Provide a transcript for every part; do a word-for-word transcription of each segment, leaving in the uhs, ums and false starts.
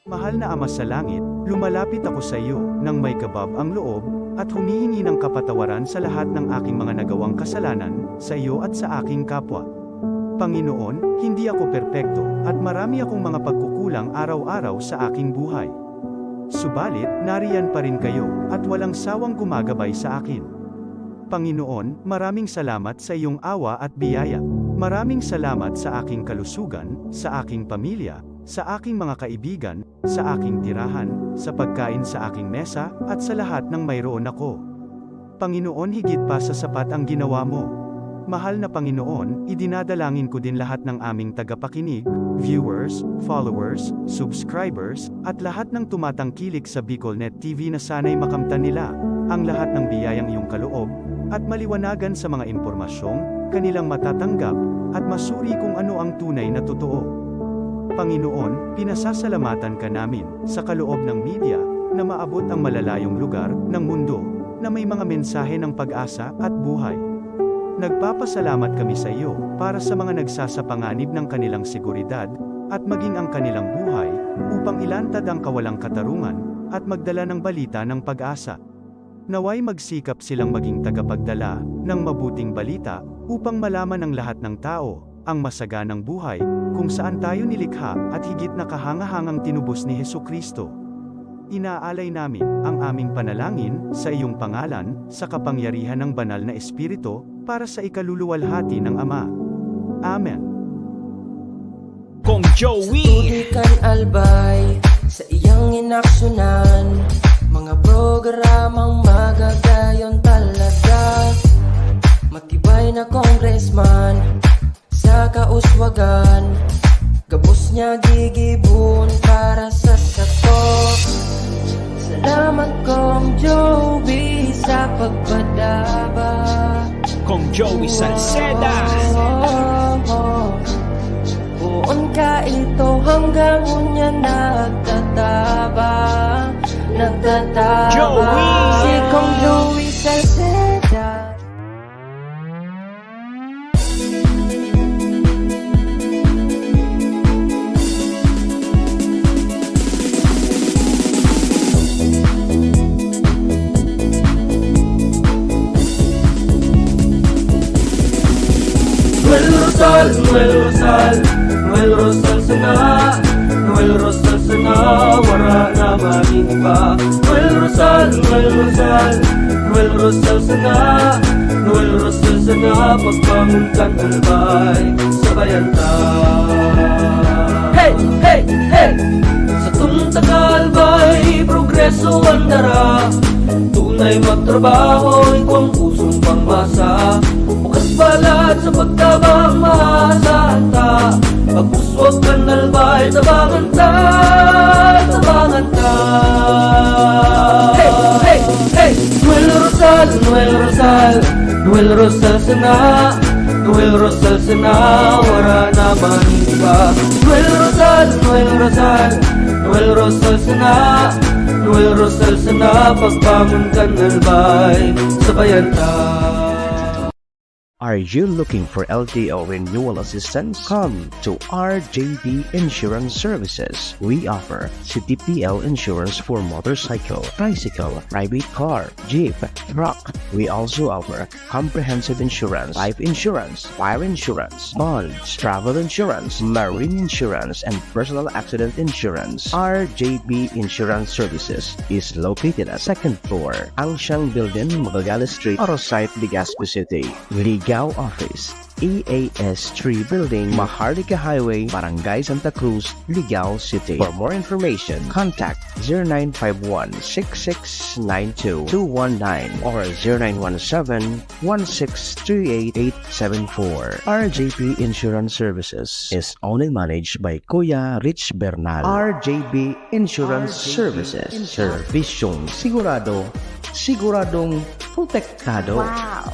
Mahal na Ama sa Langit, lumalapit ako sa iyo nang may kabab ang loob at humihingi ng kapatawaran sa lahat ng aking mga nagawang kasalanan sa iyo at sa aking kapwa. Panginoon, hindi ako perpekto at marami akong mga pagkukulang araw-araw sa aking buhay. Subalit, nariyan pa rin kayo at walang sawang gumagabay sa akin. Panginoon, maraming salamat sa iyong awa at biyaya. Maraming salamat sa aking kalusugan, sa aking pamilya, sa aking mga kaibigan, sa aking tirahan, sa pagkain sa aking mesa, at sa lahat ng mayroon ako. Panginoon, higit pa sa sapat ang ginawa mo. Mahal na Panginoon, idinadalangin ko din lahat ng aming tagapakinig, viewers, followers, subscribers, at lahat ng tumatangkilik sa BicolNet T V na sana'y makamtan nila ang lahat ng biyayang iyong kaloob at maliwanagan sa mga impormasyong kanilang matatanggap at masuri kung ano ang tunay na totoo. Panginoon, pinasasalamatan ka namin sa kaloob ng media na maabot ang malalayong lugar ng mundo na may mga mensahe ng pag-asa at buhay. Nagpapasalamat kami sa iyo para sa mga nagsasapanganib ng kanilang seguridad at maging ang kanilang buhay upang ilantad ang kawalang katarungan at magdala ng balita ng pag-asa. Naway magsikap silang maging tagapagdala ng mabuting balita upang malaman ng lahat ng tao ang masaganang buhay kung saan tayo nilikha at higit na kahangahangang tinubos ni Jesu-Cristo. Inaalay namin ang aming panalangin sa iyong pangalan, sa kapangyarihan ng Banal na Espiritu, para sa ikaluluwalhati ng Ama. Amen. Kong Joey. Tutuloy kan Albay sa iyang inaksyonan, mga programang magagayon talaga. Matibay na congressman sa kauswagan, gabos niya gigibon para sa sato. Salamat, Kong Joey, sa pagpadaba. Kong Joey Salceda. Poon ka ito hanggang unya nagtataba, nagtataba. Joey! Si Kong Joey Salceda. Noel Rosal, Noel Rosal, Noel Rosal sana, Noel Rosal sana, wara na man iba. Noel Rosal, Noel Rosal, Noel Rosal sana, Noel Rosal sana, pagbangon kan Albay, sabayan ta. Hey, hey, hey! Satong taga-Albay, progreso an dara. Tunay magtrabaho, igwang pusong pangmasa. Bukas balat sa pagtabang, maasahan ta. Pag-uswag kan Albay, tabangan ta, tabangan ta. Hey, hey, hey! Noel Rosal, Noel Rosal, Noel Rosal sana, Noel Rosal sana, wara na man iba. Noel Rosal, Noel Rosal, Noel Rosal sana, Noel Rosal sana, pagbangon kan Albay, sabayan ta. Are you looking for L T O renewal assistance? Come to R J B Insurance Services. We offer C T P L insurance for motorcycle, tricycle, private car, jeep, truck. We also offer comprehensive insurance, life insurance, fire insurance, bonds, travel insurance, marine insurance, and personal accident insurance. R J B Insurance Services is located at second floor, Angsiang Building, Magallanes Street, Arosite, Legazpi City. Ligao Office, E A S three Building, Maharlika Highway, Barangay Santa Cruz, Ligao City. For more information, contact zero nine five one, six six nine two, two one nine or zero nine one seven, one six three eight, eight seven four. R J P Insurance Services is owned and managed by Kuya Rich Bernal. R J B Insurance Services. Servisyong sigurado, siguradong protektado. Wow!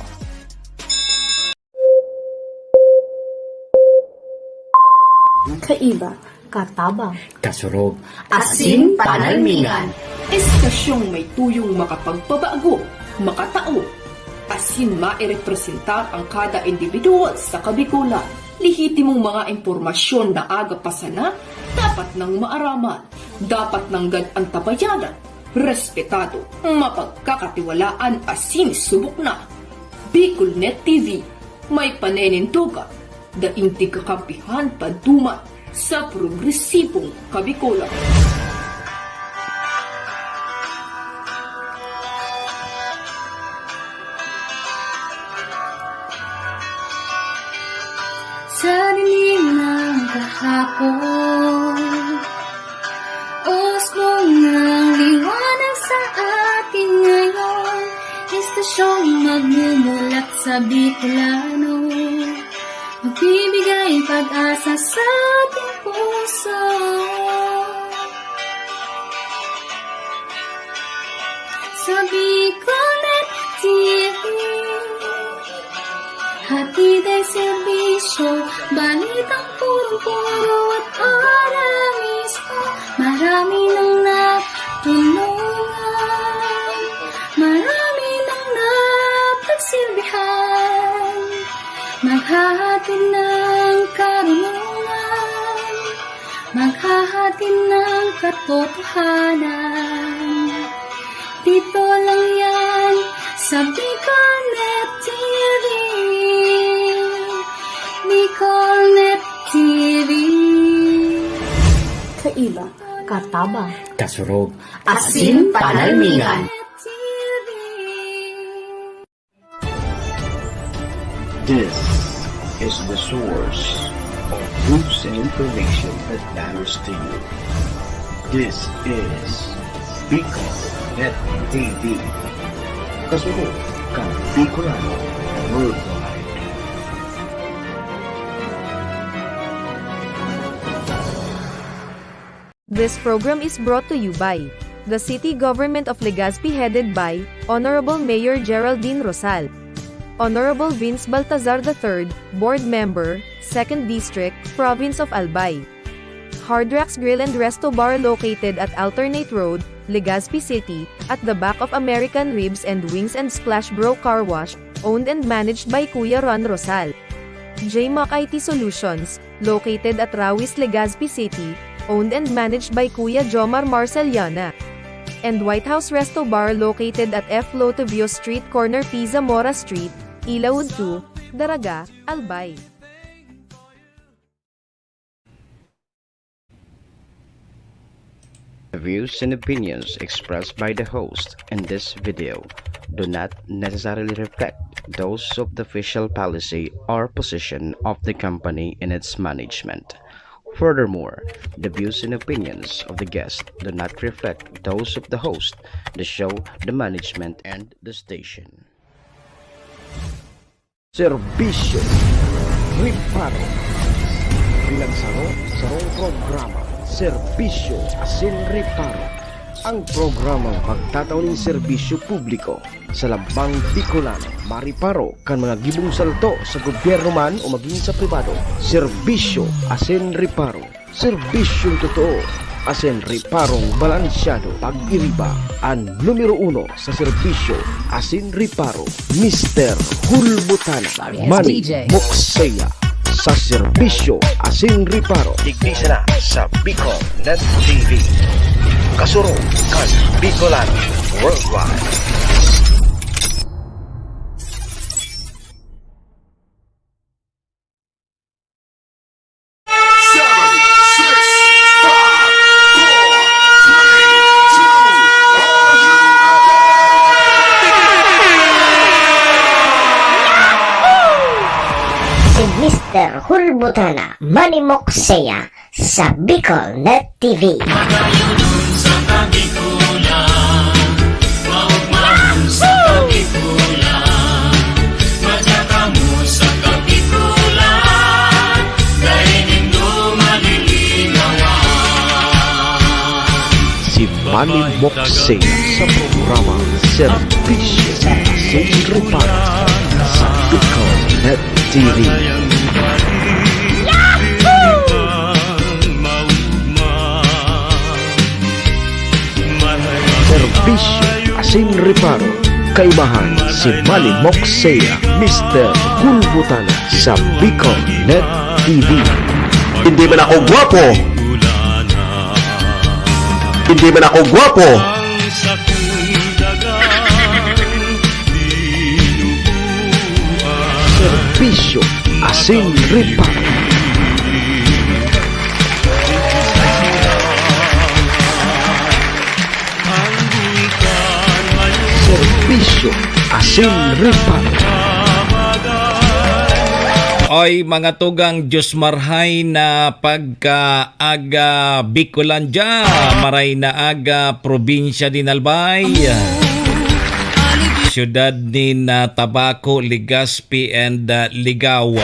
Kaiba, katabang, kasurog, asin panalmingan. Estasyong may tuyong makapagpabago, makatao, asin mairepresentar ang kada individual sa Kabikolan. Lehitimong mga impormasyon na aga pa sana, dapat nang maaraman. Dapat nanggad an tabayanan, respetado, mapagkakatiwalaan asin subok na. Bicolnet T V, may panenindogan, daing di kakampihan paduman sa progresibong Kabicolan. Sa dinig ng kahapon, usbong ng liwanag sa atin ngayon, estasyong magmumulat sa Bicolano, magbibigay pag-asa sa ating puso. Sa Bicolnet T V, hatid ay serbisyo, balitang purong-puro at ora mismo. Marami nang natulungan, marami nang napagsilbihan, maghahatid ng karunungan, maghahatid ng katotohanan. Dito lang yan sa Bicolnet T V. Bicolnet T V. Kaiba, katabang, kasurog, asin panalmingan. T V. This is the source of news and information that matters to you. This is Bicol Net T V. Kasunod kan Bicolano Worldwide. This program is brought to you by the City Government of Legazpi, headed by Honorable Mayor Geraldine Rosal, Honorable Vince Baltazar the third, Board Member, Second District, Province of Albay. Hard Rocks Grill and Resto Bar, located at Alternate Road, Legazpi City, at the back of American Ribs and Wings and Splash Bro Car Wash, owned and managed by Kuya Ron Rosal. J Mac I T Solutions, located at Rawis, Legazpi City, owned and managed by Kuya Jomar Marceliana. And White House Resto Bar, located at F Lotovio Street, corner P Zamora Street, Ilaud two, Daraga, Albay. The views and opinions expressed by the host in this video do not necessarily reflect those of the official policy or position of the company and its management. Furthermore, the views and opinions of the guest do not reflect those of the host, the show, the management, and the station. Serbisyo Reparo. Bilang saro, sarong programa, Serbisyo asin Reparo. Ang programang magtatao nin serbisyo publiko sa lambang Bicolano, mariparo kan mga gibong salto sa gobyerno man o magin sa pribado. Serbisyo asin Reparo. Serbisyong totoo, asin reparong balansyado. Pag-iriba, an numero uno sa serbisyo asin reparo, Mister Hulbutana, Manny Mokseya, sa serbisyo asin reparo. Digdi sana sa Bicol Net T V. Kasurog kan Bicolano Worldwide. Seven, six, five, four, three, two, are you ready? Si Mister Hulbutana, Manny Mokseya, sa Bicol Net T V. Magayunon sa Kabikulan, maugmaon sa Kabikulan, madya kamo sa Kabikulan, dai nindo malilinawan. Si Manny Mokseya sa programa Serbisyo asin Reparo sa Bicol Net T V. Serbisyo asin reparo, kaibahan si Manny Mokseya, Mister Hulbutana sa Bicol Net T V. Hindi man ako gwapo. Hindi man ako gwapo. Ang sakong dagang dinuguan. Serbisyo asin reparo. Ang bulkan ngayon. Serbisyo asin reparo. Ay, mga tugang, Diyos marhay na pagka aga Bicolandia, maray na aga, probinsya nin Albay, siyudad nin, ah, Tabaco, Legazpi, and, ah, Ligao.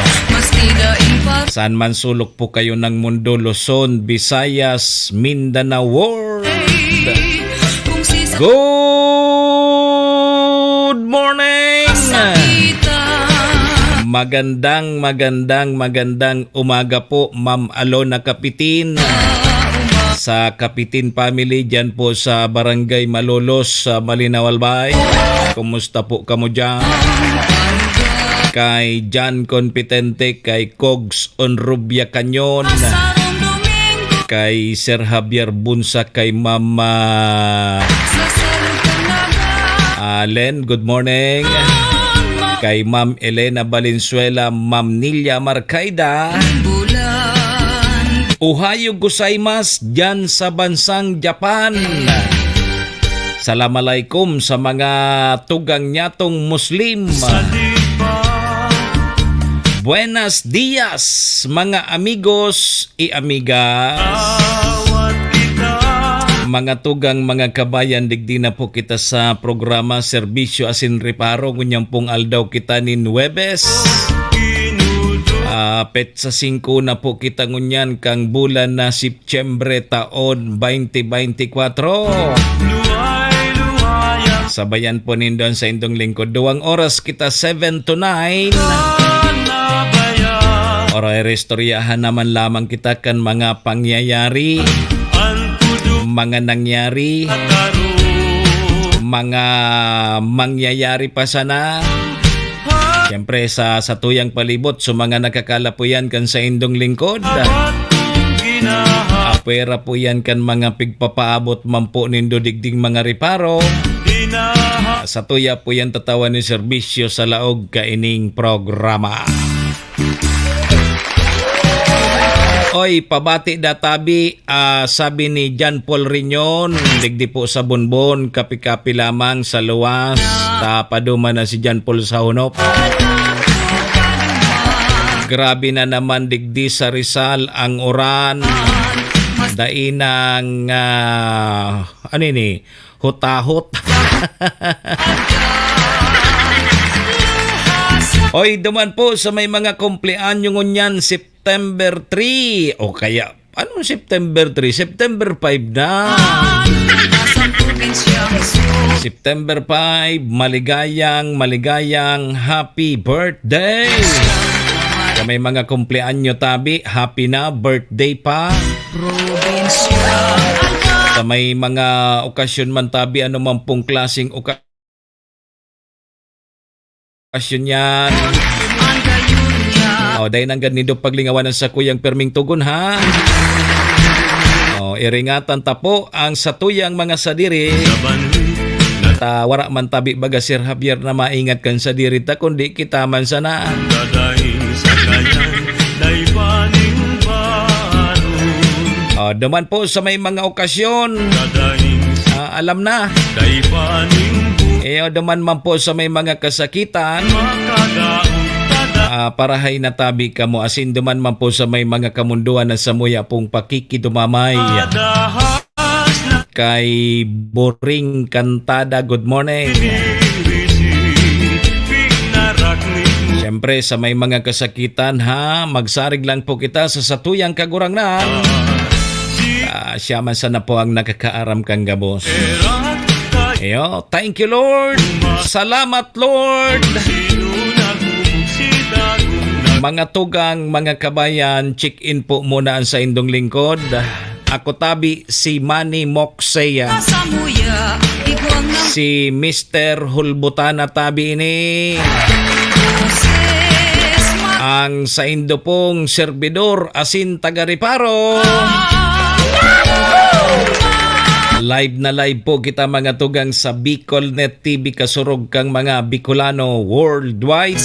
Saan man sulok po kayo ng mundo, Luzon, Visayas, Mindanao World. Good morning! Magandang, magandang, magandang umaga po, Ma'am Alona Kapitin. Sa Kapitin family, dyan po sa Barangay Malolos, sa Malinao, Albay. Kumusta po kamo dyan? Kay John Confidente, kay Cogs Onrubia Cañon, kay Sir Javier Bunsa, kay Ma'am, ah, Len, good morning. Kay Ma'am Elena Valenzuela, Ma'am Nilia Marcaida. Ohayo gozaimasu dyan sa bansang Japan. Salam alaikum sa mga tugang nyatong Muslim. Buenas dias, mga amigos y amigas. Mga tugang, mga kabayan, digdi na po kita sa programa Serbisyo Asin Reparo. Ngunyan pong aldaw kita nin Huwebes. Ah, petsa singko na po kita ngunyan kang bulan na Setyembre taon twenty twenty-four. Sabayan po nindo an saindong lingkod. Duwang oras kita, seven to nine. Ora, iristoryahan naman lamang kita kan mga pangyayari, mga nangyari, mga mangyayari pa sana. Siyempre, sa satuyang palibot, sa mga nakakalapuyan kan saindong lingkod. Apwera po yan kan mga pigpapaabot man po nindo digding mga reparo. Satuya po yan tatawan ni serbisyo sa laog kaining programa. Oy, pabati da tabi, ah, sabi ni John Paul Riñon, digdi po sa Bonbon, kapi-kapi lamang sa luwas, ta paduman na si John Paul sa hunop. Grabe na naman digdi sa Rizal ang uran. Dai nang, ah, ano ini? Hutahot. Oy, duman po sa may mga kumpleanyo ngunyan, September three. O kaya, anong September three? September five na. September five, maligayang, maligayang happy birthday. Sa may mga kumpleanyo tabi, happy na birthday pa. Sa may mga okasyon man tabi, ano man pong klaseng oka-, okasyon yan. O, dai nanggad nindo paglingawan an sakuyang perming togon, ha? O, iringatan ta po ang satuyang mga sadiri. Ta wara man tabi baga, Sir Javier, na maingat kan sadiri ta, kundi kita man sana. Dadaing sa kayan, dai pa nin baron. O, duman po sa may mga okasyon. Dadaing sa Ah, alam na. Dai pa nin bu- Iyo, duman man po sa may mga kasakitan. Makadaog tada- Ah, parahay na tabi kamo. Asin duman man po sa may mga kamundoan na samuya pong pakikidumamay. Adahas na Kay Boring Cantada, good morning. Siyempre, sa may mga kasakitan, ha, magsarig lang po kita sa satuyang Kagurangnan. Ah, siya man sana po ang nakakaaram kan gabos. Iyo, thank you, Lord. Salamat, Lord. Mga tugang, mga kabayan, check in po muna ang saindong lingkod. Ako tabi si Manny Moxeya. Sa muya, igwang ng Si Mister Hulbutana tabi ini. Boses, ma- Ang saindo pong serbidor asin taga-reparo. Live na live po kita, mga tugang, sa Bicol Net T V, kasurog kang mga Bicolano worldwide.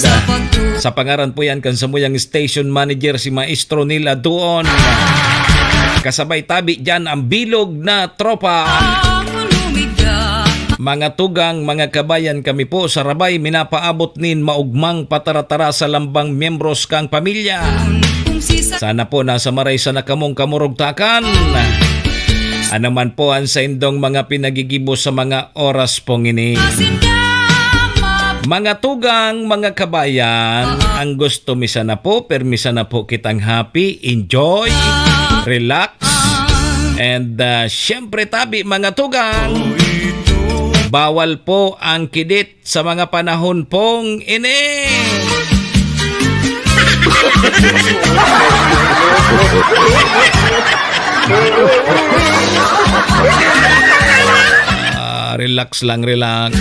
Sa pangaran po yan kan samuyang station manager, si Maestro Neil Aduon. Kasabay tabi dyan ang bilog na tropa. Mga tugang, mga kabayan, kami po sa Rabay, minapaabot nin maugmang pataratara sa lambang miyembros kang pamilya. Sana po nasa maray sana kamong kamurugtakan. Ano man po ang saindong mga pinagigibo sa mga oras pong ini. Mga tugang, mga kabayan, ang gusto mi sana po, permi sana po kitang happy, enjoy, relax, and, ah, syempre tabi, mga tugang, bawal po ang kidit sa mga panahon pong ini. Ah, relax lang, relax.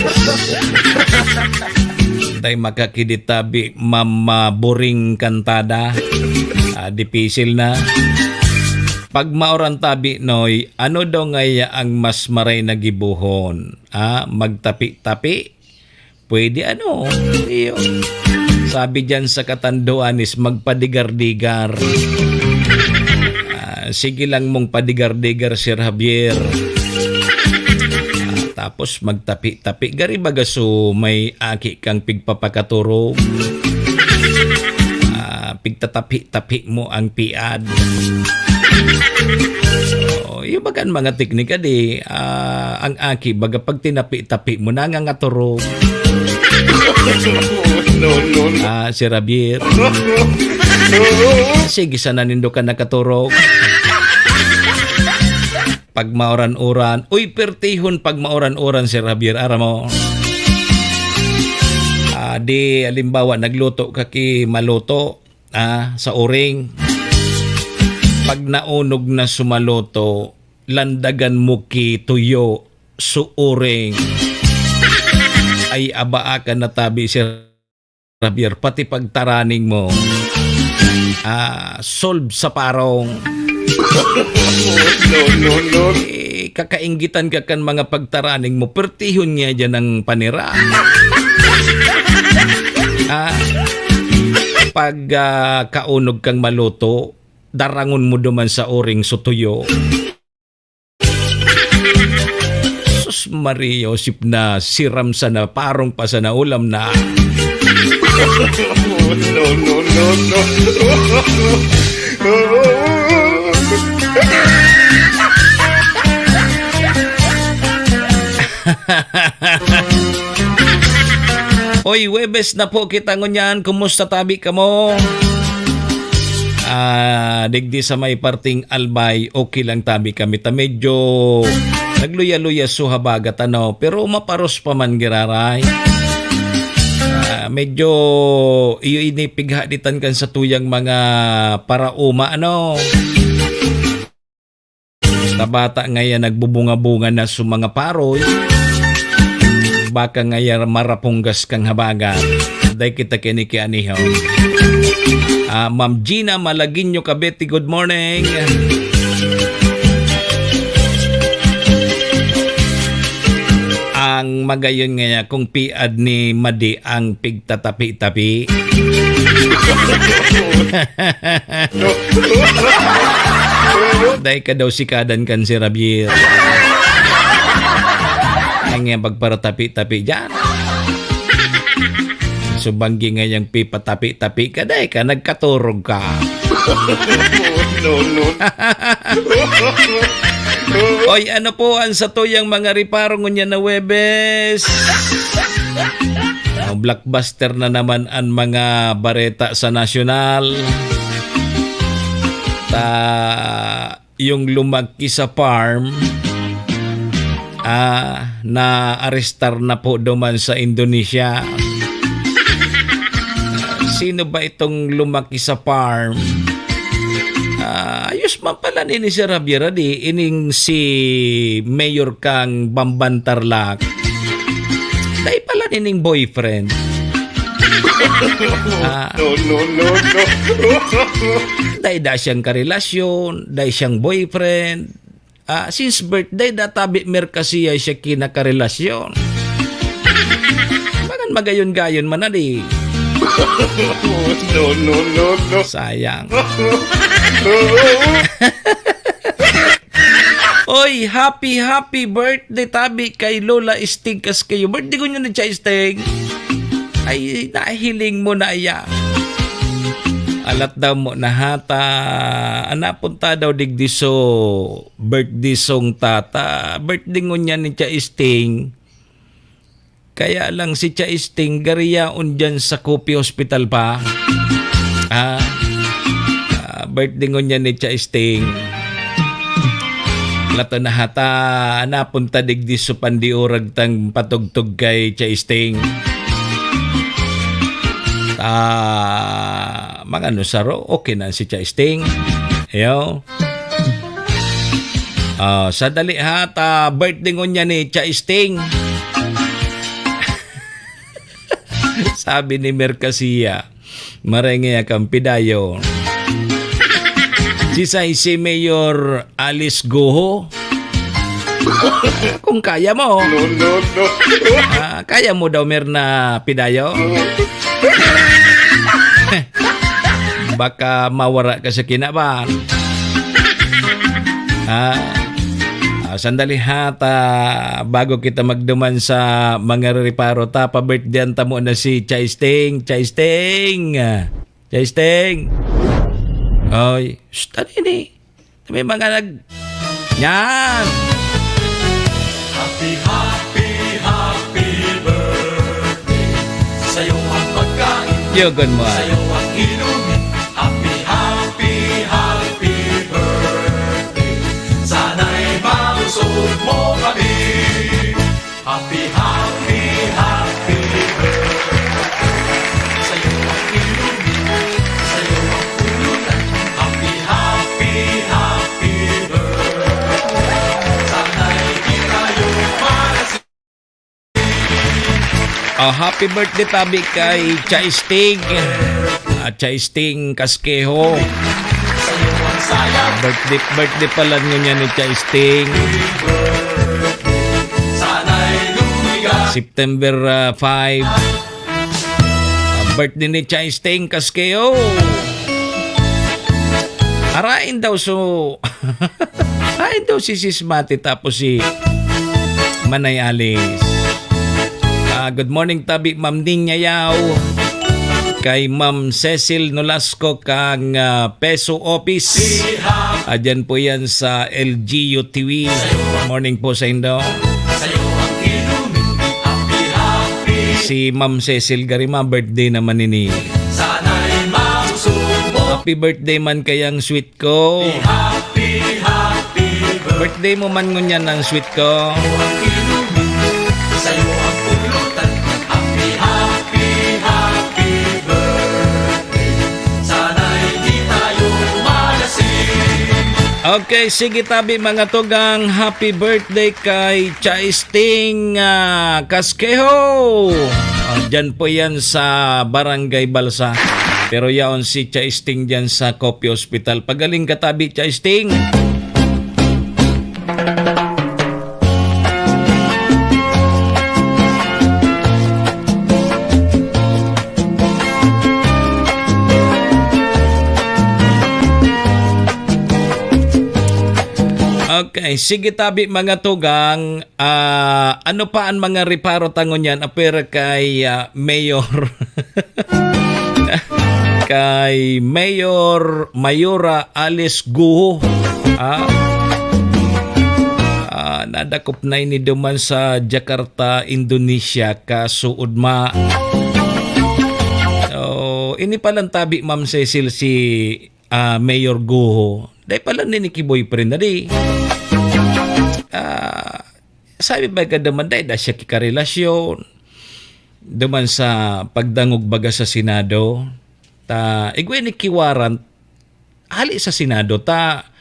Tay makakidit tabi, mamaboring kantada. Ah, dipisil na. Pag maoran tabi, Noy, ano daw ngaya ang mas maray na gibohon? Ah, magtapi-tapi? Pwede ano, iyo. Sabi diyan sa katanduan is magpadigar-digar. Ah, sige lang mong padigar-digar, Sir Javier. Ah, tapos magtapi-tapi. Gari baga so may aki kang pigpapakaturog. Ah, pigtatapi-tapi mo ang piad. Oh, yung baga ang mga teknika di, ah, ang aki, baga pag tinapi-tapi mo, nangangaturog. No, no, no. Ah, si Rabier. Sige, sana nindo ka nakaturog. Pag mauran-uran, uy, pertihon pag mauran-uran, si Rabier, aram mo. Ah, di, halimbawa, nagluto ka ki maluto, ah, sa uring. Pag naunog na sumaloto, landagan mo ki tuyo sa uring. Ay, abaa ka natabi, Sir Javier, pati pagtaraning mo. Ah, solve sa parong. No, no, no. Eh, kakainggitan ka kan mga pagtaraning mo, pertihon niya dyan ang panira. Ah, pag, ah, kaunog kang maluto, darangon mo duman sa uring sutuyo. Sus Maria, Josep na, siram sana, parong pa sana, ulam na. No, no, no, no. Oy, Huwebes na po kita ngunyan. Kumusta tabi kamo? Ah, digdi sa may parting Albay, okay lang tabi kami. Ta medyo nagluya-luya so habagat, ano, pero maparos pa man giraray. Ah, medyo iyo ini pighaditan kan satuyang mga paraoma, ano. Ta bata ngayan nagbubunga-bunga na sa mga paroy. Baka ngayan marapunggas kang habagat. Dai kita kinikianihon. Ah, Ma'am Gina Malagueño Cabete, good morning. Ang magayon ngaya kung piad ni Madi ang pigtatapi-tapi. Dai ka daw sikadan kan si Rabier. Ang iyang pagparatapi-tapi dyan. So, banggi ngayang pipatapi-tapi ka, dai ka, nagkaturog ka. No, no. Oy, ano po ang satuyang mga reparo ngunyan na Huwebes? Oh, blockbuster na naman ang mga bareta sa nasyonal. Ta, yung lumaki sa farm, ah, naarestar na po duman sa Indonesia. Sino ba itong lumaki sa farm? Ah, ayos man pala ni, ni Sir Javier, di, ining si Mayor kang Bamban Tarlac. Dai pala nining boyfriend. Ah. No, no, no, no. Dai da siyang karelasyon, dai siyang boyfriend. Ah, since birthday, da tabi Mercasiyay siya kinakarelasyon. Mangan magayon-gayon man na di. No, no, no, no. Sayang. Oy, happy, happy birthday tabi kay Lola Sting Casquejo. Birthday ko niya ni Chai Sting. Ay, nahiling mo na iya. Alat daw mo nahata. Ana punta daw digdi so birthday song tata. Birthday ngunyan ni Chai Sting. Kaya lang si Chai Sting gariyaon dyan sa Kopi Hospital pa. Ah, ah, birthday ngunyan ni Chai Sting. Lato na hata, napunta digdi so pandiurag tang patugtog kay Chai Sting. Ah, mga nusaro, okay na si Chai Sting. Yo. Ah, sadali ha, ta birthday ngunyan ni Chai Sting. Sabi ni Mercasia, "Marengay akang pidayo." Si say si Mayor Alice Guho. Kung kaya mo. No, no, no. Ah, kaya mo daw, Mer, na pidayo? Baka mawara ka sa kinaban. Ah, ah, sandali ha, ta, bago kita magduman sa mga rereparo, ta, pa-birthday ta mo na si Chai Sting. Chai Sting! Chai Sting! Oy, shh, ano yun eh? May mga nag-, yan! Happy, happy, happy birthday. Sa'yo ang pagkain. Yogon mo, ah. Sa'yo ang inumin. Happy, happy, happy birthday. Sana'y mabusog mo kami. Happy, happy, happy birthday. Sa'yo ang inumin, sa'yo ang pulutan. Happy, happy, happy birthday. Sana'y di tayo malasing. Ah, happy birthday tabi kay Chai Sting. Ah, Chai Sting Casquejo. Birthday, birthday pala niya ni Chai Sting. September, ah, five. Ah, birthday ni Chai Sting Casquejo. Arain daw so, arain daw si Sis Mati tapos si Manay Alice. Ah, good morning, tabi, Ma'am Ninya Yao. Kay Ma'am Cecil Nolasco kang, ah, Peso Office. Ah, dyan po yan sa L G U T V. Morning po sa indo. Si Ma'am Cecil Garima, birthday naman ini. Happy birthday man kayang sweet ko. Birthday mo man ngunyan ang sweet ko. Okay, sige tabi mga tugang, happy birthday kay Chai Sting, ah, Casquejo. Ah, dyan po yan sa Barangay Balsa. Pero yaon si Chai Sting dyan sa Kopi Hospital. Pagaling ka tabi, Chai Sting. Okay, sige tabi mga tugang, ah, ano pa ang mga reparo ta ngunyan apwera kay, ah, Mayor, kay Mayor Mayora Alice Guho, ah? Ah, nadakop na ini duman sa Jakarta, Indonesia, kasuod ma. So, ini palang tabi, Ma'am Cecil, si ah, Mayor Guho, dai pala nini ki boyfriend na di. Ah, sabi ba ka naman, dai na siya kikarelasyon. Duman sa pagdangog baga sa Senado, ta, igwa ni ki warrant, hali sa Senado, ta,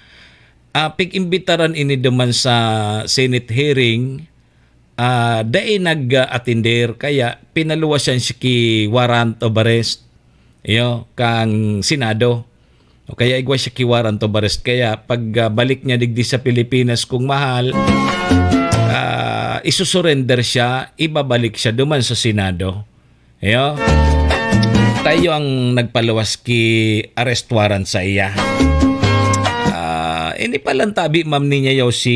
ah, pig-imbitaran ini duman sa Senate hearing, ah, dai nag-atender, kaya pinaluwasan siya ki warrant of arrest, iyo, kang Senado. O kaya igwa siya ki warrant of arrest. Kaya pag, ah, balik niya digdi sa Pilipinas, kung mahal, ah, isusurrender siya, ibabalik siya duman sa Senado. Iyo. Tayo ang nagpaluwas ki arrest warrant sa iya. Ah, ini palang tabi, ma'am, ninya yaw si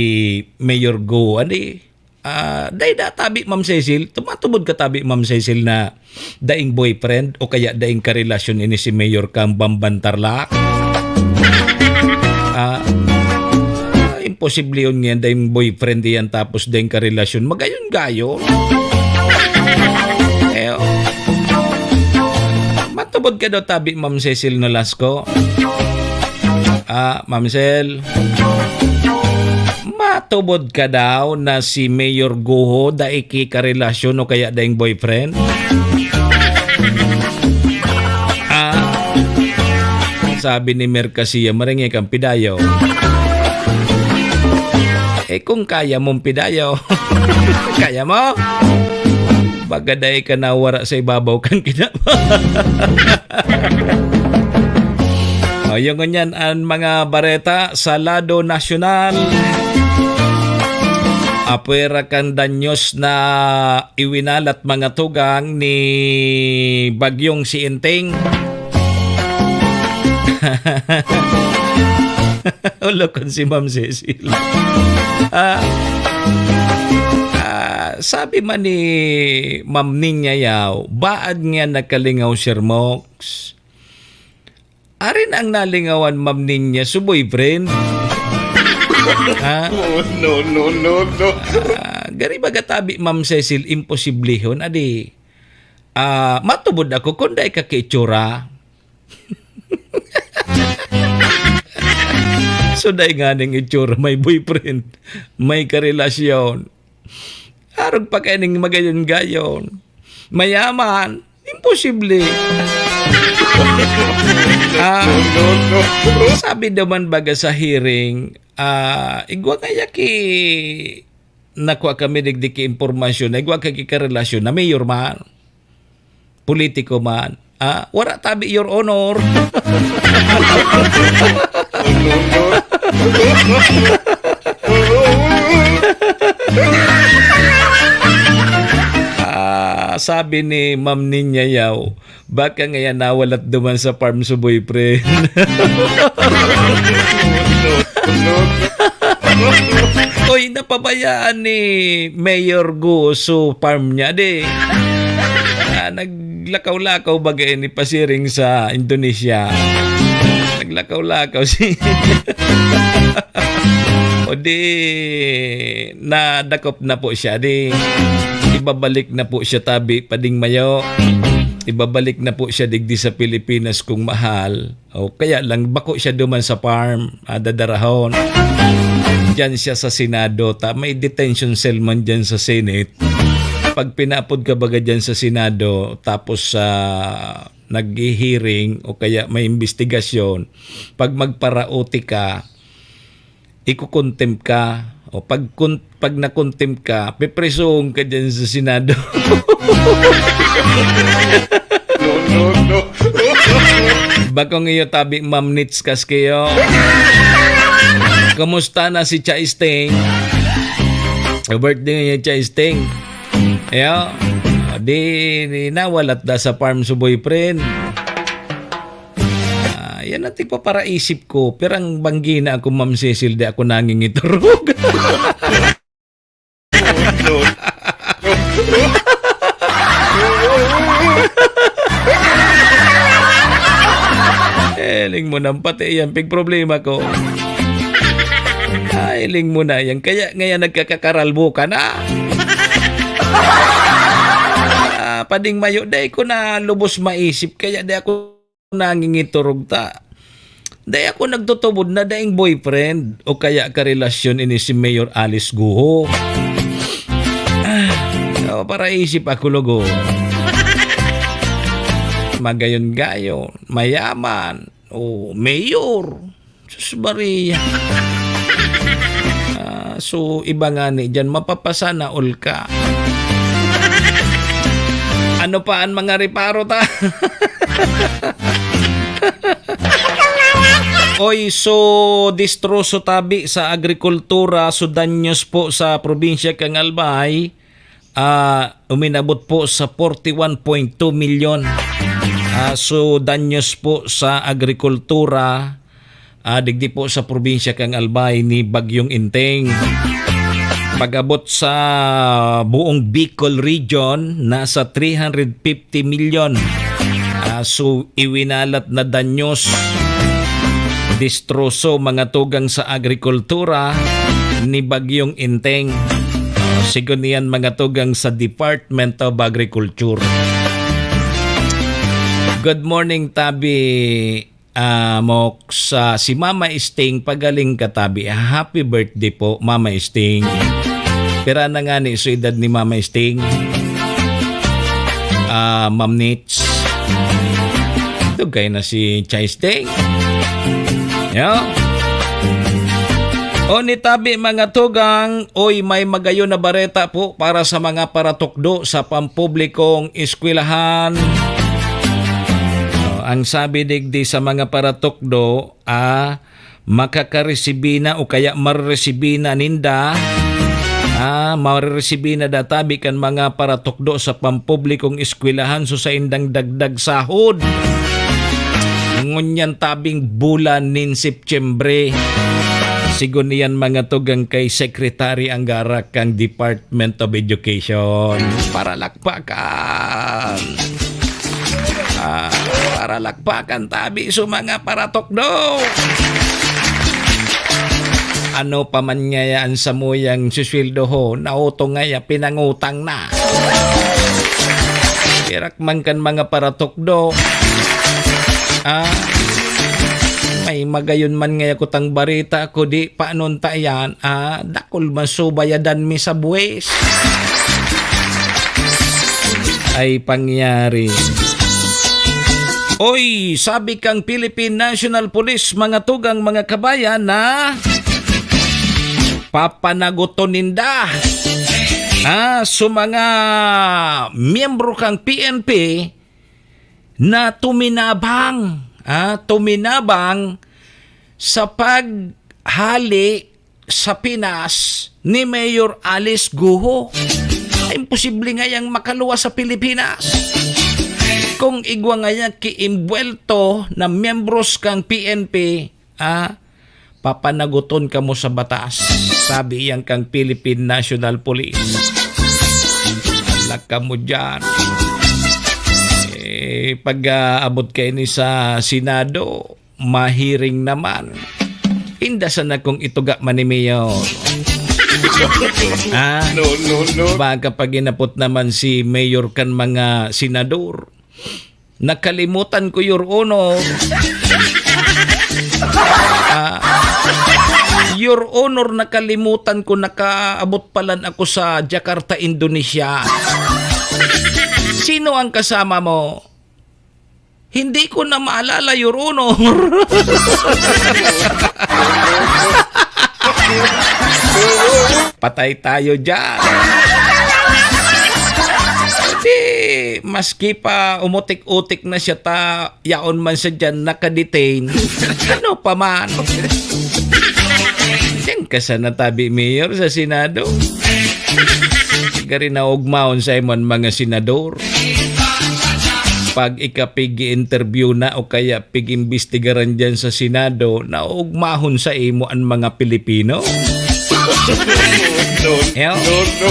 Mayor Go. Adi, ah, dai da tabi, Ma'am Cecil. Tumatubod ka tabi, Ma'am Cecil, na daing boyfriend o kaya daing karelasyon ini si Mayor kang Bamban Tarlac? Ah, ah, imposible yun nga daing boyfriend iyan tapos daing karelasyon. Magayon gayo. Eh, oh. Matubod ka daw tabi, Ma'am Cecil Nolasco. Ah, Ma'am Cel. Matubod ka daw na si Mayor Guho dai ki karelasyon o kaya daing boyfriend? Ah, sabi ni Mer Casilla, "Maringi kang pidayo." Eh, kung kaya mong pidayo, kaya mo? Baga dai ka nawara sa ibabaw kan kinaban. O, yun ngunyan ang mga bareta sa lado nasyonal. Apwera kan danyos na iwinalat mga tugang ni Bagyong si Enteng. Ulo kon si Ma'am Cecil. Ah, ah, sabi man ni Ma'am Ninya Yao, baad nga nagkalingaw, Sir Mox? Arin ang nalingawan, Ma'am Ninya, su boyfriend? Ha? Oh, no, no, no, no. Ah, gari baga tabi, Ma'am Cecil, imposiblehon. Adi, ah, matubod ako kung dai ka kaitsura. So, dai nganing itsura, may boyfriend, may karelasyon. Arog pa kaining magayon-gayon. Mayaman, imposible. Ah, sabi naman baga sa hearing, ah, igwa kaya ki nakua kami digdi ki impormasyon, igwa kaya ki karelasyon na mayor man, politiko man. Ah, wara tabi, Your Honor. Ah, sabi ni Ma'am Ninya Yao, baka ngayon nawalat duman sa farm su boyfriend. Uy, napabayaan ni Mayor Gu su farm niya, di. Ah, naglakaw-lakaw baga ini pasiring sa Indonesia. Naglakaw-lakaw si O di, nadakop na po siya, di ibabalik na po siya tabi pading mayo. Ibabalik na po siya digdi sa Pilipinas kung mahal. O kaya lang, bako siya duman sa farm, ah, dadarahon. Diyan siya sa Senado, ta-, may detention cell man diyan sa Senate. Pag pinaapod ka baga diyan sa Senado, tapos, ah, naghi-hearing o kaya may imbestigasyon, pag magparaote ka, iko-contempt ka. O pag kun-, pag na-contempt ka, piprisohon ka diyan sa Senado. No, no, no. Bakong iyo tabi, Ma'am Nits Casqueo. Kumusta na si Cha Sting? Birthday niya, Cha Sting. Ayo, di, di nawalat da sa farm su boyfriend. Ah, yan ang tigpaparaisip ko. Pirang banggi na ako, Ma'am Cecil, di ako nangingiturog. Eling mo nang pati yan, pig problema ko. Ay, eling mo na yan. Kaya ngayon nagkakakaralbo ka na. Ah, pading mayo, dai ko na lubos maisip. Kaya di ako nangingiturog ta. Dai ako nagtutubod na daing boyfriend o kaya karelasyon ini si Mayor Alice Guho. Ah, paraisip ako, lugo. Magayon-gayon, mayaman, o mayor. Sus Maria. Ah, so, iba nga ni dyan, mapapasana all ka. Ano pa ang mga reparo ta? Oy, so distroso tabi sa agrikultura, so danyos po sa probinsya kan Albay, ah, uminabot po sa forty one point two milyon. Ah, so danyos po sa agrikultura, ah, digdi po sa probinsya kan Albay ni Bagyong Enteng. Pag-abot sa buong Bicol Region, nasa three hundred fifty milyon. Ah, so, iwinalat na danyos, distroso, mga tugang sa agrikultura ni Bagyong Enteng. Sigon niyan, mga tugang sa Department of Agriculture. Good morning, Tabi. Ah, Mox, ah, si Mama Sting, pagaling ka tabi. Happy birthday po, Mama Sting. Pira na nga ni so edad ni Mama Sting? Ah, Ma'am Nits. Dugay na si Chai Sting. Yo. O ni tabi, mga tugang, oy, may magayon na bareta po para sa mga paratukdo sa pampublikong eskwelahan. O, ang sabi digdi sa mga paratukdo, ah, makakaresibi na o kaya mareresibi na ninda, ah, mareresibi na da tabi kan mga paratukdo sa pampublikong eskwelahan so saindang dagdag sahod. Ngunyan tabing bulan nin Setyembre. Sigon niyan, mga tugang, kay Secretary Angara kang Department of Education. Paralakpakan. Ah, paralakpakan tabi sa mga paratukdo. Ano pa man ngaya an samuyang susweldohon, nautong ngaya pinangutang na. Pirak man kan mga paratukdo. Ah, may magayon man ngaya kutang bareta, kudi panon ta iyan, ah, dakul man so bayadan mi sa buwis. Ay pangyari. Oy, sabi kang Philippine National Police, mga tugang, mga kabayan, na papanaguton ninda, ah, so mga miyembro kang P N P na tuminabang, ah, tuminabang sa paghali sa Pinas ni Mayor Alice Guo. Imposible ngayang makaluwas sa Pilipinas. Kung igwa ngaya kiimbuwelto na miyembros kang P N P, ah, papanaguton kamo sa batas, sabi iyan kang Philippine National Police. Hala kamo diyan. Eh, pag, ah, abot kaini sa Senado, mahiring naman. Inda sana kung ituga man ni Mayor. Ha? No, no, no. Baka pag inapot naman si Mayor kan mga senador. Nakalimutan ko, Your Honor. Ah, Your Honor, nakalimutan ko, nakaabot palan ako sa Jakarta, Indonesia. Sino ang kasama mo? Hindi ko na maalala, Your Honor. Patay tayo dyan. Di, maski pa umutik-utik na siya ta, yaon man siya dyan, nakadetain. Ano pa man? Diyan ka sana tabi, Mayor, sa Senado. Gari na ugmaon sa imo an mga senador. Pag ikapig-i-interview na o kaya pig-imbestigaran diyan sa Senado, naugmahon sa imo an mga Pilipino. No, Yo. no, no.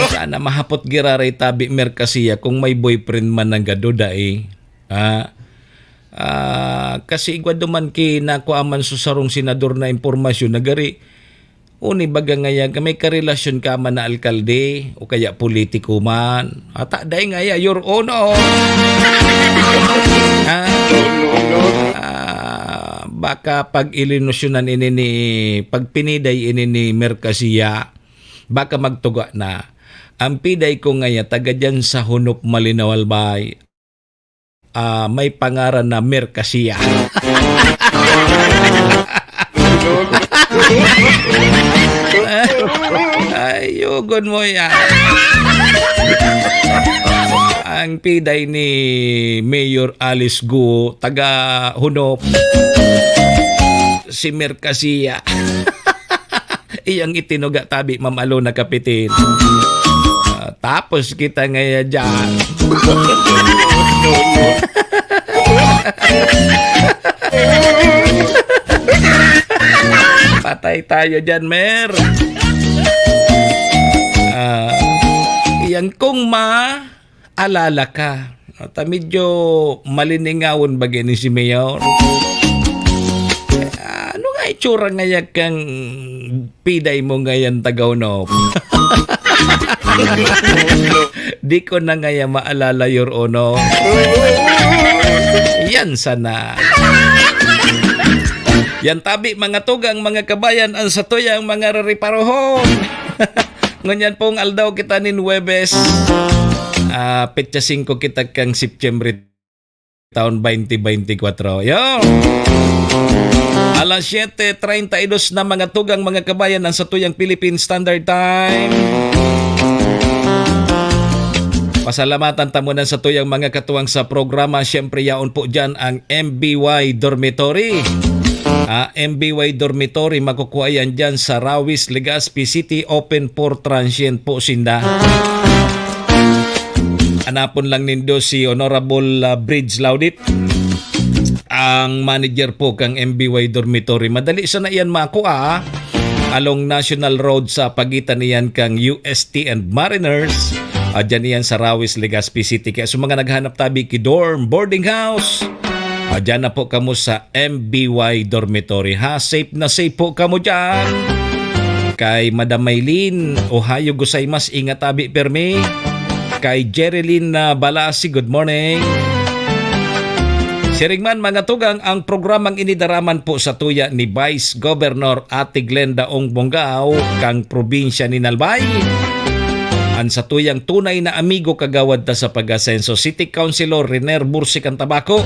Sana mahapot giraray tabi Mercasilla kung may boyfriend man ang gaduda eh. Ha? Ah, kasi igwa duman ki nakuha man sa sarong senador na impormasyon na gari, uni baga ngaya, may karelasyon ka man na alkalde o kaya politiko man. Ata, dai ngaya, Your Honor. Ha? Ah, baka pag-ilinusyonan ini ni, pagpiniday ini ni Mercasilla, baka magtuga na. Ang piday ko ngaya, taga dyan sa Hunop, Malinao, Albay. Ah, may pangaran na Mercasilla. Ay, yugon mo yan. Ang piday ni Mayor Alice Guo, taga Hunop. si Mercasia. Iyang itinuga tabi, Ma'am Alona Kapitin. Ah, tapos kita ngaya dyan. Patay tayo dyan, Mer. Ah, iyang kung ma alala ka. Ta medyo malingawon ba gini si Mayor? Ano nga itsura ngaya kang piday mo ngayan, Tagaw, no? Di ko na ngaya maalala, Your Honor. Yan sana. Yan tabi, mga tugang, mga kabayan, ang satuyang mga rariparohon. Ngunyan pong aldaw kita nin Huwebes, ah, petsa singko kita kan Setyembre taon twenty twenty-four. Yo! Alas siyete treinta y dos na, mga tugang, mga kabayan, ang satuyang Philippine Standard Time. Pasalamatan ta muna sa tuyang mga katuwang sa programa. Siyempre, yaon po dyan ang M B Y Dormitory. Ah, M B Y Dormitory, makukuha yan dyan sa Rawis, Legazpi City, open for transient po sinda. Hanapon lang nindo si Honorable, ah, Bridge Laudit, ang manager po kang M B Y Dormitory. Madali sana iyan makua, ah, along National Road sa pagitan niyan kang U S T and Mariners. Ah, dyan iyan sa Rawis, Legazpi City. Kaya sa mga naghanap tabi ki dorm, boarding house, ah, dyan na po kamo sa M B Y Dormitory, ha? Safe na safe po kamo dyan. Kay Madam Maylin, ohayo gozaimasu, ingat tabi permi. Kay Jerilyn, ah, Balasi, good morning. Siring man, mga tugang, ang programang ini daraman po sa tuya ni Vice Governor Ate Glenda Ong Bongao, kang probinsya ni Albay. Ang satuyang tunay na amigo kagawad ta sa pag-asenso, City Councilor Riner Bursi kang Tabaco,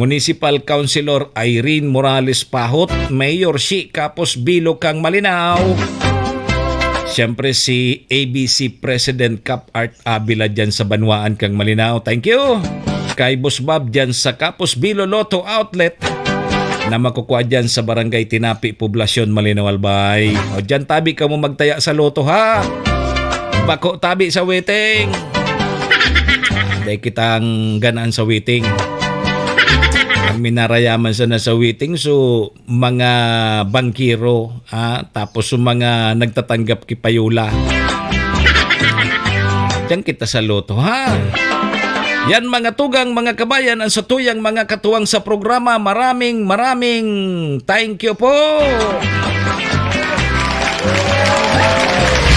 Municipal Councilor Irene Morales Pahot, Mayor Shi Kapos Bilo kang Malinao. Siyempre, si A B C President Cap Art Avila dyan sa Banwaan kang Malinao. Thank you. Kay Boss Bob dyan sa Kapos Bilo Lotto Outlet na makukuha dyan sa Barangay Tinapi, Poblacion, Malinao, Albay. O, dyan tabi kamo magtaya sa loto, ha? Bako tabi sa waiting. Dahil kitang ganaan sa waiting. Ang minarayaman sana sa waiting, so, mga bangkero, ah, tapos yung mga nagtatanggap ki payola. Diyan kita sa loto, ha? Yan, mga tugang, mga kabayan, ang satuyang mga katuwang sa programa. Maraming, maraming thank you po.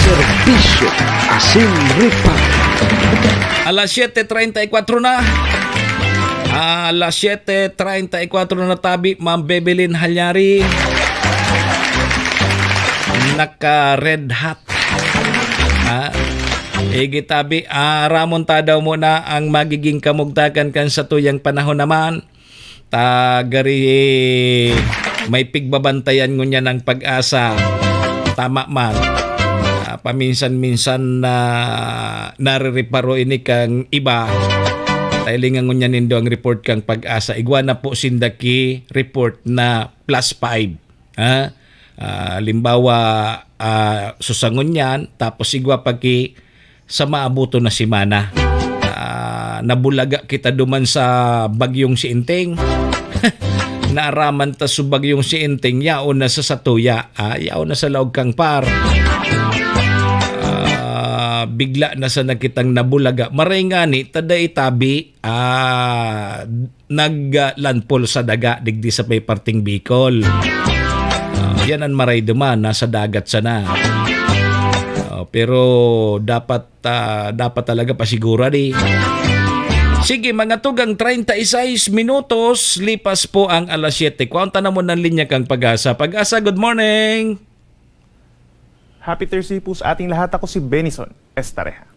Serbisyo asin ripa. Alas siyete treinta y kuwatro na. Alas siyete treinta y kuwatro na tabi, Ma'am Bebelin Halyari. Naka-red hat. Ha? Igi tabi, ah, ramon ta daw muna ang magiging kamugtakan kan satuyang panahon naman. Ta gari may pigbabantayan ngunyan ang PAGASA. Tama man. Ah, paminsan-minsan na narireparo ini kang iba. Tailingan ngunyan nindo ang report kang PAGASA. Igwa na po sinda ki report na plus five. Ha? Ah, halimbawa, ah, susangon yan, tapos igwa pa ki sa maabuton na semana. Ah, nabulaga kita duman sa bagyong si Enteng. Naaraman ta sa bagyong si Enteng, yaon na sa satuya, ah, yaon na sa laog kang par. Ah, bigla na sana kitang nabulaga. Maray ngani, ta dai tabi, ah, nag, ah, landfall sa daga digdi sa may parteng Bicol. Ah, yan ang maray duman, nasa dagat sana. Ah, pero dapat, ah, dapat talaga pasigurado. Sige, mga tugang, treinta y seis minutos, lipas po ang alas siyete. Kuwanta na mo ng linya kang PAGASA. PAGASA, good morning! Happy Thursday po sa ating lahat. Ako si Benison Estareja.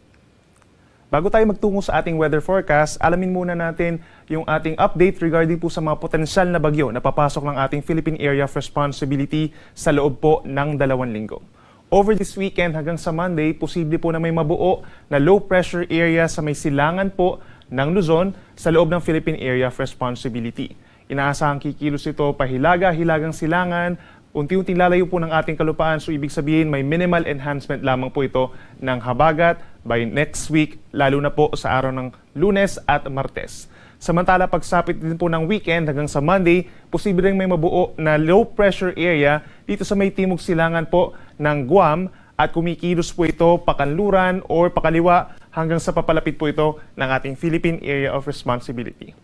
Bago tayo magtungo sa ating weather forecast, alamin muna natin yung ating update regarding po sa mga potensyal na bagyo na papasok ng ating Philippine Area of Responsibility sa loob po ng dalawang linggo. Over this weekend hanggang sa Monday, posible po na may mabuo na low pressure area sa may silangan po ng Luzon sa loob ng Philippine Area of Responsibility. Inaasahang kikilos ito pahilaga-hilagang silangan, unti-unting lalayo po ng ating kalupaan, so ibig sabihin may minimal enhancement lamang po ito ng habagat by next week, lalo na po sa araw ng Lunes at Martes. Samantala, pagsapit din po ng weekend hanggang sa Monday, posible ring may mabuo na low pressure area dito sa may timog silangan po ng Guam at kumikilos po ito pakanluran or pakaliwa hanggang sa papalapit po ito ng ating Philippine Area of Responsibility.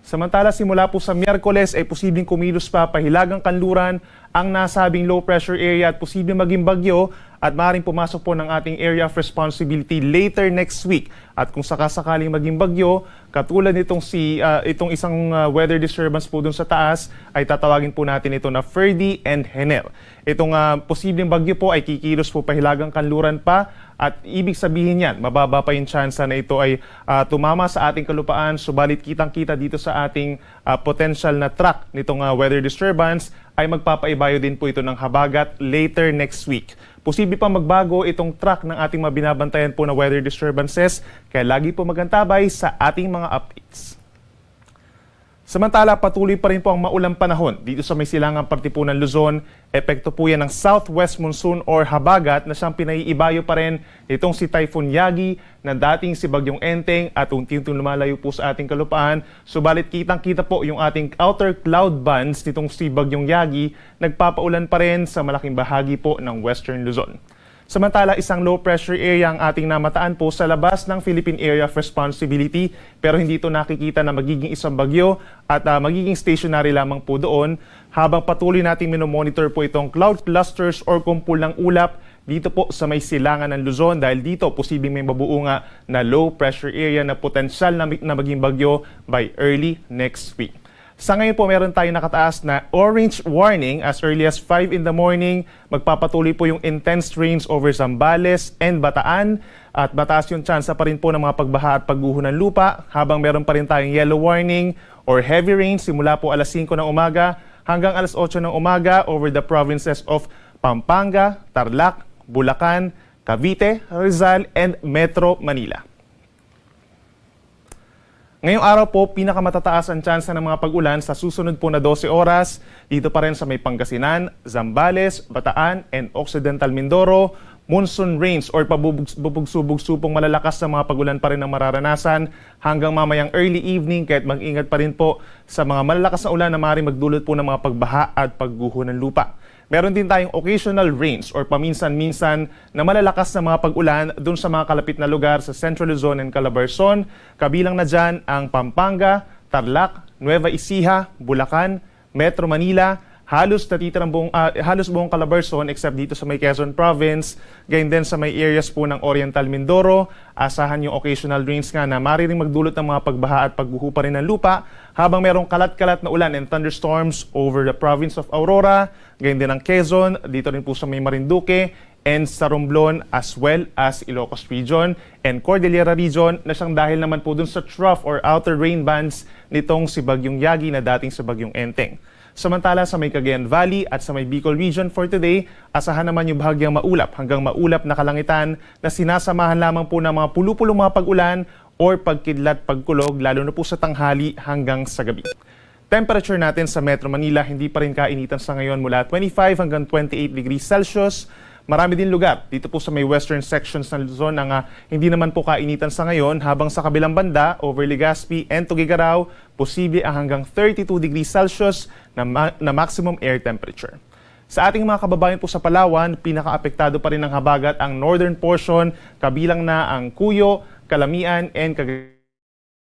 Samantala, simula po sa Miyerkules ay posibleng kumilos pa pahilagang kanluran ang nasabing low pressure area at posibleng maging bagyo at maaaring pumasok po ng ating area of responsibility later next week. At kung sakasakaling maging bagyo, katulad nitong si ah, itong isang ah, weather disturbance po dun sa taas, ay tatawagin po natin ito na Ferdy and Henel. Itong ah, posibleng bagyo po ay kikilos po pahilagang kanluran pa at ibig sabihin niyan, mababa pa yung tsansa na ito ay ah, tumama sa ating kalupaan. Subalit kitang-kita dito sa ating ah, potential na track nitong ah, weather disturbance ay magpapaibayo din po ito ng habagat later next week. Posible pang magbago itong track ng ating mga binabantayan po na weather disturbances, kaya lagi po magantabay sa ating mga updates. Samantala, patuloy pa rin po ang maulang panahon dito sa may silangang partipo ng Luzon. Epekto po yan ng southwest monsoon or habagat na siyang pinaiibayo pa rin nitong si Typhoon Yagi na dating si Bagyong Enteng at unti-unting lumalayo po sa ating kalupaan. Subalit kitang-kita po yung ating outer cloud bands nitong si Bagyong Yagi, nagpapaulan pa rin sa malaking bahagi po ng Western Luzon. Samantala, isang low pressure area ang ating namataan po sa labas ng Philippine Area of Responsibility, pero hindi ito nakikita na magiging isang bagyo at ah, magiging stationary lamang po doon habang patuloy nating minomonitor po itong cloud clusters or kumpul ng ulap dito po sa may silangan ng Luzon, dahil dito posibleng may mabuo nga na low pressure area na potensyal na, na maging bagyo by early next week. Sa ngayon po, meron tayong nakataas na orange warning as early as five in the morning. Magpapatuloy po yung intense rains over Zambales and Bataan. At mataas yung tsansa pa rin po ng mga pagbaha at pagguho ng lupa, habang meron pa rin tayong yellow warning or heavy rain simula po alas singko ng umaga hanggang alas otso ng umaga over the provinces of Pampanga, Tarlac, Bulacan, Cavite, Rizal, and Metro Manila. Ngayong araw po, pinakamatataas ang tsansa ng mga pag-ulan sa susunod po na dose oras, dito pa rin sa may Pangasinan, Zambales, Bataan, and Occidental Mindoro. Monsoon rains or pabubugso-bugso pong malalakas na mga pag-ulan pa rin ang mararanasan hanggang mamayang early evening, kaya't mag-ingat pa rin po sa mga malalakas na ulan na maaaring magdulot po ng mga pagbaha at pagguho ng lupa. Meron din tayong occasional rains or paminsan-minsan na malalakas na mga pag-ulan dun sa mga kalapit na lugar sa Central Luzon and Calabarzon, kabilang na dyan ang Pampanga, Tarlac, Nueva Ecija, Bulacan, Metro Manila, halos natitirang buong, ah, halos buong Calabarzon except dito sa may Quezon Province, gayon din sa may areas po ng Oriental Mindoro. Asahan yung occasional rains nga na mariring magdulot ng mga pagbaha at pagguho pa rin ng lupa, habang merong kalat-kalat na ulan and thunderstorms over the province of Aurora, gayon din ang Quezon, dito rin po sa may Marinduque, and sa Romblon, as well as Ilocos Region and Cordillera Region, na siyang dahil naman po dun sa trough or outer rain bands nitong si Bagyong Yagi na dating si Bagyong Enteng. Samantala, sa may Cagayan Valley at sa may Bicol Region for today, asahan naman yung bahagyang maulap hanggang maulap na kalangitan na sinasamahan lamang po ng mga pulupulong mga pag-ulan or pagkidlat, pagkulog, lalo na po sa tanghali hanggang sa gabi. Temperature natin sa Metro Manila, hindi pa rin kainitan sa ngayon, mula twenty-five hanggang twenty-eight degrees Celsius. Marami din lugar dito po sa may western sections ng Luzon ang ah, hindi naman po kainitan sa ngayon, habang sa kabilang banda, over Legazpi and Tuguegarao, posible ang hanggang thirty-two degrees Celsius na, ma- na maximum air temperature. Sa ating mga kababayan po sa Palawan, pinakaapektado pa rin ng habagat ang northern portion, kabilang na ang Cuyo, Calamian, and Cagayan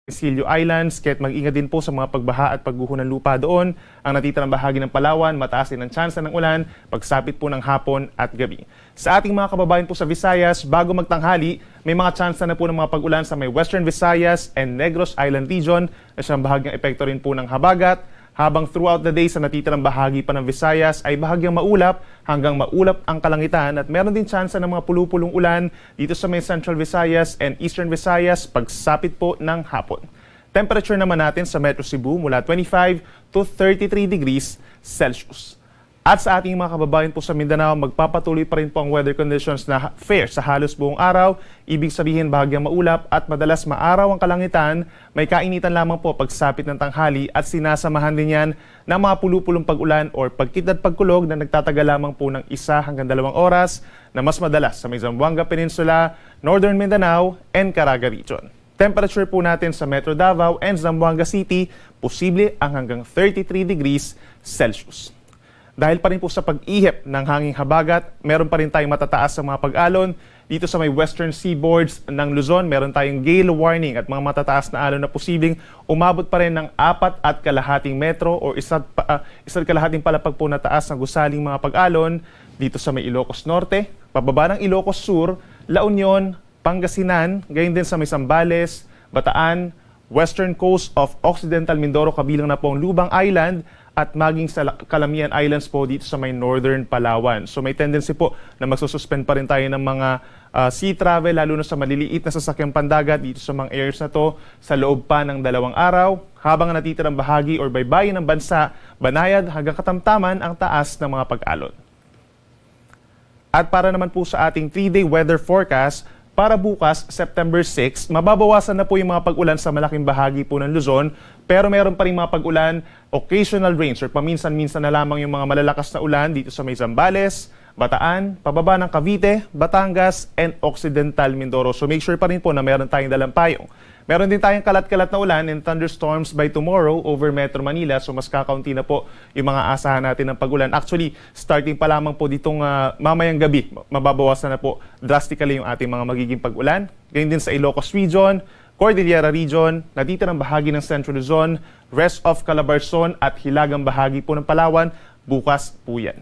de Oro Islands, kaya't mag-ingat din po sa mga pagbaha at pagguho ng lupa doon. Ang natitirang bahagi ng Palawan, mataas din ang tsansa ng ulan pagsapit po ng hapon at gabi. Sa ating mga kababayan po sa Visayas, bago magtanghali, may mga tsansa na po ng mga pag-ulan sa may Western Visayas and Negros Island Region na siyang bahagyang epekto rin po ng habagat, habang throughout the day sa natitirang bahagi pa ng Visayas ay bahagyang maulap hanggang maulap ang kalangitan at meron din tsansa ng mga pulupulong ulan dito sa may Central Visayas and Eastern Visayas pagsapit po ng hapon. Temperature naman natin sa Metro Cebu mula twenty-five to thirty-three degrees Celsius. At sa ating mga kababayan po sa Mindanao, magpapatuloy pa rin po ang weather conditions na ha- fair sa halos buong araw. Ibig sabihin, bahagyang maulap at madalas maaraw ang kalangitan. May kainitan lamang po pagsapit ng tanghali at sinasamahan din yan ng mga pulupulong pag-ulan or pagkidlat pagkulog na nagtatagal lamang po ng isa hanggang dalawang oras, na mas madalas sa may Zamboanga Peninsula, Northern Mindanao, and Caraga Region. Temperature po natin sa Metro Davao and Zamboanga City, posible ang hanggang thirty-three degrees Celsius. Dahil pa rin po sa pag-ihip ng hanging habagat, meron pa rin tayong matataas na mga pag-alon. Dito sa may western seaboards ng Luzon, meron tayong gale warning at mga matataas na alon na posibleng umabot pa rin ng apat at kalahating metro o isa't pa, ah, isa't kalahating palapag po na taas na gusaling mga pag-alon dito sa may Ilocos Norte, pababa ng Ilocos Sur, La Union, Pangasinan, gayon din sa may Zambales, Bataan, western coast of Occidental Mindoro, kabilang na po ang Lubang Island at maging sa La- Calamian Islands po dito sa may northern Palawan. So, may tendency po na magsususpend pa rin tayo ng mga, ah, sea travel, lalo na sa maliliit na sasakyang pandagat dito sa mga areas na to sa loob pa ng dalawang araw, habang ang natitirang bahagi or baybayin ng bansa, banayad hanggang katamtaman ang taas ng mga pag-alon. At para naman po sa ating three-day weather forecast, para bukas, September six, mababawasan na po yung mga pag-ulan sa malaking bahagi po ng Luzon, pero meron pa rin mga pag-ulan, occasional rains or paminsan-minsan na lamang yung mga malalakas na ulan dito sa may Zambales, Bataan, pababa ng Cavite, Batangas, and Occidental Mindoro. So, make sure pa rin po na meron tayong dalang payong. Meron din tayong kalat-kalat na ulan and thunderstorms by tomorrow over Metro Manila. So, mas kakaunti na po yung mga asahan natin ng pag-ulan. Actually, starting pa lamang po ditong, ah, mamayang gabi, mababawasan na po drastically yung ating mga magiging pag-ulan. Ganyan din sa Ilocos Region, Cordillera Region, natitirang bahagi ng Central Luzon, rest of Calabarzon at hilagang bahagi po ng Palawan, bukas po yan.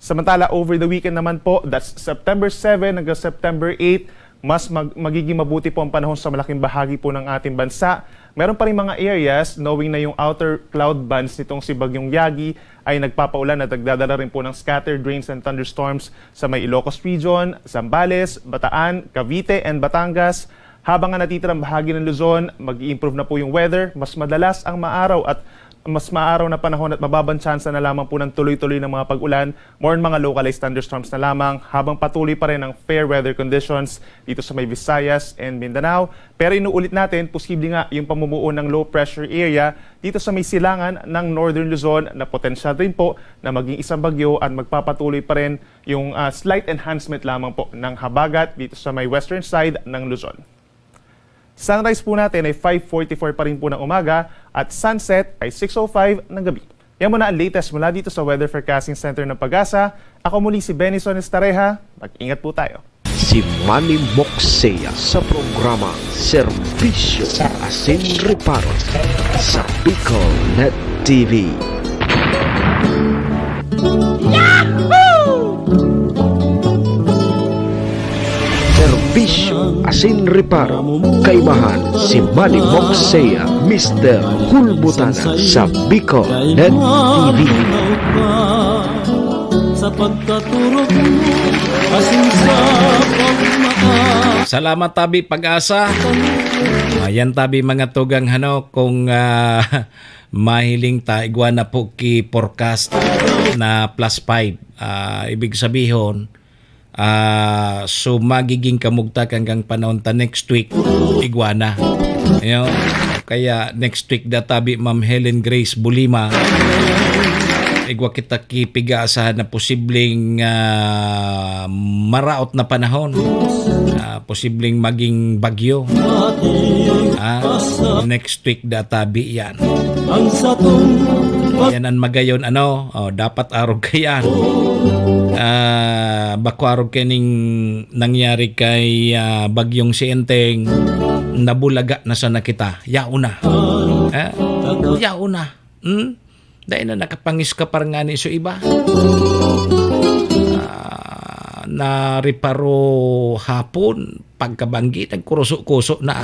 Samantala, over the weekend naman po, that's September seven hanggang September eight, mas mag- magiging mabuti po ang panahon sa malaking bahagi po ng ating bansa. Meron pa rin mga areas, knowing na yung outer cloud bands nitong si Bagyong Yagi ay nagpapaulan at nagdadala rin po ng scattered rains and thunderstorms sa may Ilocos Region, Zambales, Bataan, Cavite, and Batangas. Habang ang natitirang bahagi ng Luzon, mag-i-improve na po yung weather, mas madalas ang maaraw at mas maaraw na panahon at mababang tsansa na lamang po ng tuloy-tuloy ng mga pag-ulan, more on mga localized thunderstorms na lamang, habang patuloy pa rin ang fair weather conditions dito sa may Visayas and Mindanao. Pero inuulit natin, posible nga yung pamumuo ng low pressure area dito sa may silangan ng Northern Luzon na potensyal rin po na maging isang bagyo at magpapatuloy pa rin yung, ah, slight enhancement lamang po ng habagat dito sa may western side ng Luzon. Sunrise po natin ay five forty-four pa rin po ng umaga at sunset ay six oh five ng gabi. Yan muna ang latest mula dito sa Weather Forecasting Center ng PAGASA. Ako muli si Benison Estareja. Mag-ingat po tayo. Si Manny Moxea sa programa Serbisyo Asin Reparo sa Bicol Net T V. Serbisyo Asin Reparo, kaibahan si Manny Moxea, Mister Hulbutanan sa Bicol Net T V. Sa pagkaturog mo, asin sa pagmata. Salamat tabi PAGASA. Ayan tabi mga tugang hano kung ah, mahiling ta igwa na po ki forecast na plus five. Ah, ibig sabihon, ah, so magiging kamugtakan kang panahon ta next week, igwa na. Ayo, kaya next week da tabi Ma'am Helen Grace Bulima, igwa kita ki piga-asahan na posibleng ah, maraot na panahon. Ah, posibleng maging bagyo. Ah, next week da tabi yan. Yan ang magayon ano, oh, dapat arog kayan. Ah, bako arog kaning nangyari kay ah, bagyong si Enteng, nabulaga na sana kita. Yaon na. Eh? Yaon na. Hmm? Dai na nakapangiskapar ngani so iba. Ah, nariparo hapon, pagkabanggi, nagkuruso-kuso na.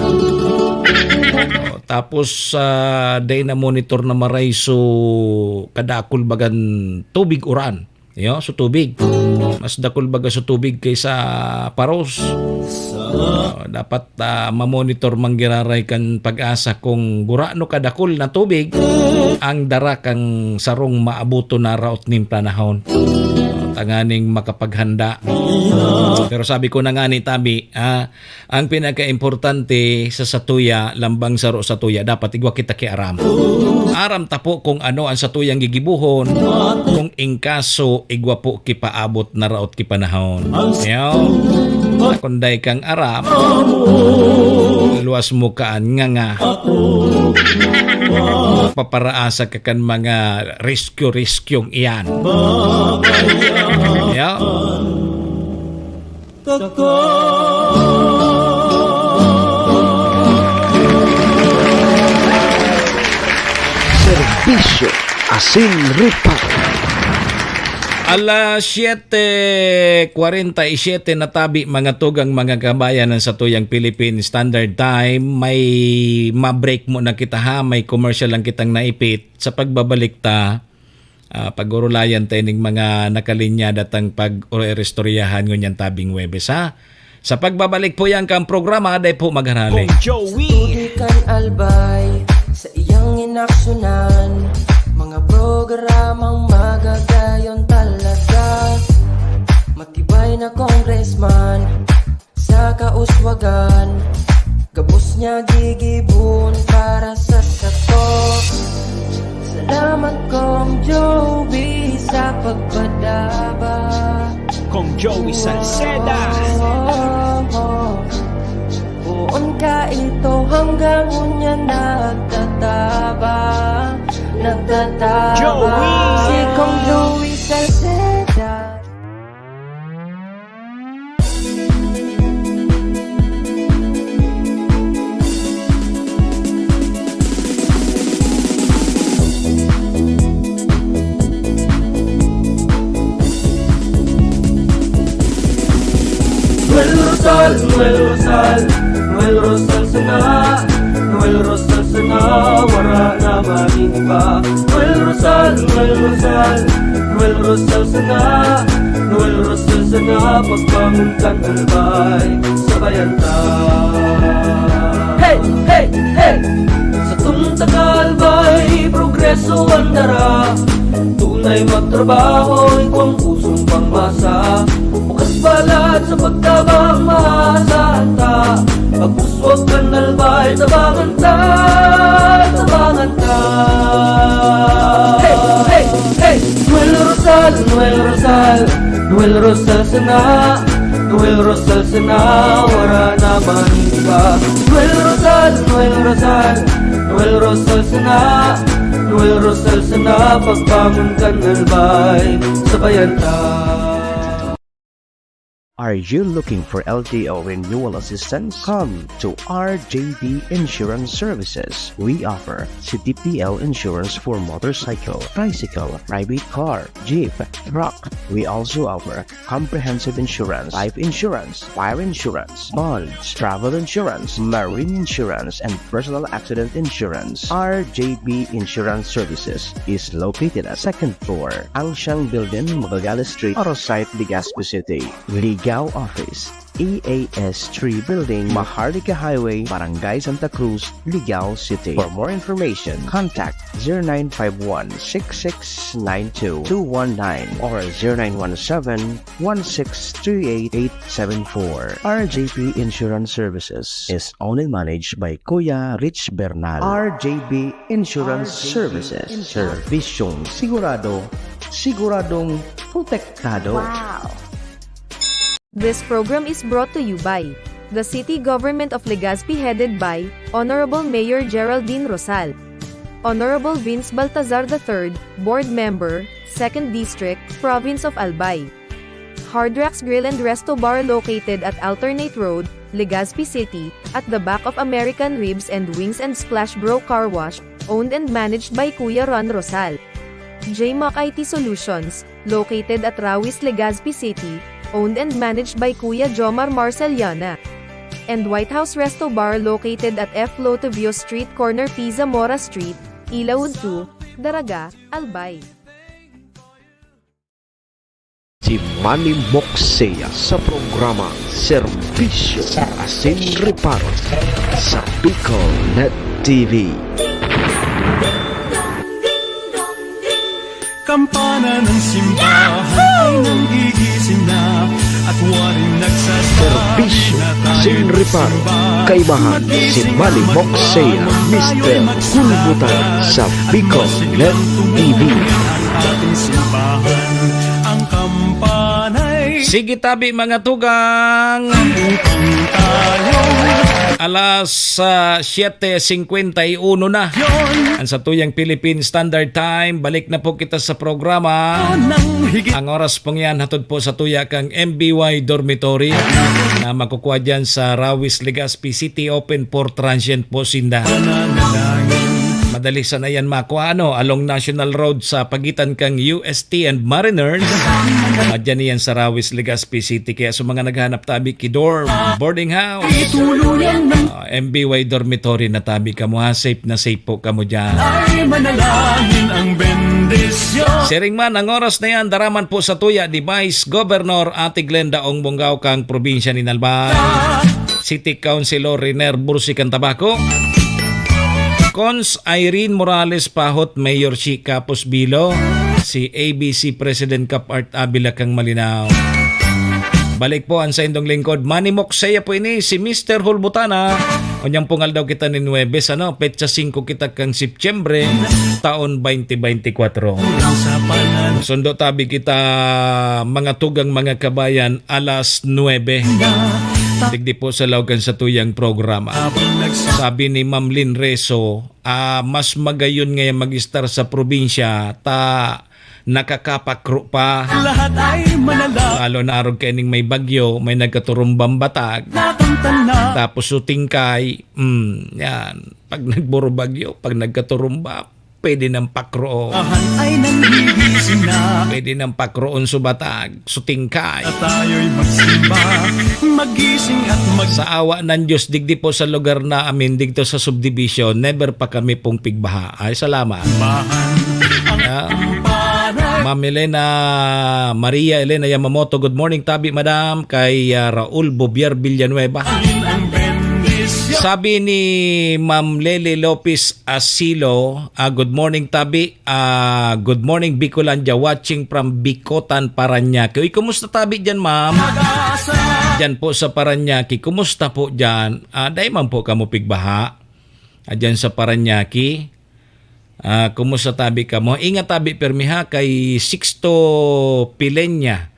Oh, tapos ah, dai na monitor na maray so kadakul bagan tubig uran. Yo, so tubig. Mas dakul baga sa tubig kaysa paros. Ah, dapat, ah, mamonitor man giraray kan PAGASA kung gurano kadakul na tubig ang dara kan sarong maaboton na raot nin panahon. Ah, tanganing makapaghanda. Pero sabi ko na nga ni tabi, ah, ang pinakaimportante sa satuya, lambang saro satuya, dapat igwa kita ki aram. Aram ta po kung ano ang satuyang gigibohon, kung in kaso igwa po ki paabot na raot ki panahon. Yaw, kunday kang aram, luwas mo kaan nga nga. Paparaasa ka kan mga rescue-rescue iyan. Yaw. Serbisyo asin reparo. Alas siyete kwarenta y siyete na tabi, mga tugang, mga kabayan, ang satuyang Philippine Standard Time. May ma-break muna kita, ha? May commercial lang kitang naipit. Sa pagbabalik ta, ah, pag-urulayan ta ining mga nakalinya datang pag-ureristoryahan ngunyan tabing Huwebes, ha? Sa pagbabalik po yan kang programa, dai po magharali. Kong Joey. Tubig kan Albay sa iyang inaksyonan, mga programang magagayon talaga. Matibay na congressman sa kauswagan, gabos niya gigibohon para sa sato. Salamat, Kong Joey, sa pagpadaba. Kong Joey Salceda. Poon ka ito hanggang unya nagtataba, nagtataba. Joey! Si Kong Joey Salceda. Noel Rosal, Noel Rosal, Noel Rosal sana, Noel Rosal sana, wara na maning iba. Noel Rosal, Noel Rosal, Noel Rosal sana, Noel Rosal sana, pagbangon kan Albay, sabayan ta. Hey, hey, hey! Sa tunta ka Albay, progreso ang dara. Tunay magtrabaho, igwang pusong pangmasa. Bukas palad sa pagtabang, maasahan ta. Pag-uswag kan Albay, tabangan ta, tabangan ta. Hey, hey, hey! Noel Rosal, Noel Rosal, Noel Rosal sana, Noel Rosal sana, wara na man iba. Noel Rosal, Noel Rosal, Noel Rosal sana, Noel Rosal sana, pagbangon kan Albay, sabayan ta. Are you looking for L T O renewal assistance? Come to R J B Insurance Services. We offer C T P L insurance for motorcycle, tricycle, private car, jeep, truck. We also offer comprehensive insurance, life insurance, fire insurance, bonds, travel insurance, marine insurance, and personal accident insurance. R J B Insurance Services is located at second floor, Angshan Building, Magallanes Street, Arosite, Legazpi City. Ligao Office, E A S three Building, Maharlika Highway, Barangay Santa Cruz, Ligao City. For more information, contact zero nine five one, six six nine two, two one nine or zero nine one seven, one six three eight, eight seven four. R J P Insurance Services is owned and managed by Kuya Rich Bernal. R J B Insurance Services. Serbisyong sigurado, siguradong protektado. Wow! This program is brought to you by the City Government of Legazpi, headed by Honorable Mayor Geraldine Rosal, Honorable Vince Baltazar the third, Board Member, Second District, Province of Albay. Hard Rocks Grill and Resto Bar, located at Alternate Road, Legazpi City, at the back of American Ribs and Wings and Splash Bro Car Wash, owned and managed by Kuya Ron Rosal. J Mac I T Solutions, located at Rawis, Legazpi City, owned and managed by Kuya Jomar Marceliana. And White House Resto Bar, located at F Lotovio Street, corner P Zamora Street, Ilaud two, Daraga, Albay. Si Manny Moksea sa programa Serbisyo Asin Reparo sa Bicol Net T V. Kampana ng simbahan ay nanggigising na at waring nagsasabi Serbisyo na tayo'y Asin Reparo, magsimba. Kaibahan si Magising Manny na Moksea, magbangon, Mister tayo'y magsimba. Kulbutan sa Bicol Net T V. Ang ating simbahan, ang kampanay. Sige tabi, mga tugang. Upang tayo. Alas, ah, siyete singkwenta y uno na. Yon. Ang satuyang Philippine Standard Time, balik na po kita sa programa. Nang higit. Ang oras pong yan, hatod po sa tuya kang M B Y Dormitory na makukuha dyan sa Rawis, Legazpi City, open for transient po sinda. Madali sana yan makuha, ano, along National Road sa pagitan kang U S T and Mariners. At dyan yan sa Rawis, Legazpi City. Kaya sa mga naghahanap tabi ki dorm, boarding house, ah, M B Y dormitory na tabi kamo, ha? Safe na safe po kamo dyan. Ay, manalangin ang bendisyon. Siring man, ang oras na yan, daraman po sa tuya ni Vice Governor Ate Glenda Ong Bongao kang probinsya ni Nalba. City Councilor Riner Bursi kan Tabaco. Cons Irene Morales Pahot, Mayor Shi Capos Bilo, si A B C President Cap Art Avila kang Malinao. Balik po ang saindong lingkod, Manny Moksea po ini, si Mister Hulbutana. Unyang pungal daw kita ni Nuebes, ano, petsa singko kita kang Setyembre, taon twenty twenty-four. Sundo tabi kita, mga tugang, mga kabayan, alas nuebe. Digdi po sa lawagan sa tuyang programa. Sabi ni Ma'am Lynn Reso, ah, mas magayon ngayon mag-estar sa probinsya, ta nakakapakro pa. Lahat ay manala. Lalo na arog kaining may bagyo, may nagkaturumbang batag. Nakamtan na. Tapos sutingkay, mm, yan. Pag nagburubagyo, pag nagkaturumba, pwede nang pakroon. Ahan ay nanggigising na. Pwede nang pakroon subatag, sutingkay. At tayo'y magsimba, magising at mag- Sa awa ng Diyos, digdi po sa lugar na amin, digto sa subdivision, never pa kami pong pigbaha. Ay, salamat. Bahan ang Ah. Ma'am Elena, Maria Elena Yamamoto, good morning, tabi, madam. Kay, ah, Raul Bobier Villanueva. Sabi ni Ma'am Lely Lopez Asilo, ah, good morning, tabi. Ah, good morning, Bicolandia, watching from Bicotan, Parañaque. Uy, kumusta tabi dyan, ma'am? Dyan po sa Parañaque, kumusta po dyan? Ah, dai man po kamo pigbaha? Ah, dyan sa Parañaque? Ah, kumusta tabi kamo? Ingat tabi permi ha, kay Sixto Pileña.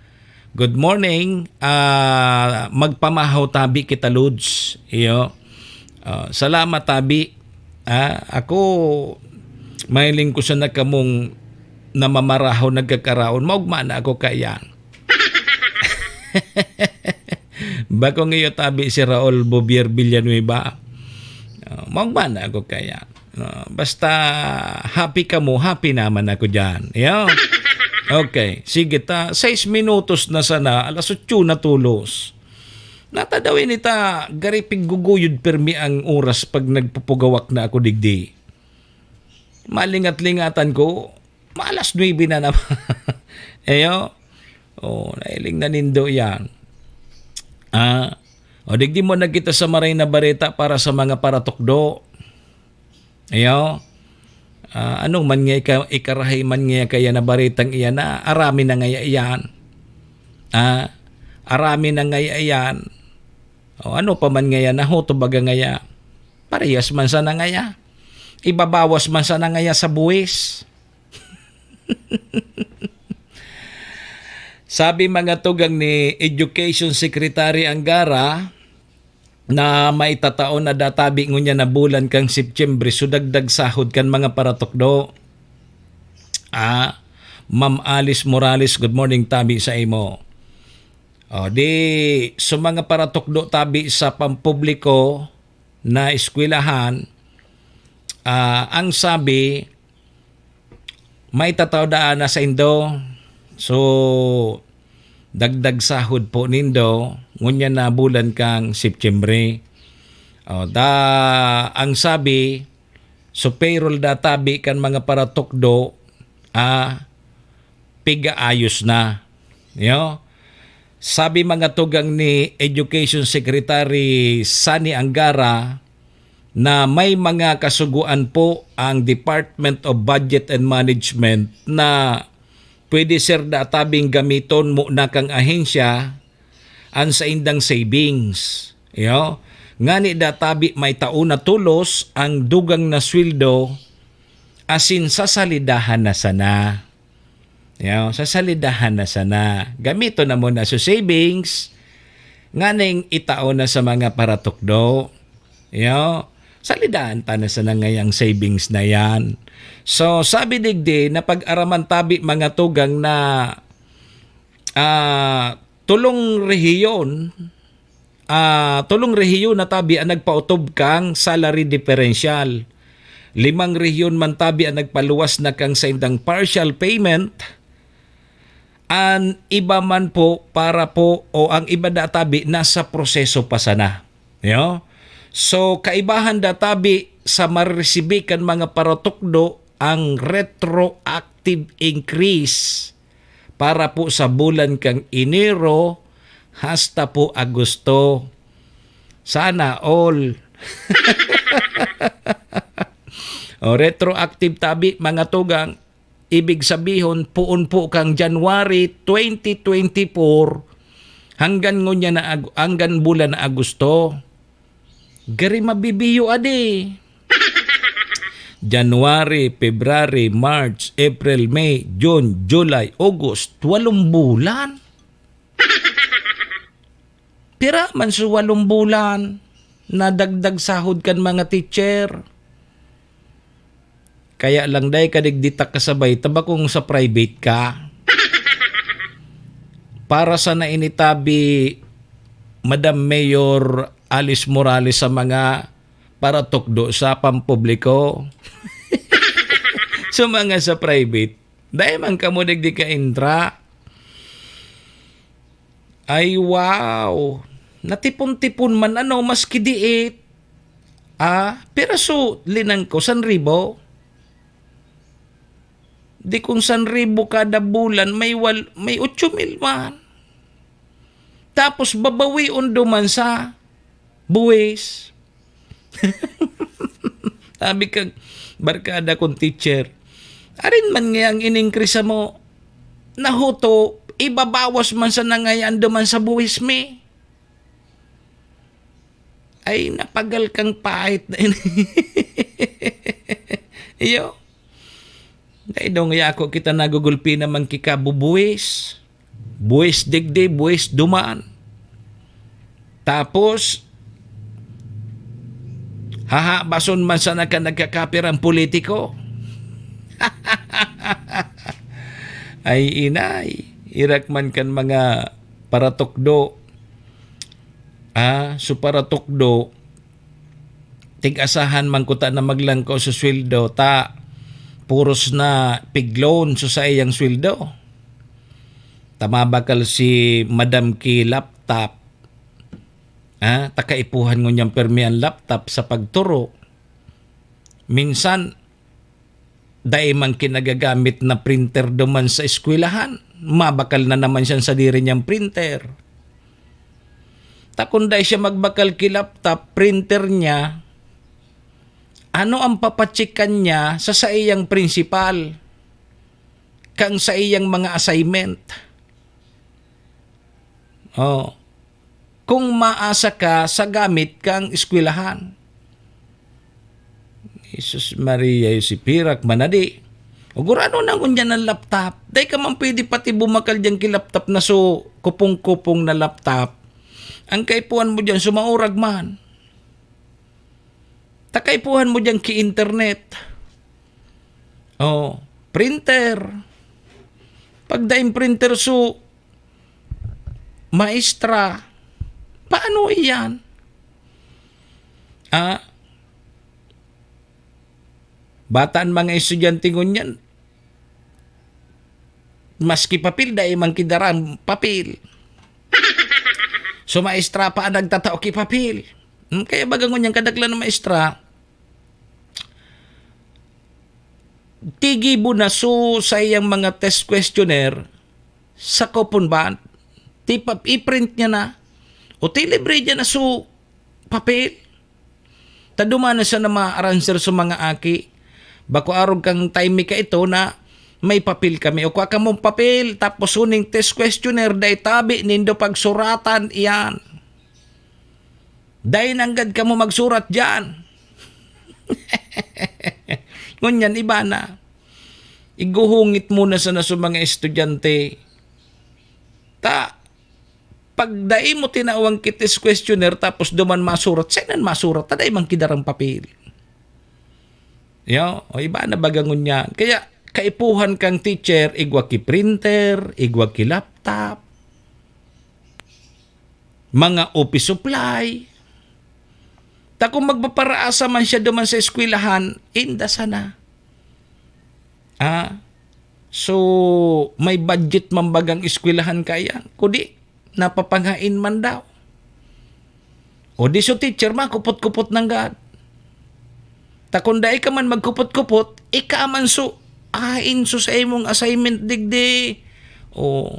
Good morning. Ah, magpamahaw tabi kita, Lods. Iyo. Ah, salamat tabi. Ah, ako, mahiling ko sana kamong namamarahaw, nagkakaraon. Maugma na ako kaya. Bakong iyo tabi si Raul Bobier Villanueva. Ah, maugma na ako kaya. Ah, basta happy kamo, happy naman ako dyan. Iyo. Okay, sige ta. Sais minutos na sana, alas otso na tolos. Natadawin ita, gari pigguguyod permi ang oras pag nagpupugawak na ako digdi. Malingat-lingatan ko, maalas nuebe na naman. Iyo. Oh, nahiling na nindo yan. Ah, o digdi mo nagkita sa Maray na Bareta para sa mga paratukdo. Iyo. Ah, anong man nga ika-, ikarahay man nga kaya na baretang iyan na arami na ngaya iyan. Ah, arami na ngaya iyan. O ano pa man ngaya na ho, to baga ngaya. Parehas man sana ngaya. Ibabawas man sana ngaya sa buwis. Sabi mga tugang ni Education Secretary Angara na maitatao na databi ngunyan na bulan kan Setyembre, so dagdag sahod kan mga paratukdo. Ah, Ma'am Alice Morales, good morning, tabi sa imo. O, di, so mga paratukdo tabi sa pampubliko na eskwelahan, ah, ang sabi, maitatao daan na sa indo. So, dagdag sahod po nindo, ngunyan na bulan kang Setyembre. O, da, ang sabi, so payroll databi kan mga paratukdo, ah, pigaayos na. Yo, sabi mga tugang ni Education Secretary Sonny Angara na may mga kasugoan po ang Department of Budget and Management na pwede, sir, da tabing gamiton mo na kang ahensya an saindang savings. Yo, ngani da tabi may tao na tulos ang dugang na sweldo asin sasalidahan na sana. Yo, sasalidahan na sana. Gamiton na mo na sa savings, nganing itao na sa mga paratukdo. Yo, salidahan ta na sana ngayang savings na yan. So, sabi digdi na pag-araman tabi mga tugang na, ah, tulong rehiyon, ah, tulong rehiyon na tabi ang nagpautob kang salary differential. Limang rehiyon man tabi ang nagpaluwas na kang saindang partial payment. An iba man po para po, o ang iba da tabi nasa proseso pa sana. Yo? So, kaibahan da tabi sa maresibi kan mga paratukdo ang retroactive increase para po sa bulan kang Enero hasta po Agosto. Sana all. O, retroactive tabi, mga tugang, ibig sabihon, poon po kang January twenty twenty-four hanggang ngunyan na Ag-, hanggang bulan na Agosto. Gari mabibiyo adi. January, February, March, April, May, June, July, August, walong bulan. Pira man sa walong bulan na dagdag sahod kan mga teacher? Kaya lang, dai ka digdi ta kasabay, ta bakong sa private ka. Para sa nainitabi, Madam Mayor Alice Morales, sa mga paratukdo sa pampubliko. Sa mga sa private, dai man kamo digdi ka-intra. Ay, wow! Natipon-tipon man, ano, maski diit. Ah, piraso, linang ko, san ribo. Di kung san ribo kada bulan, may wal-, may otso mil man. Tapos babawion duman sa buwis. Sabi kang barkada kong teacher, "Arin man ngayang in-increase mo, nahuto, ibabawas man sana ngayaan duman sa buwis mi." Ay, napagal kang pait na ini. Iyo. Dai daw ngaya ako kita nagugulpi naman ki kabubuwis. Buwis digdi, buwis duman. Tapos, hahabason man sana ka nagkakapirang politiko. Ay, inay, irak man kan mga paratukdo. Ah, so paratukdo, tig-asahan man kuta na maglangko sa sweldo, ta puros na piglon sa saiyang sweldo. Ta mabakal si madam ki laptop. Ah, ta kaipuhan ngunyan permi an laptop sa pagturo. Minsan, dai man ki nagagamit na printer duman sa eskwelahan. Mabakal na naman siyang sadiri niyang printer. Ta kun dai siya magbakal ki laptop, printer niya, ano ang papachekan niya sa saiyang principal kang saiyang mga assignment? Oh. Kung maasa ka sa gamit kang eskwelahan. Jesus Maria, si pirak man na di. Ugurano na ngunyan ang laptop. Dai ka man pwede pati bumakal diyan ki laptop na so kupong-kupong na laptop. Ang kaipuhan mo diyan, sumaurag man. Ta kaipuhan mo diyan ki internet. Oh, printer. Pag daing printer so maestra, paano iyan? Ah, bata an mga estudyante ngunyan, maski papel, dai man ki darang papel. So, maestra pa an nagtatao ki papel. Hmm, kaya baga ngunyan kadaklan na maestra, tigibo na so saiyang mga test questionnaire, sa coupon bond. Tipa, i-print niya na. O ti libre niya na su papel. Taduma na siya na ma-arrange sa mga aki. Bako arog kang time ka ito na may papel kami. O kua kamong papel, tapos uning test questionnaire, dai tabi nindo pagsuratan iyan. Dai nanggad kamo magsurat diyan. Ngunyan, iba na. Iguhungit muna sana sa mga estudyante. Ta, pag dai mo tinawang ki test questionnaire tapos duman masurat, sainan masurat? Ta dai man ki darang papel. Yo, o iba na baga ngunyan. Kaya, kaipuhan kang teacher, igwa ki printer, igwa ki laptop, mga office supply. Ta kung magpaparaasa man siya duman sa eskwelahan, inda sana. Ah, so, may budget man bagang eskwelahan kaya? Kudi, napapanghain man daw. O di so teacher, makupot-kupot nanggad. Ta kung dai ka man magkupot-kupot, ika man so, ain so sa imong assignment digdi. O,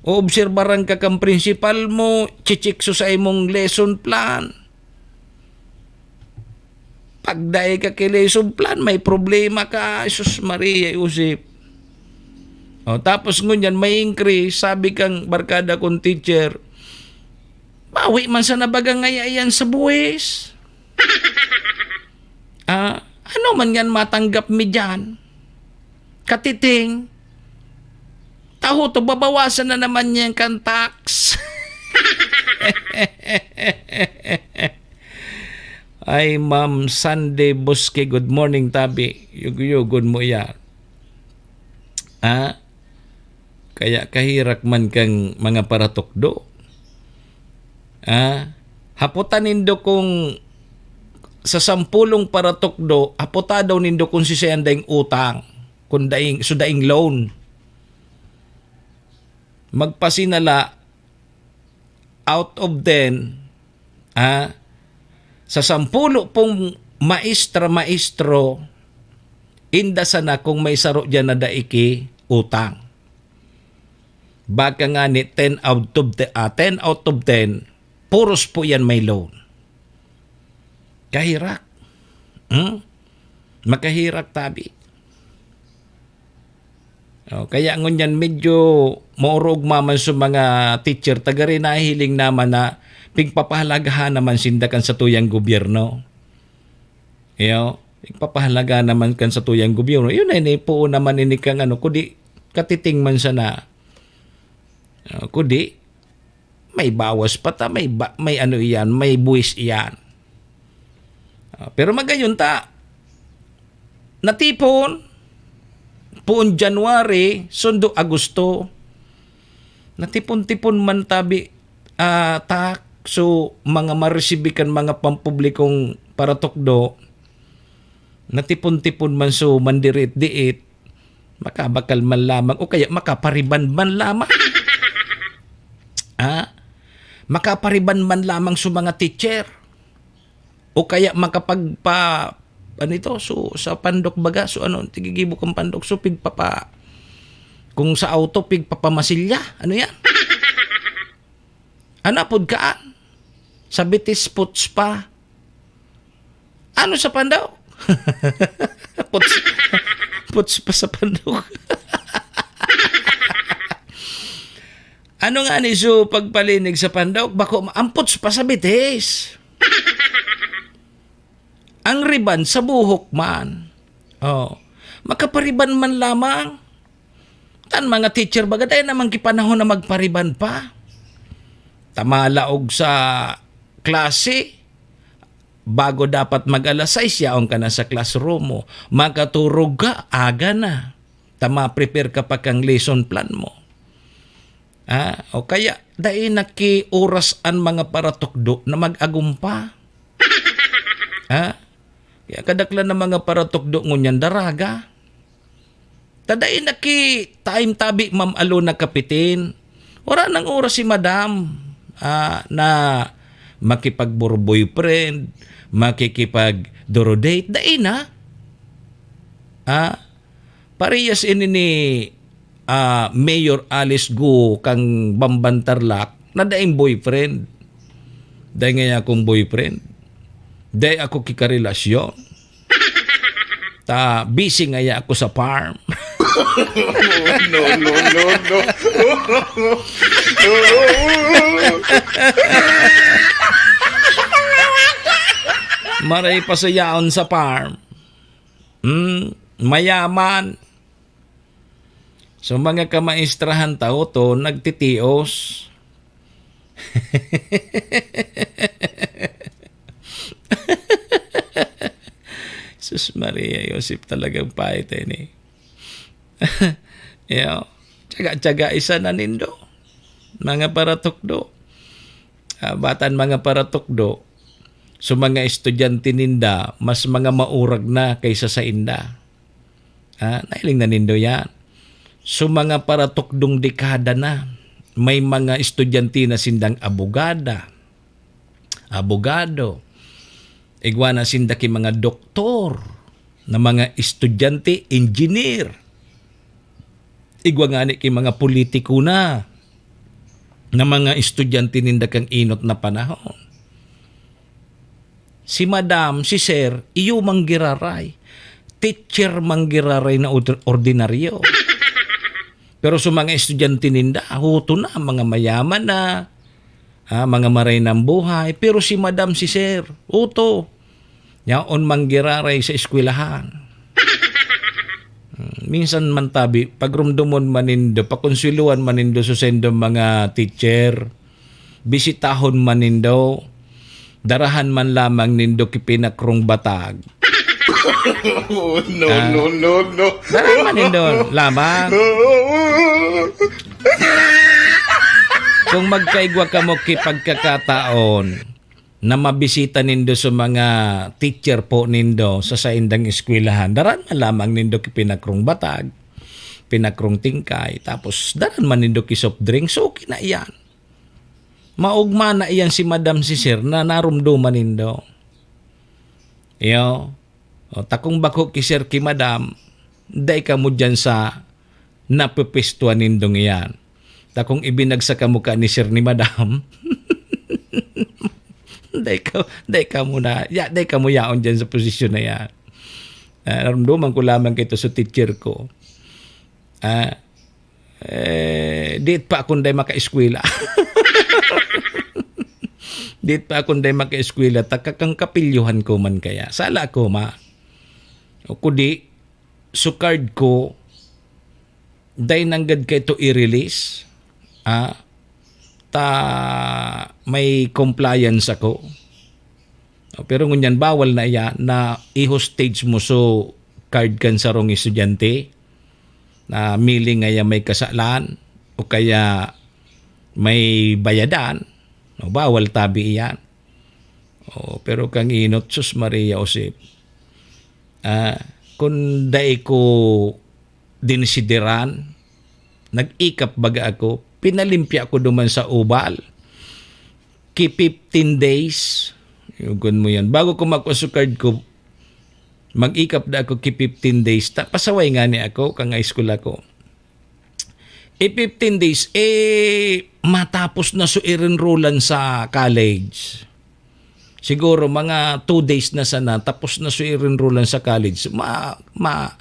oobserbaran ka kang principal mo, chichik so sa imong lesson plan. Pag dai ka ki lesson plan, may problema ka. Jesus Maria, Joseph. O, tapos ngunyan, may increase, sabi kang barkada kong teacher, mawi man sana baga ngaya iyan sa buwis. Ah, ano man yan matanggap mi dyan? Katiting, taho to, babawasan na naman yan kan tax. Ay, Ma'am Sandy Bosque, good morning, tabi. Yugyugon mo yan. Ah, kaya kahirak man kang mga paratukdo. Ah, haputan nindo kung sa sampulong paratukdo, haputa daw nindo kung siisay an daing utang, kung daing, so daing loan. Magpasinala, out of ten, ah, sa sampulo pong maestra, maestro, inda sana kung may saro diyan na dai ki utang. Baka ngani ten out of te-, ah, ten out of ten, puros po yan may loan. Kahirak. Hmm? Makahirak tabi. O, kaya ngunyan medyo maurog man sa mga teacher, ta gari nahihiling naman na pigpapahalagahan naman sinda kan satuyang gobyerno. Iyo, pigpapahalagahan naman kan satuyang gobyerno. Yun ay naipuon naman ini kang ano, kudi katiting man sana. O, kudi, may bawas pa ta, may ba-, may ano iyan, may buwis iyan. Ah, pero magayon ta, natipon, poon January, sundo Agosto. Natipon-tipon man tabi, ah, ta, so, mga maresibi kan mga pampublikong paratukdo, natipon-tipon man so, mandiriit-diit, makabakal man lamang o kaya makapariban man lamang. Ah, makapariban man lamang sa mga teacher. O kaya makapagpa-, ano ito, so, sa pandok baga, so ano, tigigibo kang pandok, so pigpapa-, kung sa auto, pigpapamasilya. Ano yan? Ano pod kaan? Sa bitis, puts pa. Ano sa pandok? Puts, puts pa sa pandok. Ano nga ni so pagpalinig sa pandok? Bako ma-, ang puts pa sa bitis. Ang riban sa buhok man. Oh. Makapariban man lamang. Tan mga teacher, baga dai naman ki panahon na magpariban pa. Ta malaog sa klase, bago dapat mag alas sais, yaon ka na sa classroom mo. Makaturog ka, aga na. Ta ma-prepare ka pa kang lesson plan mo. Ah, o kaya, dai na ki oras an mga paratukdo na mag-agom pa. Ha? Kaya kadaklan na mga paratukdo ngunyan daraga. Ta dai na ki time tabi, Ma'am Alona Kapitin. Wala nang oras si Madam, ah, na makipag-boyfriend, makikipag-doro-date. Dai na. Ah, parehas ini ni ah, Mayor Alice Go kan Bamban Tarlac na daing boyfriend. Dai ngaya akong boyfriend. Dai ako kikarelasyon. Ta, busy ngaya ako sa farm. No, no, no, no. Maray pa sa yaon sa farm. Hmm, mayaman. So, mga kamaistrahan ta, oto, nagtitios. Sus Maria, Joseph, talagang pait ini. Yo, tiyaga-tiyaga isa na nindo. Mga paratukdo. Ah, batan mga paratukdo. So, mga estudyante ninda, mas mga maurag na kaysa sa inda. Ah, nailing na nindo yan. So, mga paratukdong dekada na, may mga estudyante na sindang abogada, abogado. Igwa na sinda ki mga doktor na mga estudyante, engineer. Igwa ngani ki mga politiko na, na mga estudyante ninda kan inot na panahon. Si madam, si sir, iyo manggiraray. Teacher manggiraray na od-, ordinaryo. Pero sa mga estudyante ninda, huto na, mga mayaman na, ah, mga maray ng buhay. Pero si madam, si sir, huto. Yaon manggiraray sa eskwelahan. Hmm, minsan man tabi, pagrumdomon man nindo, pakonsueluhan man nindo sa sendo mga teacher, bisitahon man nindo, darahan man lamang nindo ki pinakrong batag. Oh, no, Ah. no, no, no. Darahan man nindo lamang. Kung magkaigwa kamo ki pagkakataon na mabisita nindo sa mga teacher po nindo sa saindang eskwelahan, darahan man lamang nindo ki pinakrong batag, pinakrong tingkay, tapos darahan man nindo ki soft drinks, okay na iyan. Maogma na iyan si madam, si sir na narumduman nindo. Iyo. O, takong bako ki sir, ki madam, dai kamo diyan sa napepwestuhan nindong iyan. Takong ibinagsak kamo ka ni sir, ni madam, dai ka, dai kamo na, ya, dai kamo yaon diyan sa posisyon na yan. Ah, narumduman ko lamang kito sa teacher ko. Ah, eh, di pa akong dai makaeskwela. Di pa akong dai makaeskwela, ta kakang kapilyuhan ko man kaya. Sala ako, ma. O kudi, so card ko, dai nanggad kaito i-release. Ah, ta may compliance ako. Pero ngunyan, bawal na iya na i-hostage mo so card kan sarong estudyante na miling ngaya may kasalan o kaya may bayadan. No, bawal tabi iyan. Oh, pero kang inot, sus Maria Josep. Ah, kung dai ko dinisideran, nag-ikap baga ako, pinalimpya ko duman sa ubal. Ki fifteen days, yugon mo yan. Bago ko makuha sa card ko, mag-ikap da ako ki fifteen days. Ta, pasaway nga ni ako, kang high school ako. E fifteen days, eh, matapos na so irenrolan sa college. Siguro mga two days na sana, tapos na so irenrolan sa college. Ma, ma,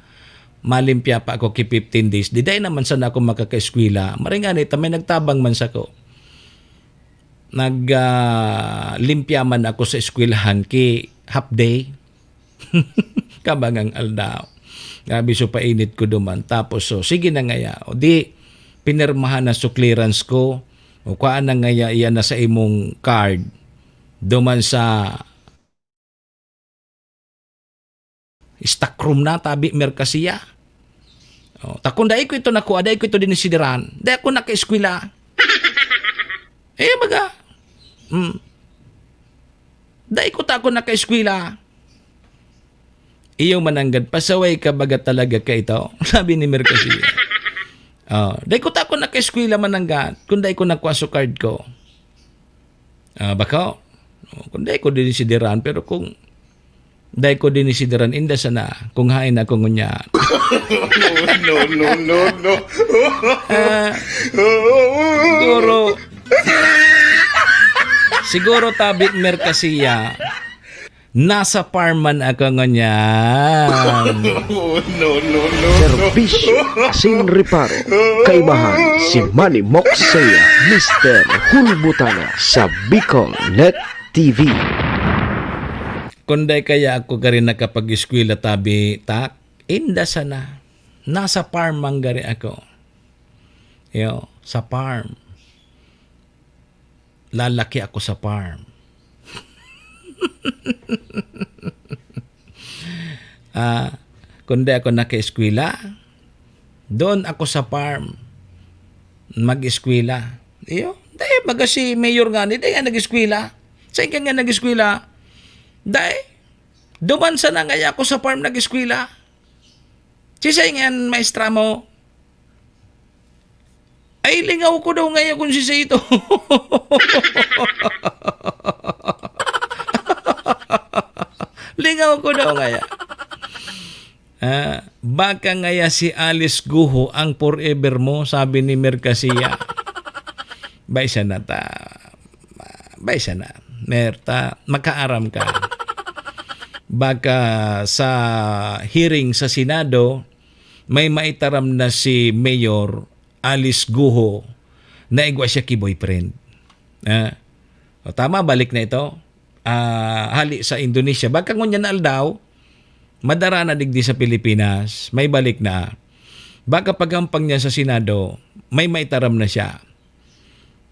malimpya pa ako ki fifteen days. Di dai naman sana ako makakaeskwela. Maray ngani ta, may nagtabang man sako. Nag, ah, limpya man ako sa eskwelahan ki half day. Kabangang aldaw. Grabe, so painit ko duman. Tapos, so, sige na ngaya. O di, pinirmahan na so clearance ko. O kuhaan na ngaya iyan na sa imong card. Duman sa stock room na, tabi, merkasiya. O, ta kung dai ko ito nakuha, dai ko ito dinisideran, dai ako nakaeskwela. Eh, baga. Hmm. Dai ko ta ako nakaeskwela. Iyo mananggad, pasaway ka baga talaga ka ito, sabi ni Mercasio. Oh, dai ko ta ako nakaeskwela mananggad, kung dai ko nakuha so card ko. Ah, bako, oh, kung dai ko dinisideran, pero kung Dai ko dinisideran inda sana kung haen ako ngunyan. No, no, no, no. Ah, siguro, siguro tabi, Merkasiya, nasa farm man ako ngunyan. No, no, no, no. Serbisyo asin reparo. Kaibahan si Manny Moxea, Mister Hulbutana sa Bicol Net T V. Kung dai kaya ako gari nakapag-eskwela tabi, tak, inda sana. Nasa farm man gari ako. Yo, sa farm. Lalaki ako sa farm. Ah, kung dai ako nakaeskwela, doon ako sa farm mag-eskwela. Iyo, dai, baga si Mayor nga ni, dai nga nag-eskwela. Sa ikan nga nag-eskwela, dai, duman sana ngaya ako sa farm nag-eskwela. Sisay nga yan, maestra mo? Ay, lingaw ko daw ngaya kung sisay ito. Lingaw ko daw ngaya. Ah, baka ngaya si Alice Guho ang forever mo, sabi ni Mercasia. Bay sana ta. Bay sana. Merta, makaaram ka. Baka sa hearing sa Senado, may maitaram na si Mayor Alice Guho na igwa siya ki boyfriend. Ah, o, tama, balik na ito. Ah, hali sa Indonesia. Baka ngunyan na aldaw, madara na digdi sa Pilipinas, may balik na. Baka paghampang niya sa Senado, may maitaram na siya.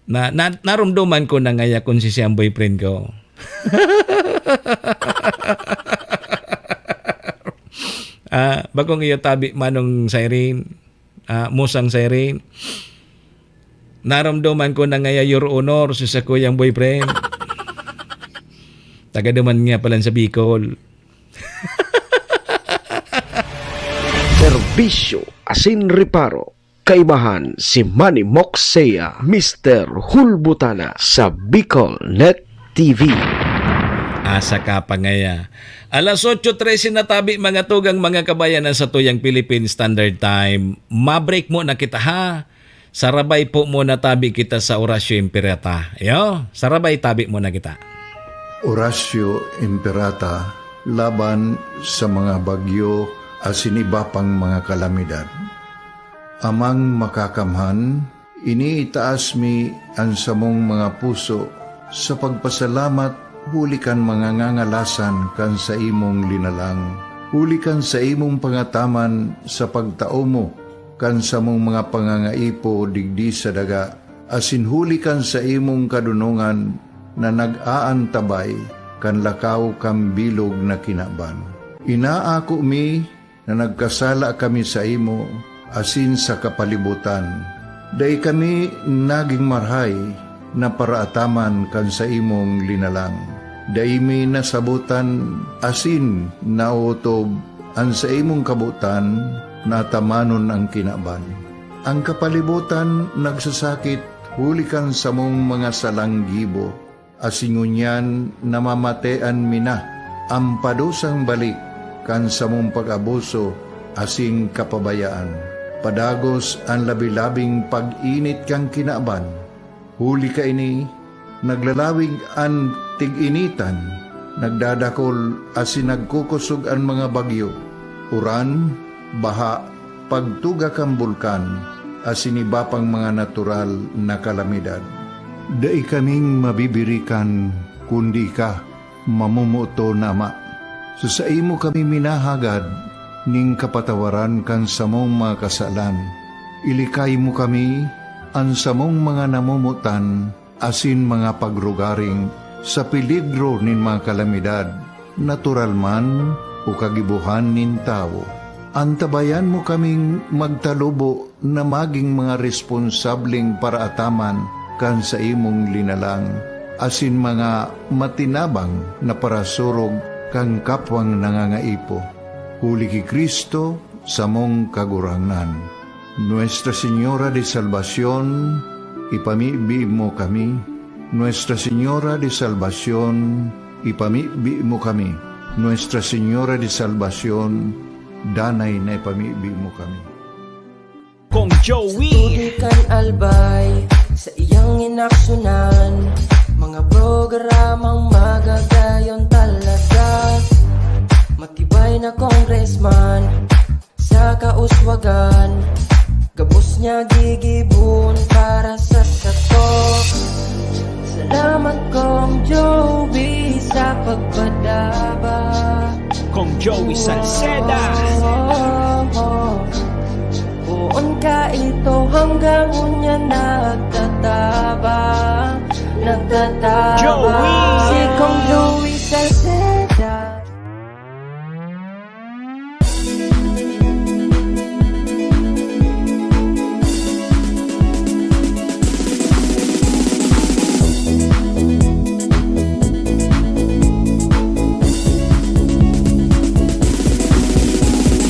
Na, na, narumduman ko na ngaya kung si siyang boyfriend ko. Ah, bakong iyo tabi, Manong Siren. Ah, Musang Siren. Narumduman ko na ngaya, Your Honor, si sakuyang boyfriend. Taga duman nga pala sa Bicol. Serbisyo asin reparo. Kaibahan si Manny Moxea, Mister Hulbutana sa Bicol Net T V. Asa ka pa ngaya? Alas otso trese na tabi, mga tugang, mga kabayan, ang satuyang Philippine Standard Time. Ma-break muna kita, ha? Sarabay po muna tabi kita sa Orasyo Imperata. Yo, sarabay tabi muna kita. Orasyo Imperata laban sa mga bagyo asin iba pang mga kalamidad. Amang Makakamhan, iniitaas mi an samong mga puso sa pagpasalamat huli kan mga ngangalasan kan saimong linalang, huli kan saimong pangataman sa pagtao mo kan samong mga pangangaipo digdi sa daga, asin huli kan saimong kadonongan na nag-aantabay kan lakaw kan bilog na kinaban. Inaako mi na nagkasala kami saimo asin sa kapalibotan. Dai kami nagin marahay na paraataman kan saimong linalang. Dai mi nasabotan asin naotob an saimong kabotan na atamanon an kinaban. An kapalibotan nagsasakit huli kan samong mga salang gibo, asin ngunyan namamatean mi na an padusang balik kan samong pag-abuso asin kapabayaan. Padagos an labi-labing pag-init kan kinaban. Huli kaini, naglalawig an tig-initan, nagdadakol asin nagkukosog an mga bagyo, uran, baha, pagtuga kan bulkan, asin iba pang mga natural na kalamidad. Dai kaming mabibirikan, kundi ika, mamomoton na Ama. Sa saimo kami minahagad nin kapatawaran kan samong mga kasalan. Ilikay mo kami, an samong mga namomotan, asin mga pagrugaring sa peligro nin mga kalamidad, natural man o kagibohan nin tawo. Antabayan mo kaming magtalubo na magin mga responsableng paraataman kan saimong linalang, asin mga matinabang na parasurog kan kapwang nangangaipo. Huli ki Cristo, samong Kagurangnan. Nuestra Señora de Salvacion, ipamibi mo kami. Nuestra Señora de Salvacion, ipamibi mo kami. Nuestra Señora de Salvacion, danay na ipamibi mo kami. Kong Joey. Sa tubig kan Albay, sa iyang inaksunan, mga programang magagayon talaga. Matibay na congressman, sa kauswagan, gabos niya gigibon para sa sato. Salamat, Kong Joey, sa pagpadaba. Kong Joey Salceda. Oh, oh, oh. Poon ka ito hanggang unya nagtatabang, nagtatabang. Joey. Si Kong Joey Salceda.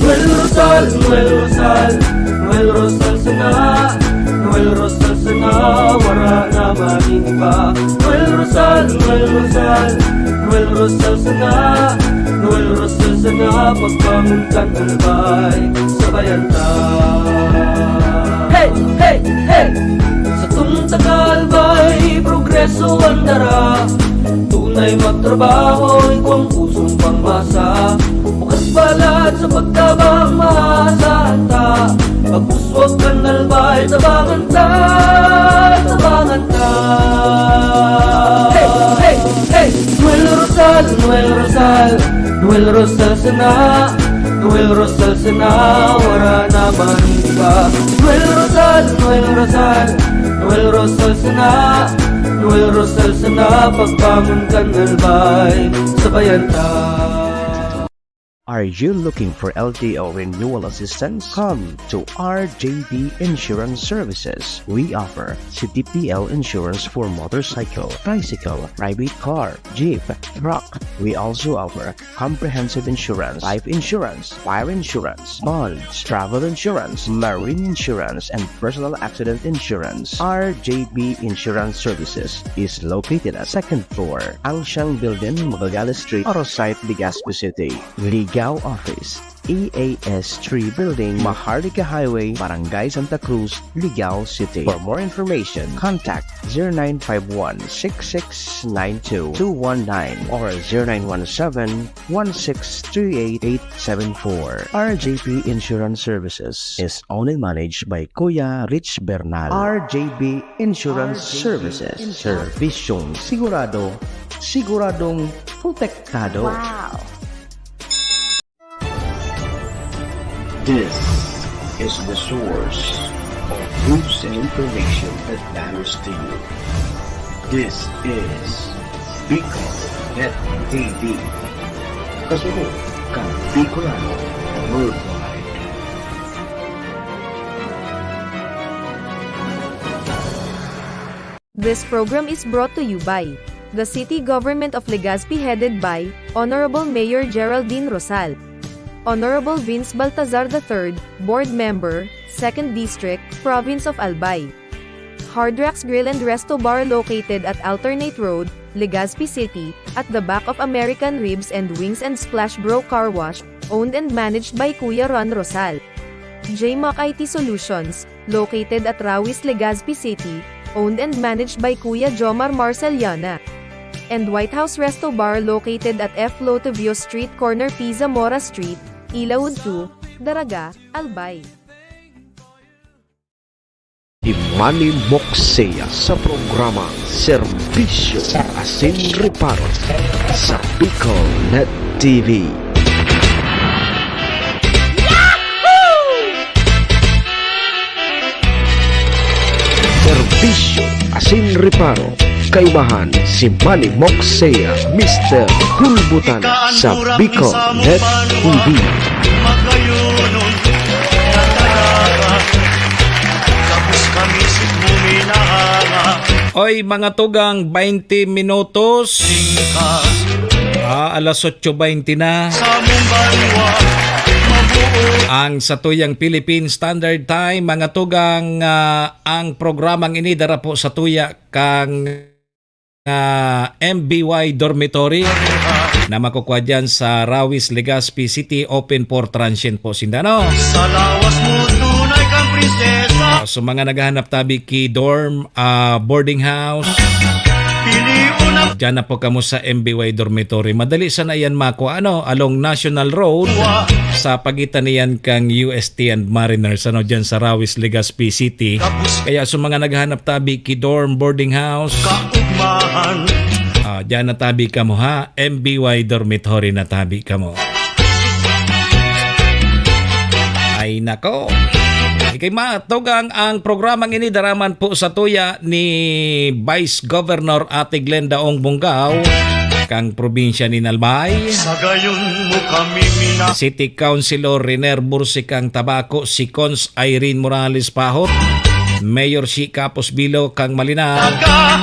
Noel Rosal, Noel Rosal, Noel Rosal sana, Noel Rosal sana, wara na man iba. Noel Rosal, Noel Rosal, Noel Rosal sana, Noel Rosal sana, pagbangon kan Albay, sabayan ta. Hey, hey, hey! Satong taga Albay, progreso an dara. Tunay magtrabaho, igwang pusong pangmasa. Bukas balat sa pagtabang, maasahan ta. Pag-uswag kan Albay, tabangan ta, tabangan ta. Hey, hey, hey! Noel Rosal, Noel Rosal, Noel Rosal sana, Noel Rosal sana, wara na man iba. Noel Rosal, Noel Rosal, Noel Rosal sana, Noel Rosal sana, pagbangon kan Albay, sabayan ta. Are you looking for L T O renewal assistance? Come to R J B Insurance Services. We offer C T P L insurance for motorcycle, tricycle, private car, jeep, truck. We also offer comprehensive insurance, life insurance, fire insurance, bonds, travel insurance, marine insurance, and personal accident insurance. R J B Insurance Services is located at second floor, Angsiang Building, Magallanes Street, Arosite, Legazpi City. Ligao Office, E A S three Building, Maharlika Highway, Barangay Santa Cruz, Ligao City. For more information, contact zero nine five one, six six nine two, two one nine or zero nine one seven, one six three eight, eight seven four. R J P Insurance Services is owned and managed by Kuya Rich Bernal. R J P Insurance Services. Serbisyong sigurado, siguradong protektado. Wow! This is the source of news and information that matters to you. This is Bicol Net T V. Kasunod kan Bicolano Worldwide. This program is brought to you by the City Government of Legazpi, headed by Honorable Mayor Geraldine Rosal. Honorable Vince Baltazar the third, Board Member, Second District, Province of Albay. Hard Rocks Grill and Resto Bar located at Alternate Road, Legazpi City, at the back of American Ribs and Wings and Splash Bro Car Wash, owned and managed by Kuya Ron Rosal. J Mac I T Solutions, located at Rawis, Legazpi City, owned and managed by Kuya Jomar Marceliana. And White House Resto Bar located at F Lotovio Street, corner P Zamora Street, Ilawod two, Daraga, Albay. Si Manny Moksea sa programang Serbisyo Asin Reparo sa Bicol Net T V. Serbisyo Asin Reparo, kaibahan si Manny Moksea, Mister Kulbutan sa Bicol Net T V. Oy, mga tugang, baynte minutos. Ah, alas otso baynte na. Ang satuyang Philippine Standard Time, mga tugang, ah, ang programang ini dara po satuya kan ah, M B Y Dormitory. na makukuha dyan sa Rawis, Legazpi City, open for transient po sinda, no? Sa lawas mo, tunay kang prinsesa. So, mga naghahanap tabi ki dorm, ah, boarding house, Pilion na dyan na po kamo sa M B Y Dormitory. Madali sana yan makuha, ano, along National Road, sa pagitan niyan kang U S T and Mariners, ano, dyan sa Rawis, Legazpi City. Kaya sa mga naghahanap tabi ki dorm, boarding house, kaugmahan, ah, dyan na tabi kamo, ha? M B Y Dormitory na tabi kamo. Ay, nako. Ikay matugang ang programang ini daraman po sa tuya ni Vice Governor Ate Glenda Ong Bungao, kang probinsya ni Albay. Sa gayon mo kami mina- City Councilor Riner Bursikang Tabaco, si Cons Irene Morales Pahot, Mayor si Capos Bilo kang Malinao,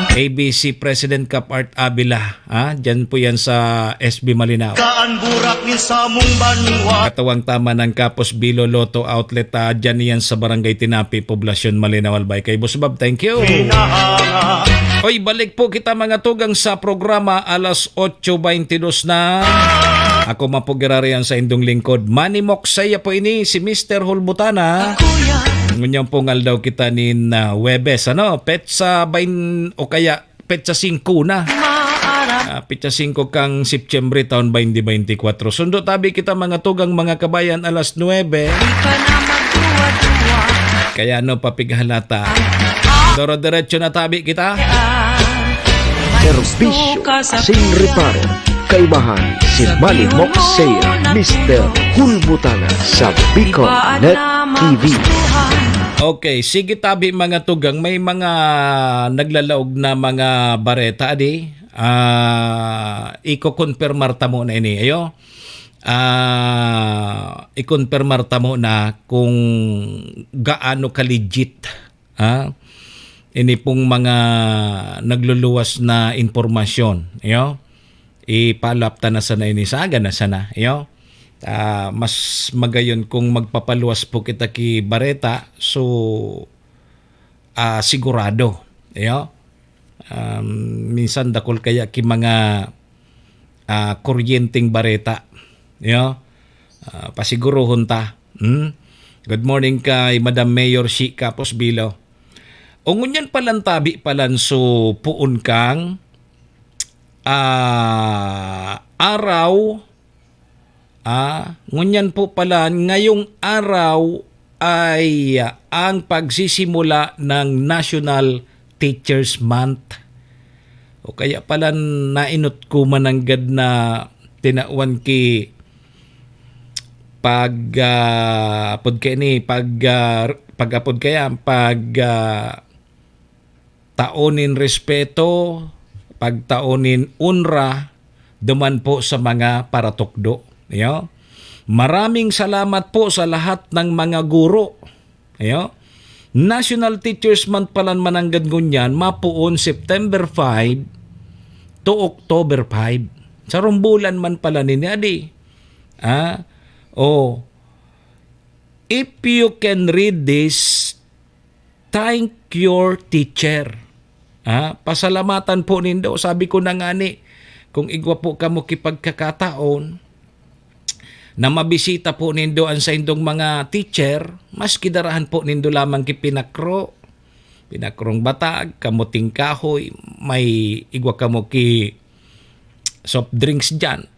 A B C President Cap Art Avila. Ah, dyan po yan sa S B Malinao. Kaan burak ni samong banwa. Katuwang tama ng Capos Bilo Lotto Outlet, ah, dyan yan sa Barangay Tinapi, Poblacion Malinao, Albay. Kay Boss Bob, thank you. Pinahanga. Oy, balik po kita, mga tugang, sa programa, alas otso baynte dos na. Ako man po girarian sa indong lingkod, Manny Moksaya po ini, si Mister Hulbutana. Ngunyan pong aldaw kita nin, ah, Webes, ano, petsa bain-, o kaya petsa singko na. Ah, petsa singko kang Septyembre taon baynte baynte kwatro. Sundo tabi kita, mga tugang, mga kabayan, alas nuebe. Kaya ano pa pighalata? Doro-diretso na tabi kita. Serbisyo asin reparo. Kaibahan si Manny Moksaya, Mister Hulbutana sa Bicol Net T V. Okay, sige tabi, mga tugang, may mga naglalaog na mga bareta, adi. Ah, iko-konpirmar ta muna ini, ayo. Ah, ikonpirmar ta muna kung gaano ka-legit, ha? Ini pong mga nagluluwas na impormasyon, ayo. I-follow up ta na sana ini, saga na sana, ayo. Ah, mas magayon kung magpapaluwas po kita ki bareta, so, ah, sigurado, iyo. Um, minsan dakul kaya ki mga, ah, kuryenteng bareta, iyo. Ah, pasigurohon ta. Hmm? Good morning kay Madam Mayor Shi Capos Bilo. O ngunyan palan tabi palan so poon kang, ah, araw, ah, ngunyan po palan, ngayong araw ay, ah, ang pagsisimula ng National Teachers Month. O kaya palan nainot ko mananggad na tinawan ki pag, ah, apod kaya ni, pag, ah, pag apod kaya, pag, ah, tao nin respeto, pagtao nin onra duman po sa mga paratukdo. Iyo. Maraming salamat po sa lahat ng mga guro. Iyo. National Teachers Month palan mananggad ngunyan, mapoon September five to October five. Sa rumbulan man pala nini, adi. Ah, oh. If you can read this, thank your teacher. Ha? Pasalamatan po nindo. Sabi ko na ngani, kung igwa po kamo ki pagkakataon na mabisita po nindo an saindong mga teacher, maski darahan po nindo lamang ki pinakro, pinakrong batag, kamuting kahoy, may igwa kamo ki soft drinks diyan.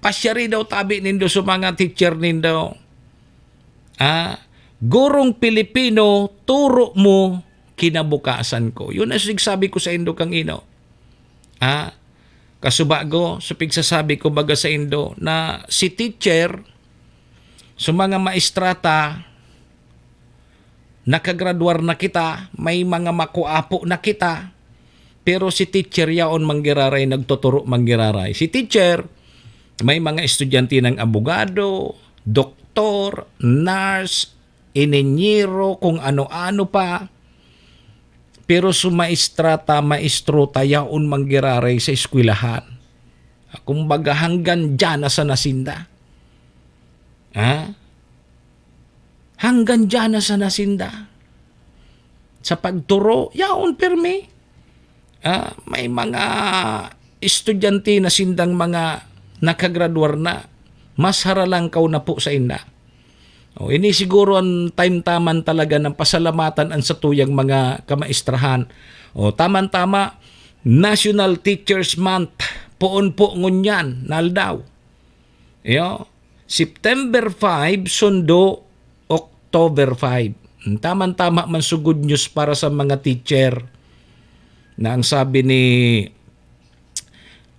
Pasyari daw tabi nindo sa mga teacher nindo. Ah, gurong Pilipino, turo mo kinabukasan ko. Yun ang sigsabi ko saindo kangina. Ah, kasubago, so pigsasabi ko baga saindo na si teacher, so mga maestrata, nakagradwar na kita, may mga makuapo na kita, pero si teacher yaon manggiraray, nagtuturo manggiraray. Si teacher, may mga estudyante ng abogado, doktor, nurse, inenyero, kung ano-ano pa. Pero si maestrata, maestrota, yaon manggiraray sa eskwelahan. Kumbaga, hanggang diyan na sana sinda. Ha? Hanggang diyan na sana sinda. Sa pagturo, yaon pirmi. Ah, may mga estudyante na sindang mga nakagradwar na, mas haralangkaw na po sainda. O, ini siguro an time taman talaga na pasalamatan an satuyang mga kamaistrahan. O, taman-tama, National Teachers Month, poon po ngunyan na aldaw. Iyo, September five, sundo October five. Taman-tama man so good news para sa mga teacher na ang sabi ni,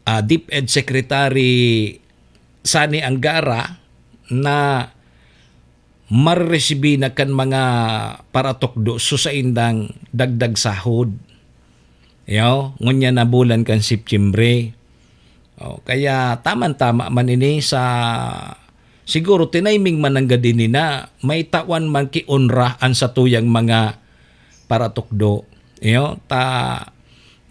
ah, DepEd Secretary Sani Angara na mareresibi na kan mga paratukdo so saindang dagdag sahod. Iyo, ngunyan na bulan kan Setyembre. O, kaya taman-tama man ini sa, siguro tiniming man nanggad ini na may tawan man ki onra an satuyang mga paratukdo. Iyo, ta,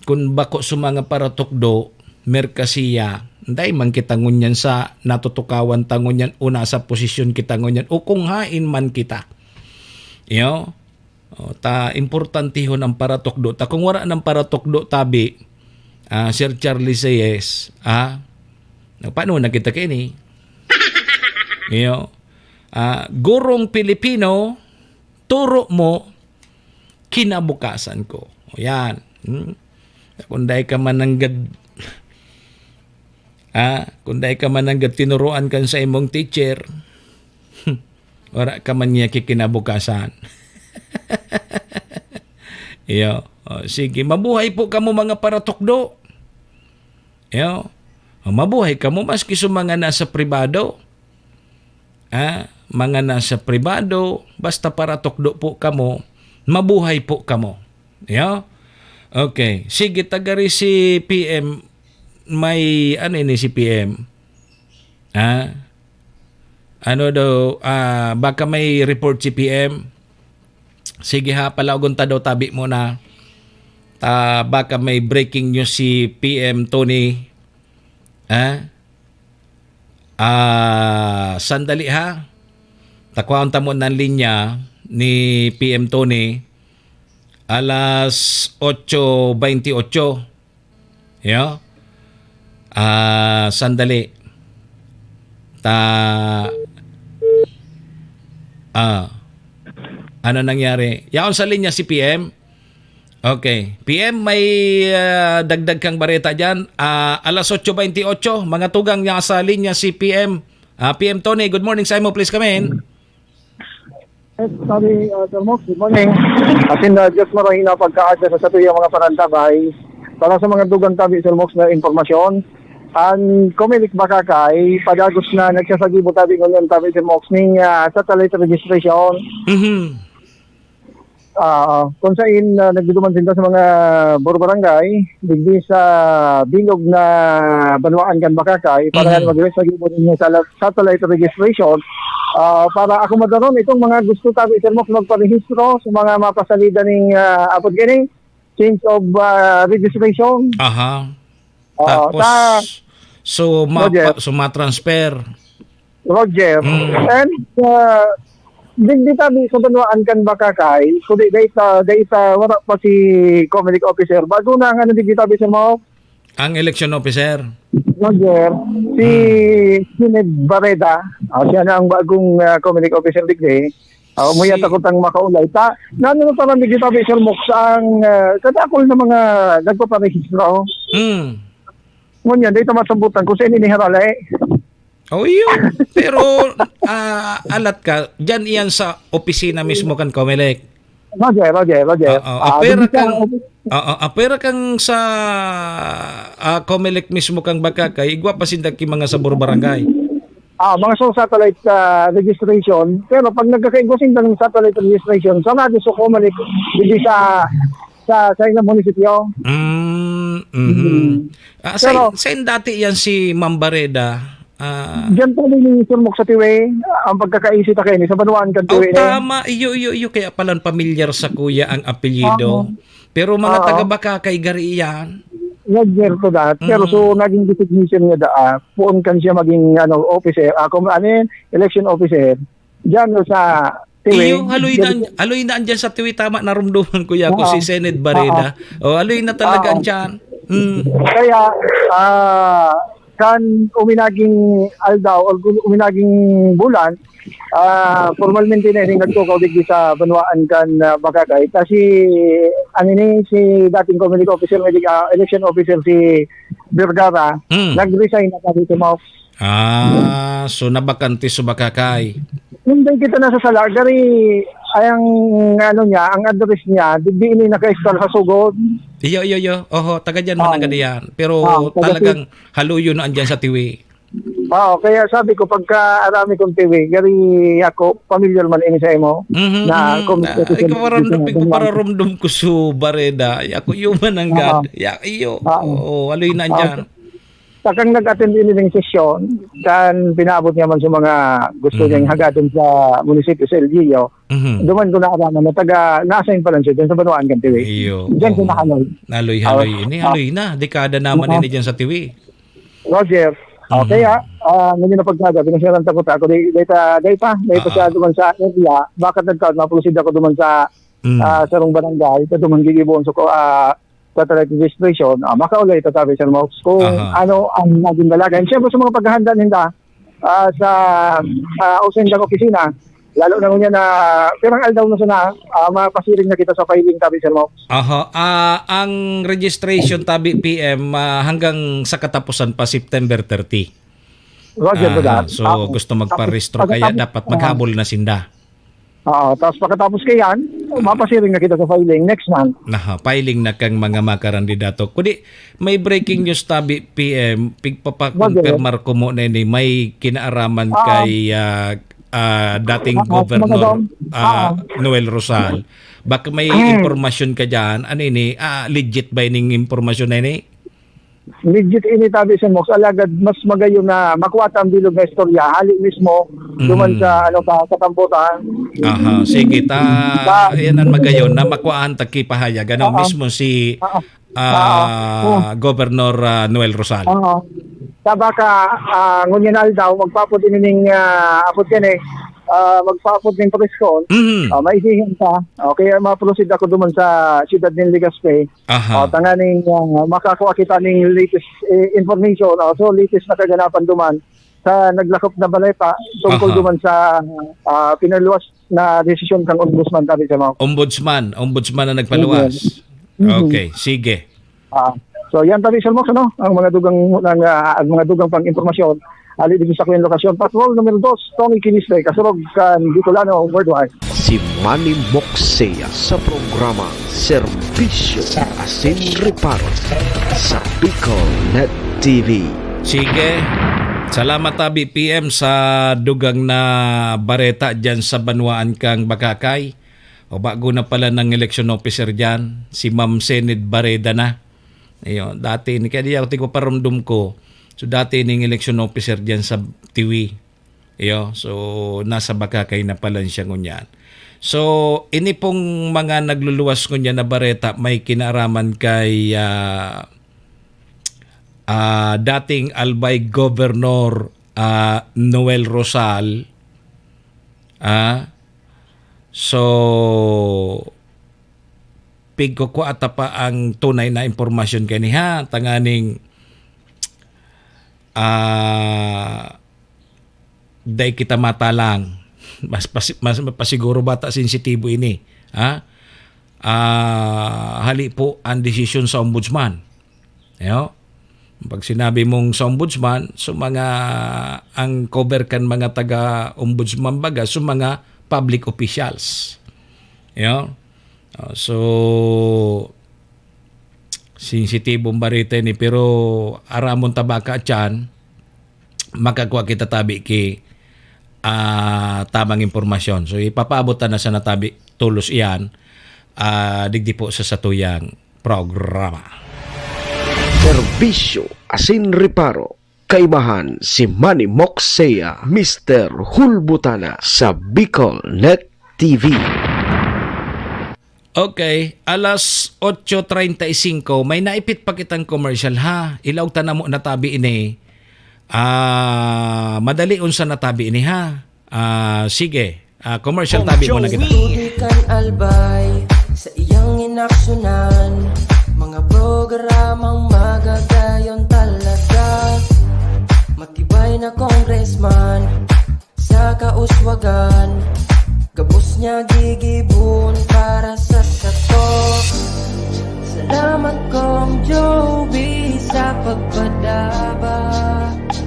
kun bako sa mga paratukdo, merkasiya, dai man kita ngunyan sa natutukawan ta ngunyan o nasa posisyon kita ngunyan o kung hain man kita. Iyo, o, ta importantehon ang paratukdo. Ta kung wala nang paratukdo tabi, ah, Sir Charlie Reyes, ah, paano na kita kini? Iyo, ah, gurong Pilipino, turo mo, kinabukasan ko. O yan. Hmm? Kung dai ka mananggad, ah, kung dai ka mananggad tinuruan kan sa imong teacher, wala ka man niya kikinabukasan. Iyo. O, sige, mabuhay po kamo mga paratukdo. Iyo. O, mabuhay kamo maski sa mga nasa pribado. Ah, mga nasa pribado, basta paratukdo po kamo, mabuhay po kamo. Iyo. Okay. Sige, tagari si P M, may ano ini si P M? Ah? Ano daw, ah, baka may report si P M? Sige ha, palaogon ta daw tabi muna. Ta, baka may breaking news si P M Tony. Ah? Ah, sandali ha. Takuhaon ta muna ang linya ni P M Tony. Alas otso bentiocho. Yo? Ah, sandali. Ta-, ah, ano nangyari? Yaon sa linya si P M? Okay. P M, may, ah, dagdag kang bareta dyan. Ah, alas otso bentiocho, mga tugang niya sa linya si P M. Ah, P M Tony, good morning sa imo. Please come in. Yes, sabi, ah, Sir Mox, good morning. Asin, ah, Diyos marahina pagkaagda sa satuyang mga parantabay. Para sa mga dugang tabi, Sir Mox, na impormasyon, ang Comelec Bacacay, padagos na nagsasagibo tabi ngunyan tabi, Sir Mox, ning, ah, satellite registration. Mhm. Ah, kung sain, ah, nagduduman sinda sa mga buro-barangay, digdi sa bilog na banwaan kan Bacacay, para Mhm. yan mag-register sa la-, satellite registration. Ah, para akomodaron itong mga gusto tabi, Sir Mox, magparehistro sa mga mapasalida ning, ah, apod kini, change of, ah, registration. Aha. Oo, Tapos, sa so, ma-, Roger. pa-, so, ma-transfer. Roger. Mm. And, uh, digdi tabi sa banwaan kan Bacacay, kundi dai ta, dai ta, wala pa si Comelec officer. Bago na ang ano, digdi tabi sa mga Ang election officer. Roger, si Hmm. Kenneth Barreda, ah, siya na ang bagong, ah, Comelec officer digdi. Ah, umuya Si takot ang makaulay. Ta, nano na parang digdi tabi, Sir Mox, ang, ah, kadakol na mga nagpaparehistro. Hmm. Ngunyan, dai ta masambutan kung saan iniharala eh. Oh, yun. Pero, ah, alat ka, dyan iyan sa opisina mismo kan Comelec. Roger, Roger, Roger. Oo, Ah, apera dun sa kang, oo, apera kang sa, ah, Comelec mismo kang Bacacay, igwa pa sinda ki mga sabor barangay. Ah, mga sa satellite, ah, registration. Pero pag nagkakaigwa sinda ng satellite registration, sarado sa Comelec, hindi sa, sa, sa ilang munisipyo. Mm, mhm. Mm. Ah, sa, Pero sa dati yan si Ma'am Barreda, ah, Diyan po ni Sir Mok sa Tiwi, ang pagkakaisi ta kaini, sa banwaan kan Tiwi Oh, ni. tama. Iyo, iyo, iyo. Kaya palan pamilyar sa kuya ang apelyido. Oo. Pero mga Oo. taga Bacacay gari iyan. Roger to that. Pero so, Mm. naging designation niya daa, puon kan siya maging, ano, officer. Ako, ano yun? Election officer. Diyan sa Tiwi. Iyo, haloy na, Diyan. haloy na andyan sa Tiwi. Tama, narumduman ko yan, kung Oo. si Senate Barreda. Oo. O, haloy na talaga Oo. andyan. Mm. Kaya, ah, kan uminaging aldaw or gu-, uminaging bulan, ah, formalmente na ini nagtukaw digdi sa banwaan kan, ah, Bagakay. Kasi, ano ni, si dating Comelec officer, may, ah, election officer si Vergara, Mm. nag-resign na kami sa Mao. Ah, so nabakante sa Bagakay. Hindi kita nasa sala, gari, ay ang, ano niya, ang address niya, digdi ini naka-install sa Sugod. Iyo, iyo, iyo. Oho, taga diyan man, Ah. taga diyan. Pero Ah, taga talagang haluyo na andyan sa Tiwi. Oo, kaya sabi ko, pagka arami kong Tiwi, gari ako, pamilyar man ini sa imo, Mhm, na mhm. kung Ah, ikaw, pararandom, ikaw, pararandom ko sa Bareda. Ya, ako, iyo man ang Oo. gad. Ya, iyo. Oo. Oo, haluyo na Oo. andyan. Takang nag-attend ini ning sesyon, kan pinaabot niya man sa mga gusto Mm. niyang hagadon sa munisipyo, sa L G U, Mhm. duman ko naaraman na taga, na-assign pa lang siya dyan sa banwaan kan Tiwi. Iyo. Diyan ko Oo. nahaloy. Nahaloy-haloy Oo. ini. Oo. Haloy na. Dekada naman Oo. ini dyan sa Tiwi. Roger, Mhm. okay, ah. Ah, ngayon na pagkaga, pinasyalan ta ko ta. Ako, di, di ta, di pa, di pa Oo. siya duman sa area. Bakit nagkaon, maproceed ako duman sa, Mm. ah, sarong barangay, sa duman gigibohon sa ko, ah, satellite registration, ah, makaulay ta sabi, Sir Mox, kung Aha. ano ang naging dalagan. Siyempre, sa mga paghahanda ninda, ah, sa, ah, usendang opisina, lalo na ngunyan na pirang aldaw na sana, ah, mapasiring na kita sa filing, tabi, Sir Mox. Aha. Ah, ang registration, tabi, P M, ah, hanggang sa katapusan pa, September thirty. Roger, Aha. brother. So, Ah, gusto tapos magparehistro, kaya pagkatapos, dapat ah, maghabol na sinda. Oo, tapos pagkatapos kaiyan, mapasiring na kita sa filing next month. Aha, filing na kang mga makarandidato. Kudi, may breaking news, tabi, P M, pigpapakonfirmar ko mo na ini, may kinaaraman Ah. kay, ah, ah, dating Ah, Governor, mga dom-, ah, ah. Noel Rosal. Baka may Hmm. impormasyon ka dyan. Ano ini? Ah, legit ba ining impormasyon na ini? Legit ini, tabi, Sir Mox. Alagad mas magayon na makuha ta ang bilog na istorya. Hali mismo, duman Mm. sa, ano, sa, sa kampo ta. Aha, sige, ta, Sa yan ang magayon na makuhaan ta ki pahayag. Ano, Oo. mismo si, Oo. ah, Oo. Governor, ah, Noel Rosal. Oo. Sa baka, ah, ngunyan aldaw, magpaapod ini ning, ah, apod yan eh. Ah, magpaapod ning press con. Mhm. Ah, maisihin ta. Okay, ma-proceed ako duman sa siyudad nin Legazpi. Aha. O, tanganing, ah, makakuha kita ning latest, eh, information, o, so latest na kaganapan duman sa naglakop na baleta tungkol Aha. duman sa, ah, pinaluwas na desisyon kang Ombudsman, tabi sa mga Ombudsman, Ombudsman na nagpaluwas. Mhm. Mhm. Okay, sige. Ah, so yan, tabi, Sir Mox, ano, ang mga dugang, ang, ah, ang mga dugang pang impormasyon. Ali, dito sa kuyang lokasyon, Patrol numero dos, Tony Kiniste, kasurog kan Bicolano Worldwide. Si Manny Moxea sa programa Serbisyo asin Reparo sa Bicol Net T V. Sige. Salamat, tabi, P M, sa dugang na bareta dyan sa banwaan kang Bagakay. O, bago na pala ng election officer dyan, si Ma'am Senid Bareda na. Iyo, dati ini, kaya di ako tigpaparumdum ko. So, dati ining election officer diyan sa Tiwi. Iyo, so, nasa Bagakay na pala siya ngunyan. So, ini pong mga nagluluwas ngunyan na bareta may kinaaraman kay, ah, ah, dating Albay Governor, ah, Noel Rosal. Ah, so, pigkukua ta pa ang tunay na impormasyon kaniha, tanganing, ah, dai kita matalang. Mas pasi-, mas pasiguro bata sensitibo ini, ha? Ah, hali po ang desisyon sa ombudsman. Yo? Pag sinabi mong sa ombudsman, so mga, ang cover kan mga taga-ombudsman baga, so mga public officials. Yo? Ah, so, sensitibong barita ini, pero aramon ta baka tiyan, makakua kita tabi ki, ah, tamang impormasyon. So, ipapaabot ta na sana tabi tolos iyan, ah, digdi po sa satuyang programa. Serbisyo asin reparo. Kaibahan si Manny Moxea, Mister Hulbutana sa Bicol Net T V. Okay, alas otso treinta y cinco, may naipit pa kitang commercial, ha. Ilaog ta na mo natabi ini. Ah, madali unsa natabi ini, ha. Ah, sige. Ah, commercial tabi mo na kita. Tubig kan Albay sa iyang inaksyonan. Mga programang magagayon talaga. Matibay na congressman sa kauswagan. Gabos niya gigibon para sa sato. Salamat, Kong Joey, sa pagpadaba.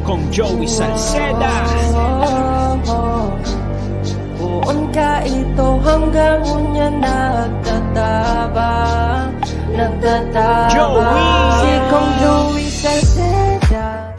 Kong Joey Salceda. Oh, oh, oh. Poon ka ito hanggang unya nagtatabang, nagtatabang. Joey! Si Kong Joey Salceda.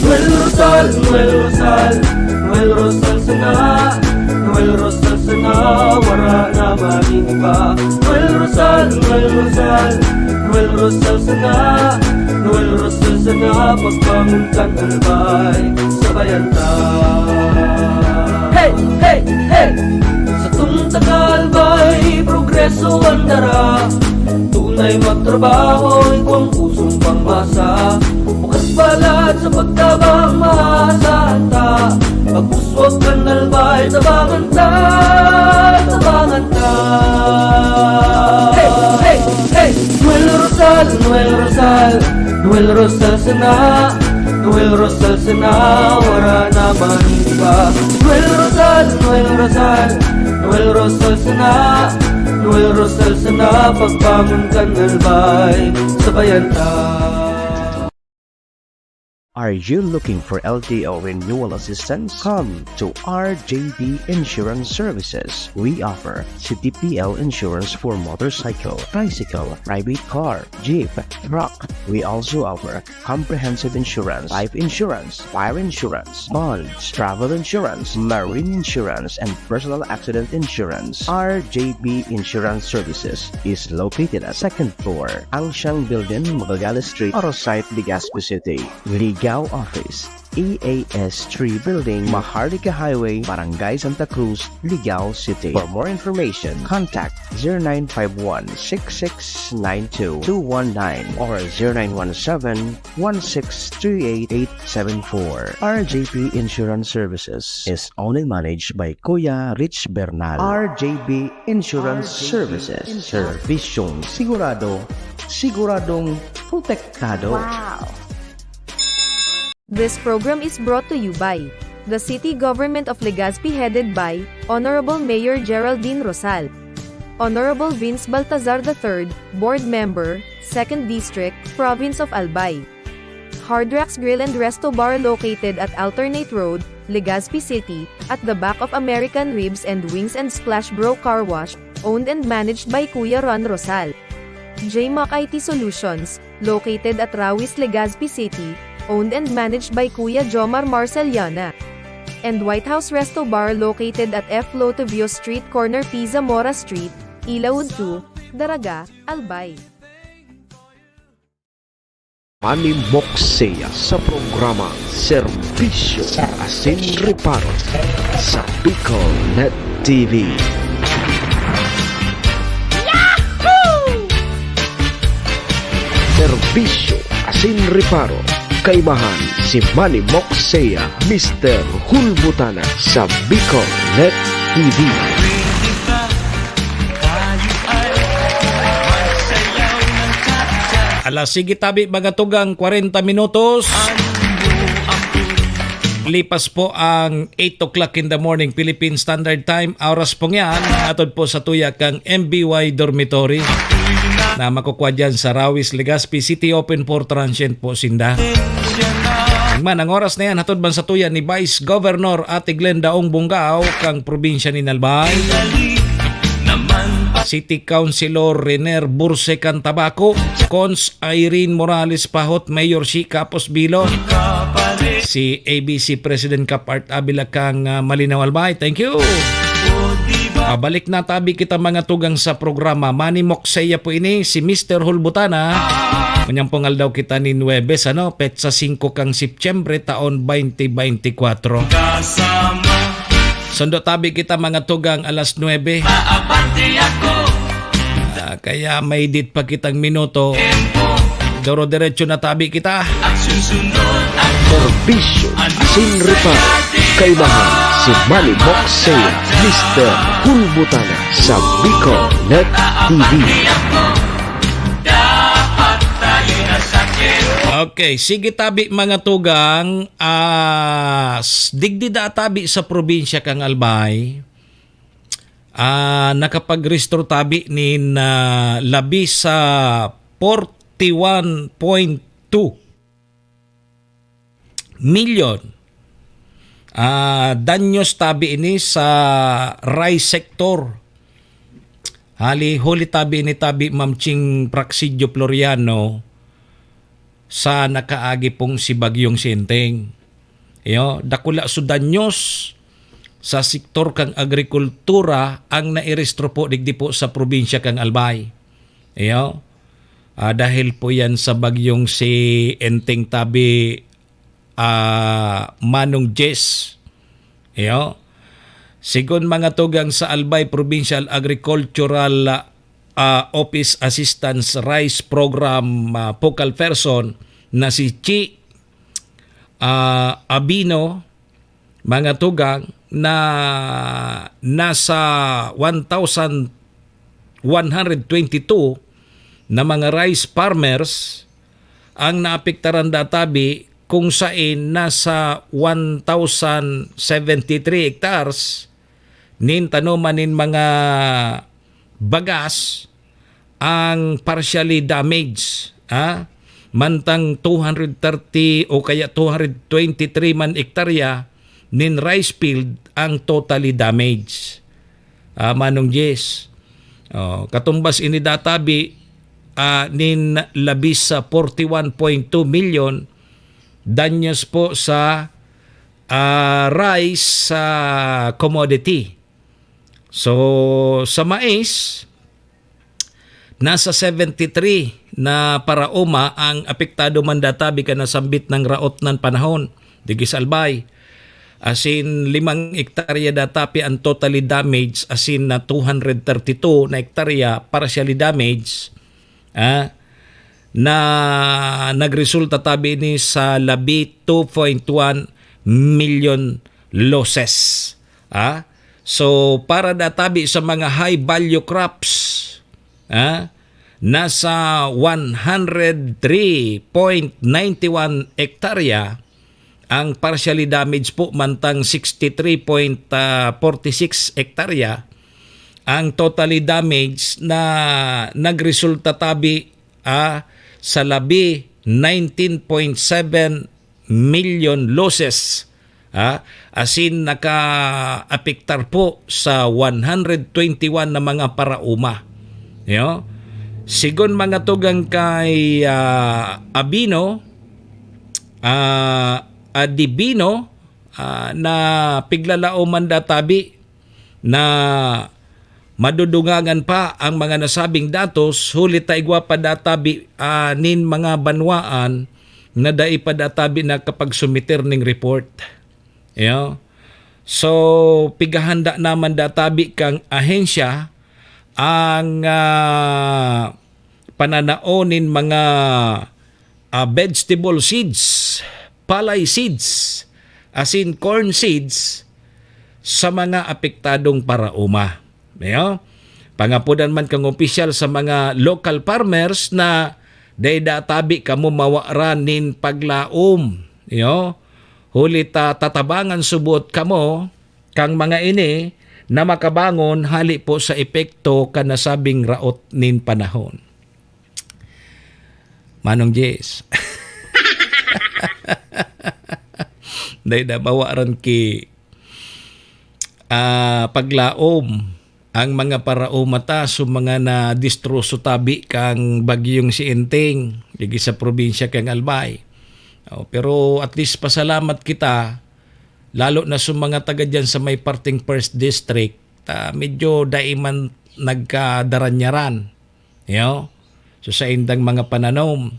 Noel Rosal, Noel Rosal, Noel Rosal sana, Noel Rosal sana, wara na magin iba. Noel Rosal, Noel Rosal, Noel Rosal sana, Noel Rosal sana, pagbangon kan Albay, sabayan ta. Hey, hey, hey! Satong taga Albay, progreso an dara. Tunay magtrabaho, igwang pusong pangmasa. Bukas balat sa pagtabang, maasahan ta. Pag-uswag kan Albay, tabangan ta, tabangan ta. Hey, hey, hey! Noel Rosal, Noel Rosal, Noel Rosal sana, Noel Rosal sana, wara na man iba. Noel Rosal, Noel Rosal, Noel Rosal sana, Noel Rosal sana, pagbangon kan Albay, sabayan ta. Are you looking for L T O renewal assistance? Come to R J B Insurance Services. We offer C T P L insurance for motorcycle, tricycle, private car, jeep, truck. We also offer comprehensive insurance, life insurance, fire insurance, bonds, travel insurance, marine insurance, and personal accident insurance. R J B Insurance Services is located at second floor, Ancient Building, Magallanes Street, Oro Site, Legazpi City. Ligao Office, E A S three Building, Maharlika Highway, Barangay Santa Cruz, Ligao City. For more information, contact zero nine five one, six six nine two, two one nine or zero nine one seven, one six three eight, eight seven four. R J P Insurance Services is owned and managed by Kuya Rich Bernal. R J B Insurance Services. Serbisyong sigurado, siguradong protektado. Wow! This program is brought to you by the City Government of Legazpi, headed by Honorable Mayor Geraldine Rosal, Honorable Vince Baltazar the third, Board Member, Second District, Province of Albay. Hard Rocks Grill and Resto Bar, located at Alternate Road, Legazpi City, at the back of American Ribs and Wings and Splash Bro Car Wash, owned and managed by Kuya Ron Rosal. J Mac I T Solutions, located at Rawis, Legazpi City, owned and managed by Kuya Jomar Marceliana. And White House Resto Bar, located at F Lotovio Street, corner P Zamora Street, Ilaud two, Daraga, Albay. Manimokseya sa programa Serbisyo Asin Reparo sa Bicol Net T V. Serbisyo Asin Reparo, kaimahan si Manimokseya, Mister Hulbutana sa Bicol Net T V. Alas sige tabi, mga tugang, kwarenta minutos. Lipas po ang eight o'clock in the morning, Philippine Standard Time. Oras pong yan, atod po sa tuya kang M B Y Dormitory na makukuha dyan sa Rawis, Legazpi City. Open for transient po sinda. Man, ang oras na yan, hatod man sa tuya ni Vice Governor Ate Glenda Ong Bungao kang probinsya ni Albay. City Councilor Renier Burse kan Tabaco, Cons Irene Morales Pahot, Mayor Shi Capos Bilo, si A B C President Kap Art Avila kang, ah, Malinaw, Albay. Thank you. Ah, balik na tabi kita, mga tugang, sa programa. Manimokseya po ini, si Mister Hulbutana. Manyang pong aldaw kita ni Nuebes, ano, petsa singko kang Setyembre, taon twenty twenty-four. Sundo tabi kita, mga tugang, alas nuebe. Ah, Kaya may dit pa kitang minuto. Doro-diretso na tabi kita. Serbisyo asin reparo. Kaibahan si Manny Boxer, Mister Kulbutana sa Bicol Net T V. Okay, sige tabi mga tugang, ah, s- digdi da tabi sa probinsya kan Albay. Ah, nakapagrehistro tabi nin, ah, labi sa forty-one point two milyon, ah, danyos tabi ini sa rice sector. Hali, huli tabi ini tabi Ma'am Ching Praxedio Floriano sa nakaagi pong si Bagyong Senteng. Iyo, dakula su danyos sa sektor kan agrikultura ang nairehistro po digdi po sa probinsya kan Albay. Iyo. Ah, dahil po yan sa bagyong si Enteng tabi, ah, Manong Jess. Iyo. Sigon mga tugang sa Albay Provincial Agricultural, ah, Office Assistance Rice Program, ah, focal person na si Chi, ah, Abino, mga tugang, na nasa one thousand one hundred twenty-two na mga rice farmers ang naapektaran databi, kung sain nasa one thousand seventy-three hectares nin tanoman nin mga bagas ang partially damaged, ah, mantang two hundred thirty o kaya two hundred twenty-three man ektarya nin rice field ang totally damaged. Ah, Manong Jess, oh, katumbas ini databi, ah, nin labis sa forty-one point two million danyos po sa, ah, rice sa commodity. So, sa mais, nasa seventy-three na paraoma ang apektado man databi kan nasambit na raot na panahon, digdi sa Albay. Asin limang ektarya databi ang totally damaged, asin na two hundred thirty-two na ektarya partially damaged, ah, na nagresulta tabi ini sa labi two point one million losses. Ah? So, para databi sa mga high value crops, ah, nasa one hundred three point nine one hektarya ang partially damaged po, mantang sixty-three point forty-six hektarya ang totally damaged na nagresulta tabi, ah, sa labi nineteen point seven million losses, ah, asin nakaapektar po sa one hundred twenty-one na mga paraoma. Yo? Sigon mga tugang kay, ah, Abino, ah, Adibino, ah, na piglalaoman databi na madudungangan pa ang mga nasabing datos, huli ta igwa pa databi, ah, nin mga banwaan na dai pa databi nakapagsumiter ning report. Iyo. So, pigahanda naman databi kang ahensya ang, ah, pananao nin mga, ah, vegetable seeds, palay seeds, asin corn seeds sa mga apektadong paraoma. Iyo. Pangapodan man kang opisyal sa mga local farmers na dai databi kamo mawaran nin paglaom. Iyo. Huli ta tatabangan subot kamo kang mga ini na makabangon hali po sa epekto kan nasabing raot nin panahon. Manong Jess. Dai da mawaran ki, ah, paglaom ang mga paraoma ta sa mga nadistroso tabi kang bagyong si Enteng, digdi sa probinsya kang Albay. Oh, pero at least pasalamat kita, lalo na sa mga taga diyan sa may parteng First District, ah, medyo dai man nagkadaranyaran. Yo? So, sa indang mga pananom,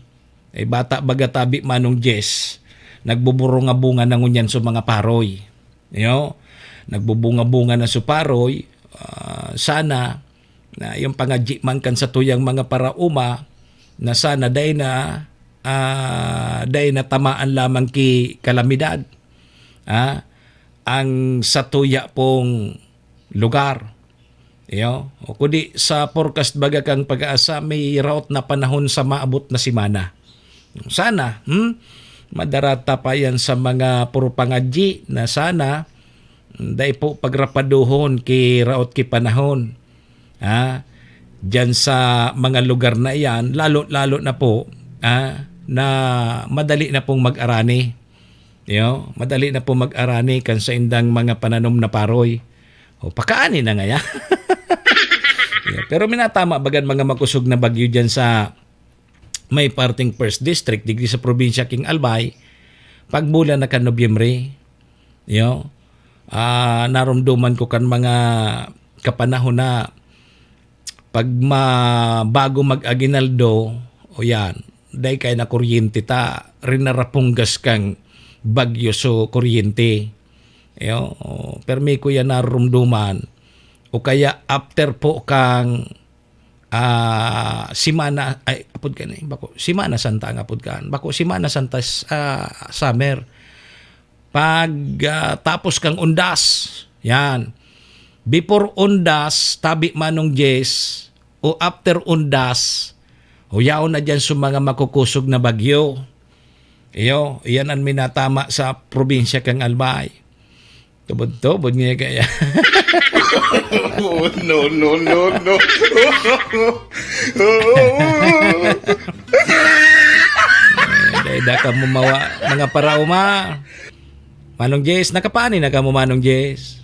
eh, bata baga tabi Manong Jess, nagbuburunga-bunga na ngunyan sa mga paroy. Yo? Nagbubunga-bunga na sa paroy, ah, sana na yung pangadyi man kan satuyang mga paraoma, na sana dai na, ah, dai na tamaan lamang ki kalamidad, ah, ang satuya pong lugar. Iyo, o kundi sa forecast baga kan PAGASA, may raot na panahon sa maabot na semana. Sana, hmm? Madarata pa yan sa mga puro pangadyi na sana, hmm, dai po pagrapaduhon ki raot ki panahon. Ha? Diyan sa mga lugar na iyan, lalo-lalo na po, ha, na madali na pong mag-arani. Iyo, madali na po mag-arani kan saindang mga pananom na paroy. O, pakaani na ngaya. Iyo, pero minatama bagan mga makosog na bagyo diyan sa may parteng First District, digdi sa probinsya king Albay, pagbulan na kan Nobyembre. Iyo, ah, naromdoman ko kan mga kapanahon na pag ma-, bago mag-aguinaldo, o yan, dai kaya na kuryente ta, rinarapunggas kang bagyo so kuryente. Iyo, o, permi ko yan narumduman. O kaya after po kang, ah, semana, ay, apod ka ni, bako, Semana Santa ang apod kan. Bako, Semana Santa, ah, summer. Pag, ah, tapos kang undas, yan. Before undas, tabi Manong Jess, o after undas, huyaw na dyan sa mga makukosog na bagyo. Iyo, iyan an minatama sa probinsya kang Albay. Tubod-tubod niya kaya. Oh, no, no, no, no. Dai da ka mumawa, mga paraoma. Manong Jess, nakapaani na kamo, Manong Jess?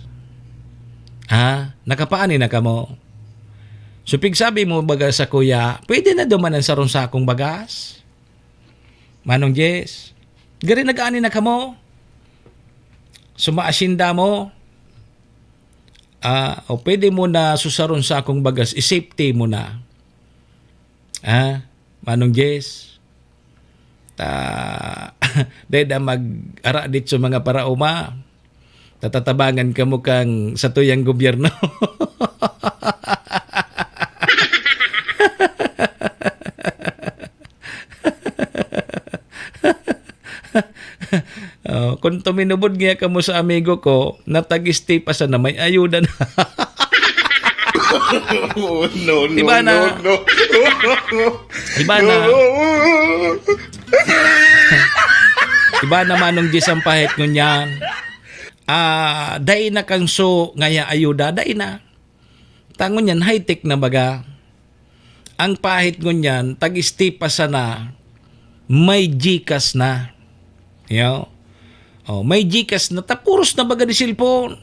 Ha? Nakapaani na kamo? So, pigsabi mo baga sa kuya, pwede na duman ang sarong sakong bagas? Manong Jess, gari nag-ani na kamo? Sumaasinda mo? Ah, o pwede mo na susaron sa akong bagas, i-safety mo na. Ah, Manong Jess? Ta, dai da mag-ara dit sa mga paraoma. Tatatabangan kamo kang satuyang gobyerno. Oh, kung tuminubod niya kamo sa amigo ko, na tag-stay pa sana, may ayuda na. Oh, no, no, Iba na. no, no. Iba na. Iba na, Manong Jis, ang pahit ngunyan. Ah, dai na kan so ngaya ayuda, dai na. Ta ngunyan, high-tech na baga. Ang pahit ngunyan, tag-stay pa sana, may GCash na. Yo. Oh, may GCash na, tapuros na baga di cellphone.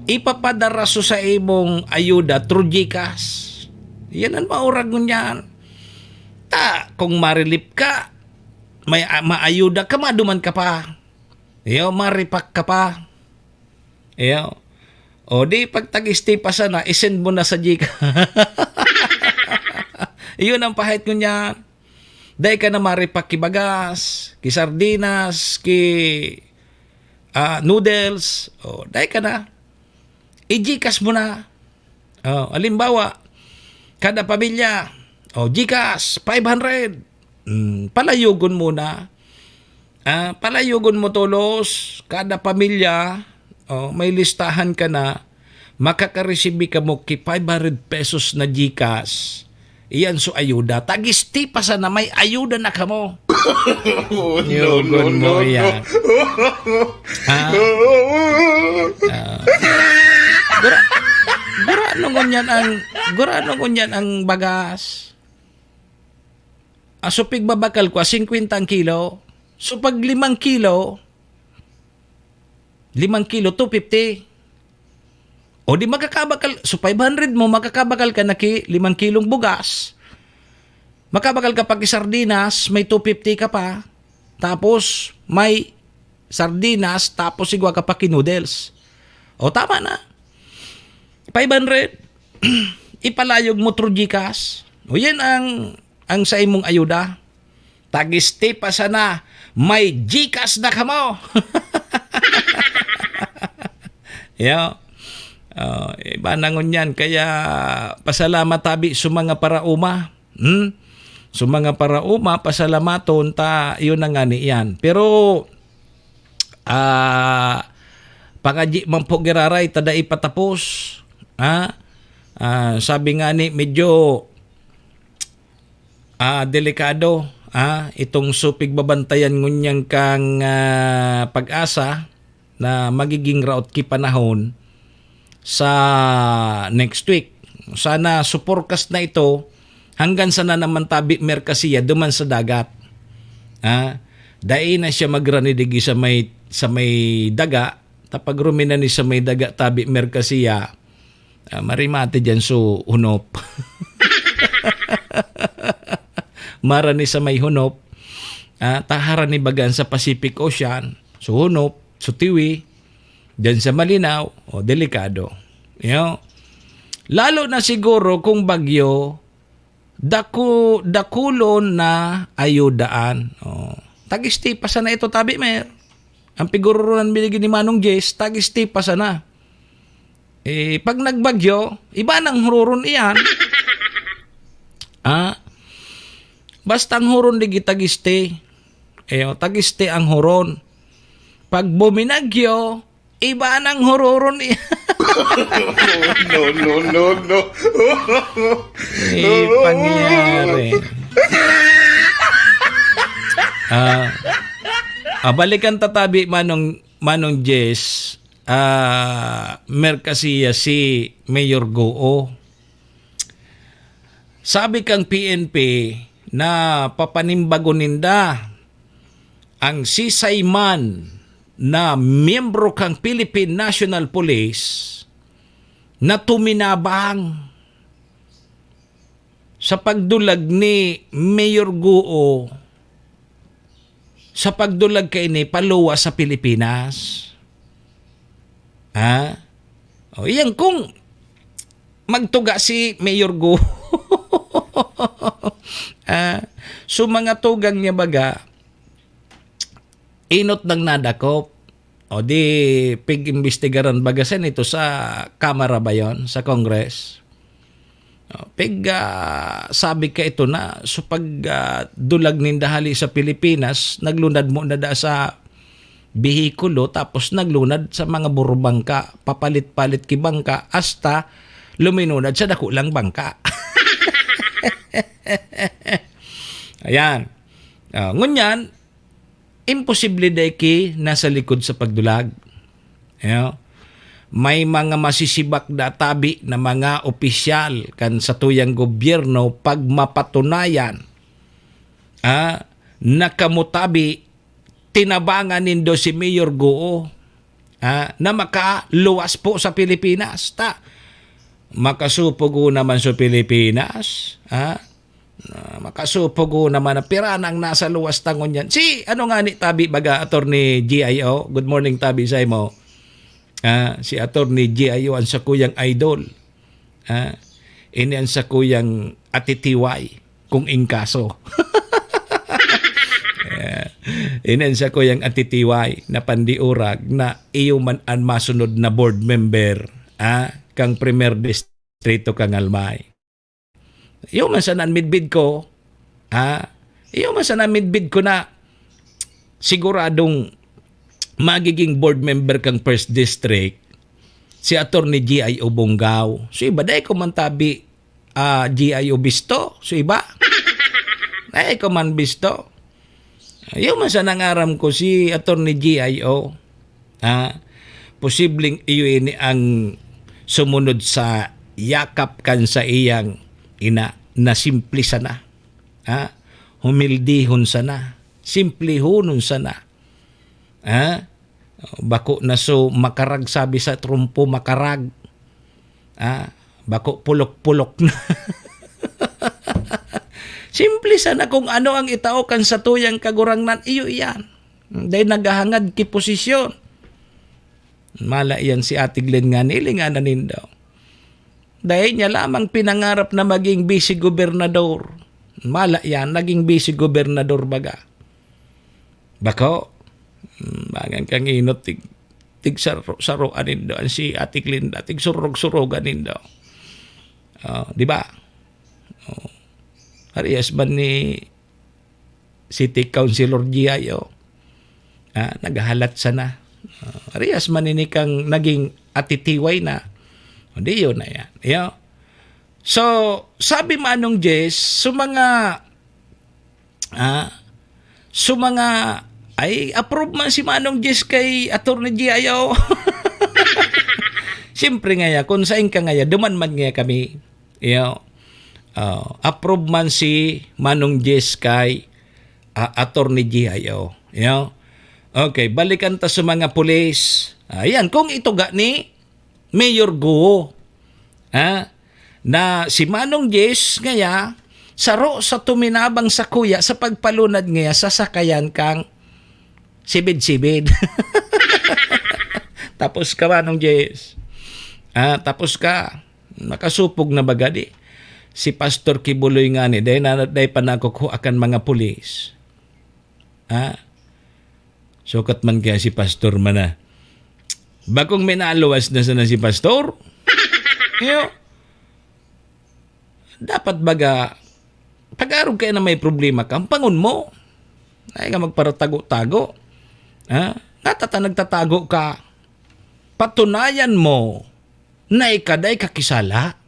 Ipapadara so sa imong ayuda through GCash. Yan ang maurag ngunyan. Ta, kung ma-relief ka, may, ah, maayuda ka, maduman ka pa. Yo, ma-repack ka pa. Iyo. O di, pag tag-stay pa sana, i-send mo na sa GCash. Iyon ang pahit ngunyan. Dai ka na ma-repack ki bagas, ki sardinas, ki, ah, noodles. O, dai ka na. I-GCash mo na. O, halimbawa, kada pamilya, o, GCash, five hundred. Mm, palayogon mo na. Ah, palayogon mo tolos, kada pamilya, o, may listahan ka na, makaka-receive kamo ki five hundred pesos na GCash. Iyan so ayuda. Tag-stay pa sana, may ayuda na kamo. Oh, no, Yogon no, mo no, yan. no. Ha? Ah. Gura-, gurano ngunyan ang, gurano ngunyan ang bagas? Ah, so pigbabakal ko, singkwenta ang kilo. So pag limang kilo, limang kilo, two fifty. O di makakabakal, so five hundred mo, makakabakal ka na ki limang kilong bugas. Makabakal ka pa ki sardinas, may two fifty ka pa. Tapos, may sardinas, tapos igwa ka pa ki noodles. O, tama na. Five hundred. Ipalayog mo through GCash. O, yan ang, ang sa imong ayuda. Tag-stay pa sana, may GCash na kamo. Yo. Ah, iba na ngunyan. Kaya pasalamat tabi sa mga paraoma. Hmm? Sa mga paraoma, pasalamaton ta, yun na nga ni yan. Pero, ah, pangadyi man po giraray, ta dai patapos. Ha? Ah, sabi nga ni, medyo, ah, delikado, ah, itong supig babantayan ngunyan kang, ah, pag-asa na magiging raot ki panahon sa next week. Sana suporkas na ito hanggang sana naman tabi merkasiya duman sa dagat. Ah, dai na siya magrani digi sa may, sa may daga, tapag rumina ni sa may daga tabi merkasiya, ah, marimate diyan so hunop. Marani sa may hunop, ah, taharan ni bagan sa Pacific Ocean, so hunop, so tiwi, diyan sa malinaw, o delikado. Yo. Lalo na siguro kung bagyo, daku-, dakulon na ayudaan. Oh. Tag-isti pa sana ito, tabi, mer. Ang pigururunan binigyan ni Manong Jess, tag-isti pa sana. Eh, pag nagbagyo, iba nang hururon iyan. Ah, basta ang huron di tag-isti. Eh, oh, tag-isti ang huron. Pag buminagyo, iba nang hururon iyan. No, no, no, no. Eh, pangyayari. Ah, ah, balikan tatabi, Manong, Manong Jess, ah, merkasiya si Mayor Goo. Sabi kang P N P na papanimbagon ninda ang sisay man na miyembro kang Philippine National Police na tuminabang sa pagdulag ni Mayor Goo, sa pagdulag kaini paluwas sa Pilipinas. Ha? O, iyan kung magtuga si Mayor Goo. Ah, so, mga tugang niya baga, inot nang nadakop. O di, pig-imbestigaran baga sa nito sa Kamara ba yon, sa Congress? O, pig, ah, sabi ka ito na, so pag, ah, dulag ninda hali sa Pilipinas, naglunad mo na da sa behikulo, tapos naglunad sa mga burubangka, papalit-palit ki bangka, hasta luminunad sa dakulang bangka. Ayan. Ah, ngunyan, imposible dai ki nasa likod sa pagdulag. Ayo. May mga masisibak na tabi na mga opisyal kan satuyang gobyerno pag mapatunayan, ah, na kamo tabi tinabangan nindo si Mayor Goo, ah, na makaluwas po sa Pilipinas. Ta, makasupogo naman sa Pilipinas, ah, Ah, makasupogo naman na pira nang nasa luwas ta ngunyan. Si, ano nga ni tabi baga, Attorney G I O? Good morning, tabi sa imo. Ah, si Attorney G I O ang sakuyang idol. Ah, ini ang sakuyang atitiway, kung in kaso. Ah, ini ang sakuyang atitiway na pandiurag na iyo man ang masunod na board member, ah, kang Primer Distrito kang Almay. Iyo man sana an midbid ko, ha? Iyo man sana an midbid ko na siguradong magiging board member kang First District si Attorney G I O Bongao. So iba, dai ko man tabi, ah, G I O bisto. So iba, dai ko man bisto. Iyo man sana ang aram ko, si Attorney G I O, ha? Posibleng iyo ini ang sumunod sa yakap kan sa iyang ina na simple sana. Ha? Humildihon sana. Simplehonon sana. Ha? Bako na so makarag, sabi sa trumpo, makarag. Ah, bako pulok-pulok na. Simple sana kung ano ang itao kan satuyang Kagurangnan, iyo iyan. Dahil naghahangad ki posisyon. Mala iyan si Ate Glenn nga nilinganan nindo. Dahil niya lamang pinangarap na maging vice-gobernador. Mala iyan, naging vice-gobernador baga. Bako, mm, bagan kang inot, tig-, tigsaro-saroan nindo, an si Ate Glinda, tigsurog-surogan nindo. Oh, di ba? Oh. Parehas man ni City Councilor G I O. Ah, naghahalat sana. Ah, parehas man ini kang naging atitiway na. O, di yun na yan. Yo. So, sabi Manong Jess, so mga, ah, so mga, ay, approve man si Manong Jess kay Attorney G I O. Siyempre nga ya, kung sain ka nga ya, duman man nga kami. Yo. Ah, approve man si Manong Jess kay, ah, Attorney G I O. Yo. Okay, balikan ta sa mga pulis. Ayan, kung ito ga ni Mayor Guo, ha? Na si Manong Jess ngaya, saro sa tuminabang sa kuya sa pagpalunad ngaya sa sakayan kang sibid-sibid. Tapos ka, Manong Jess. Ah, tapos ka. Nakasupog na baga di. Si Pastor Kibuloy nga ni, dahil na, dahil pa nakukua kan mga pulis. Ha? Sukat man kaya si Pastor man na. Bakong may naluwas na sana si Pastor? Iyo. Dapat baga, pag-arog kaya na may problema ka, ampangon mo. Ay ka magparatago-tago. Ha? Natata nagtatago ka. Patunayan mo na ikaday kakisala.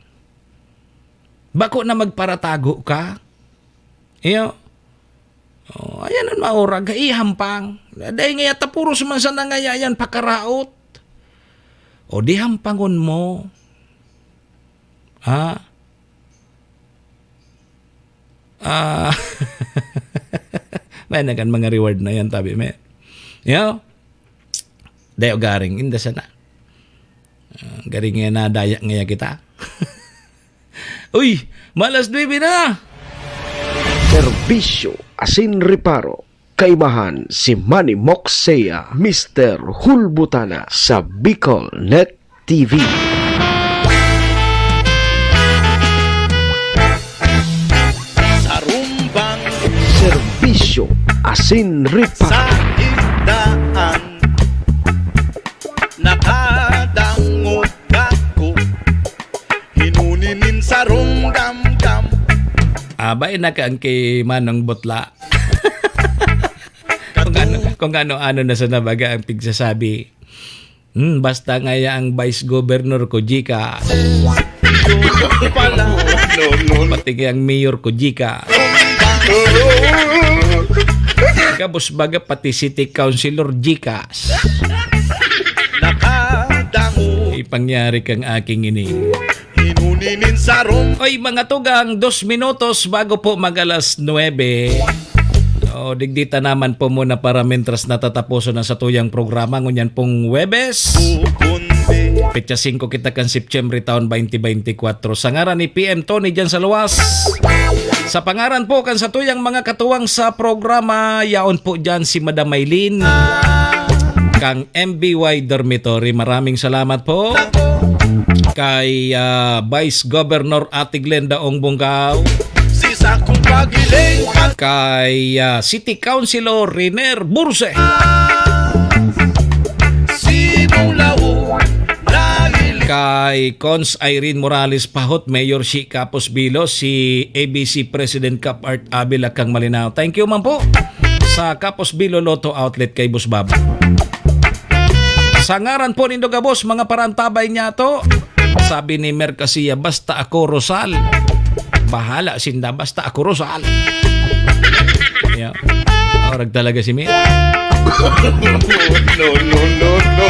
Bako na magparatago ka. Iyo. Oh, ayan an maurag, ihampang. Dai ngaya ta puros man sana ngaya yan pakaraot. O di hampangon mo. Ha? Ah, may na kan mga reward na yan, tabi, me. Yo? Dayo garing, inda sana. Ah, garing nga nadaya ngaya kita. Uy, malas nuebe na! Serbisyo asin reparo. Kaibahan si Manny Moxea, Mister Hulbutana sa Bicol Net T V. Sarumbang Serbisyo asin reparo. Sa igdaan, nakadangog ako, hinuni nin sarong gamgam. Abay, nakaangki manong butla. Kung ano, kung ano-ano na sa nabaga ang pigsasabi. Hmm, basta ngaya ang vice governor ko, Gcash. Pati nga ang mayor ko, Gcash. Gabos baga pati city councilor, Gcash. Ipangyari kang aking ini. Hinuni nin sarong. Oy, mga tugang, dos minutos bago po mag-alas nuebe. O, digdi ta naman po muna para mintras natataposon ang satuyang programa ngunyan pong Huwebes. Petsa singko kita kan Septyembre taon twenty twenty-four. Sa ngaran ni P M Tony dyan sa luwas. Sa pangaran po kan satuyang mga katuwang sa programa, yaon po dyan si Madam Maylin, kang M B Y Dormitory. Maraming salamat po. Kay, ah, Vice Governor Ate Glenda Ong Bungkaw. Si Sakong Pagiling. Kay, ah, City Councilor Riner Burse. Si Mulaw, Laili. Kay Cons Irene Morales Pahot, Mayor si Capos Bilo, si A B C President Cap Art Abel Akang Malinao. Thank you man po sa Capos Bilo Lotto Outlet kay Boss Bob. Sa ngaran po nindo gabos, mga parantabay niya to, sabi ni Mercasia, "Basta ako, Rosal." Bahala sinda, basta ako, Rosal. Yeah. Orag talaga si Mir. No, no, no, no.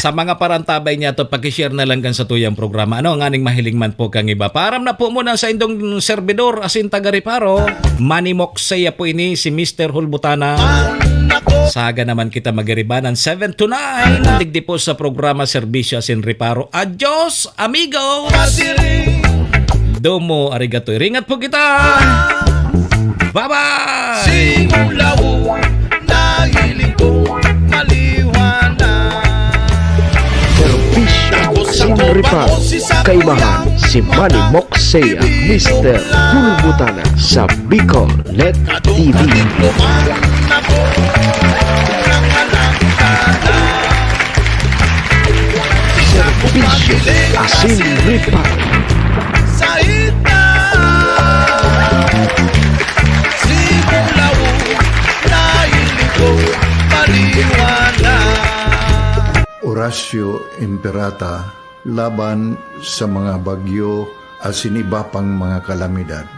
Sa mga parantabay niya to, pakishare na lang kan sa tuyang programa. Ano, nganing mahiling man po kang iba. Paaram na po muna sa indong servidor, asin taga Reparo. Manny Moxea po ini, si Mister Hulbutana. Saga naman kita magiribanan, seven to nine. Digdi po sa programa, Serbisyo asin Reparo. Adios, amigo! Domo arigato. Iringat po kita! Bye-bye! Simulaw, nahiling ko, maliwanag. Serbisyo asin reparo. Kaibahan si Manny Moxea, Mister Hulbutana sa Bicol Net T V. Saita, si Bulaw, nahiling ko maliwanag. Horacio Imperata, laban sa mga bagyo asin iba pang mga kalamidad.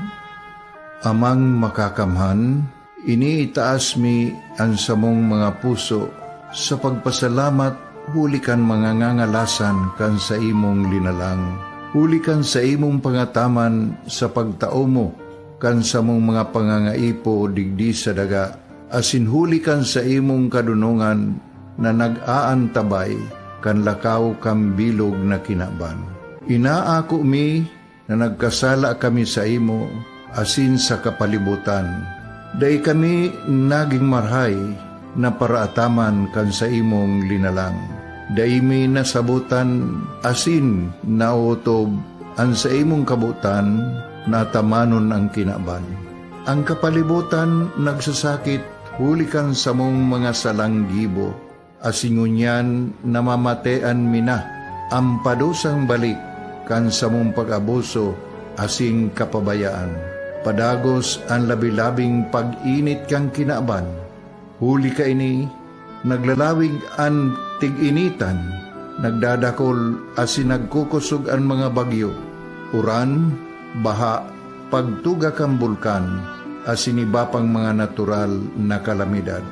Amang Makakamhan, iniitaas mi an samong mga puso sa pagpasalamat huli kan mga ngangalasan kan saimong linalang, huli kan saimong pangataman sa pagtao mo kan samong mga pangangaipo digdi sa daga, asin huli kan saimong kadunongan na nag-aantabay kan lakaw kan bilog na kinaban. Inaako mi na nagkasala kami saimo asin sa kapalibotan. Dai kami nagin marahay na paraataman kan saimong linalang. Dai mi nasabotan asin naotob an saimong kabotan na atamanon an kinaban. An kapalibotan nagsasakit huli kan samong mga salang gibo, asin ngunyan namamatean mi na an padusang balik kan samong pag-abuso asin kapabayaan. Padagos an labi-labing pag-init kan kinaban. Huli kaini, naglalawig an tig-initan, nagdadakol asin nagkukosog an mga bagyo, uran, baha, pagtuga kan bulkan, asin iba pang mga natural na kalamidad.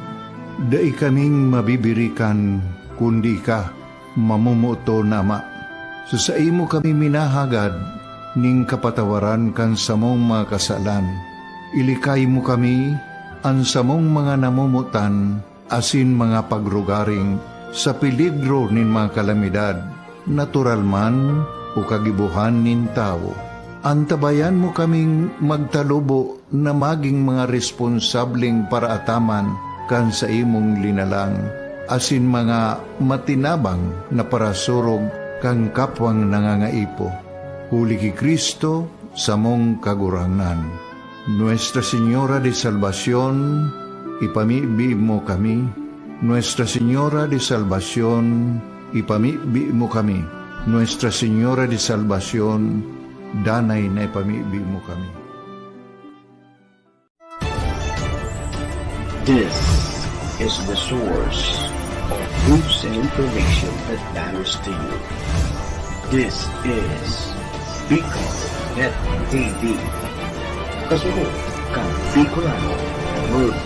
Dai kaming mabibirikan, kundi ika, mamomoton na Ama. Sa saimo kami minahagad nin kapatawaran kan samong mga kasalan. Ilikay mo kami, an samong mga namomotan, asin mga pagrugaring sa peligro nin mga kalamidad, natural man o kagibohan nin tawo. Antabayan mo kaming magtalubo na magin mga responsableng paraataman kan saimong linalang, asin mga matinabang na parasurog kan kapwang nangangaipo. Huli ki Cristo, samong Kagurangnan. Nuestra Señora de Salvacion, ipamibi mo kami. Nuestra Señora de Salvacion, ipamibi mo kami. Nuestra Señora de Salvacion, danay na ipamibi mo kami. This is the source of news and information that matters to you. This is Bicol Net T V. Kasunod kan Bicolano World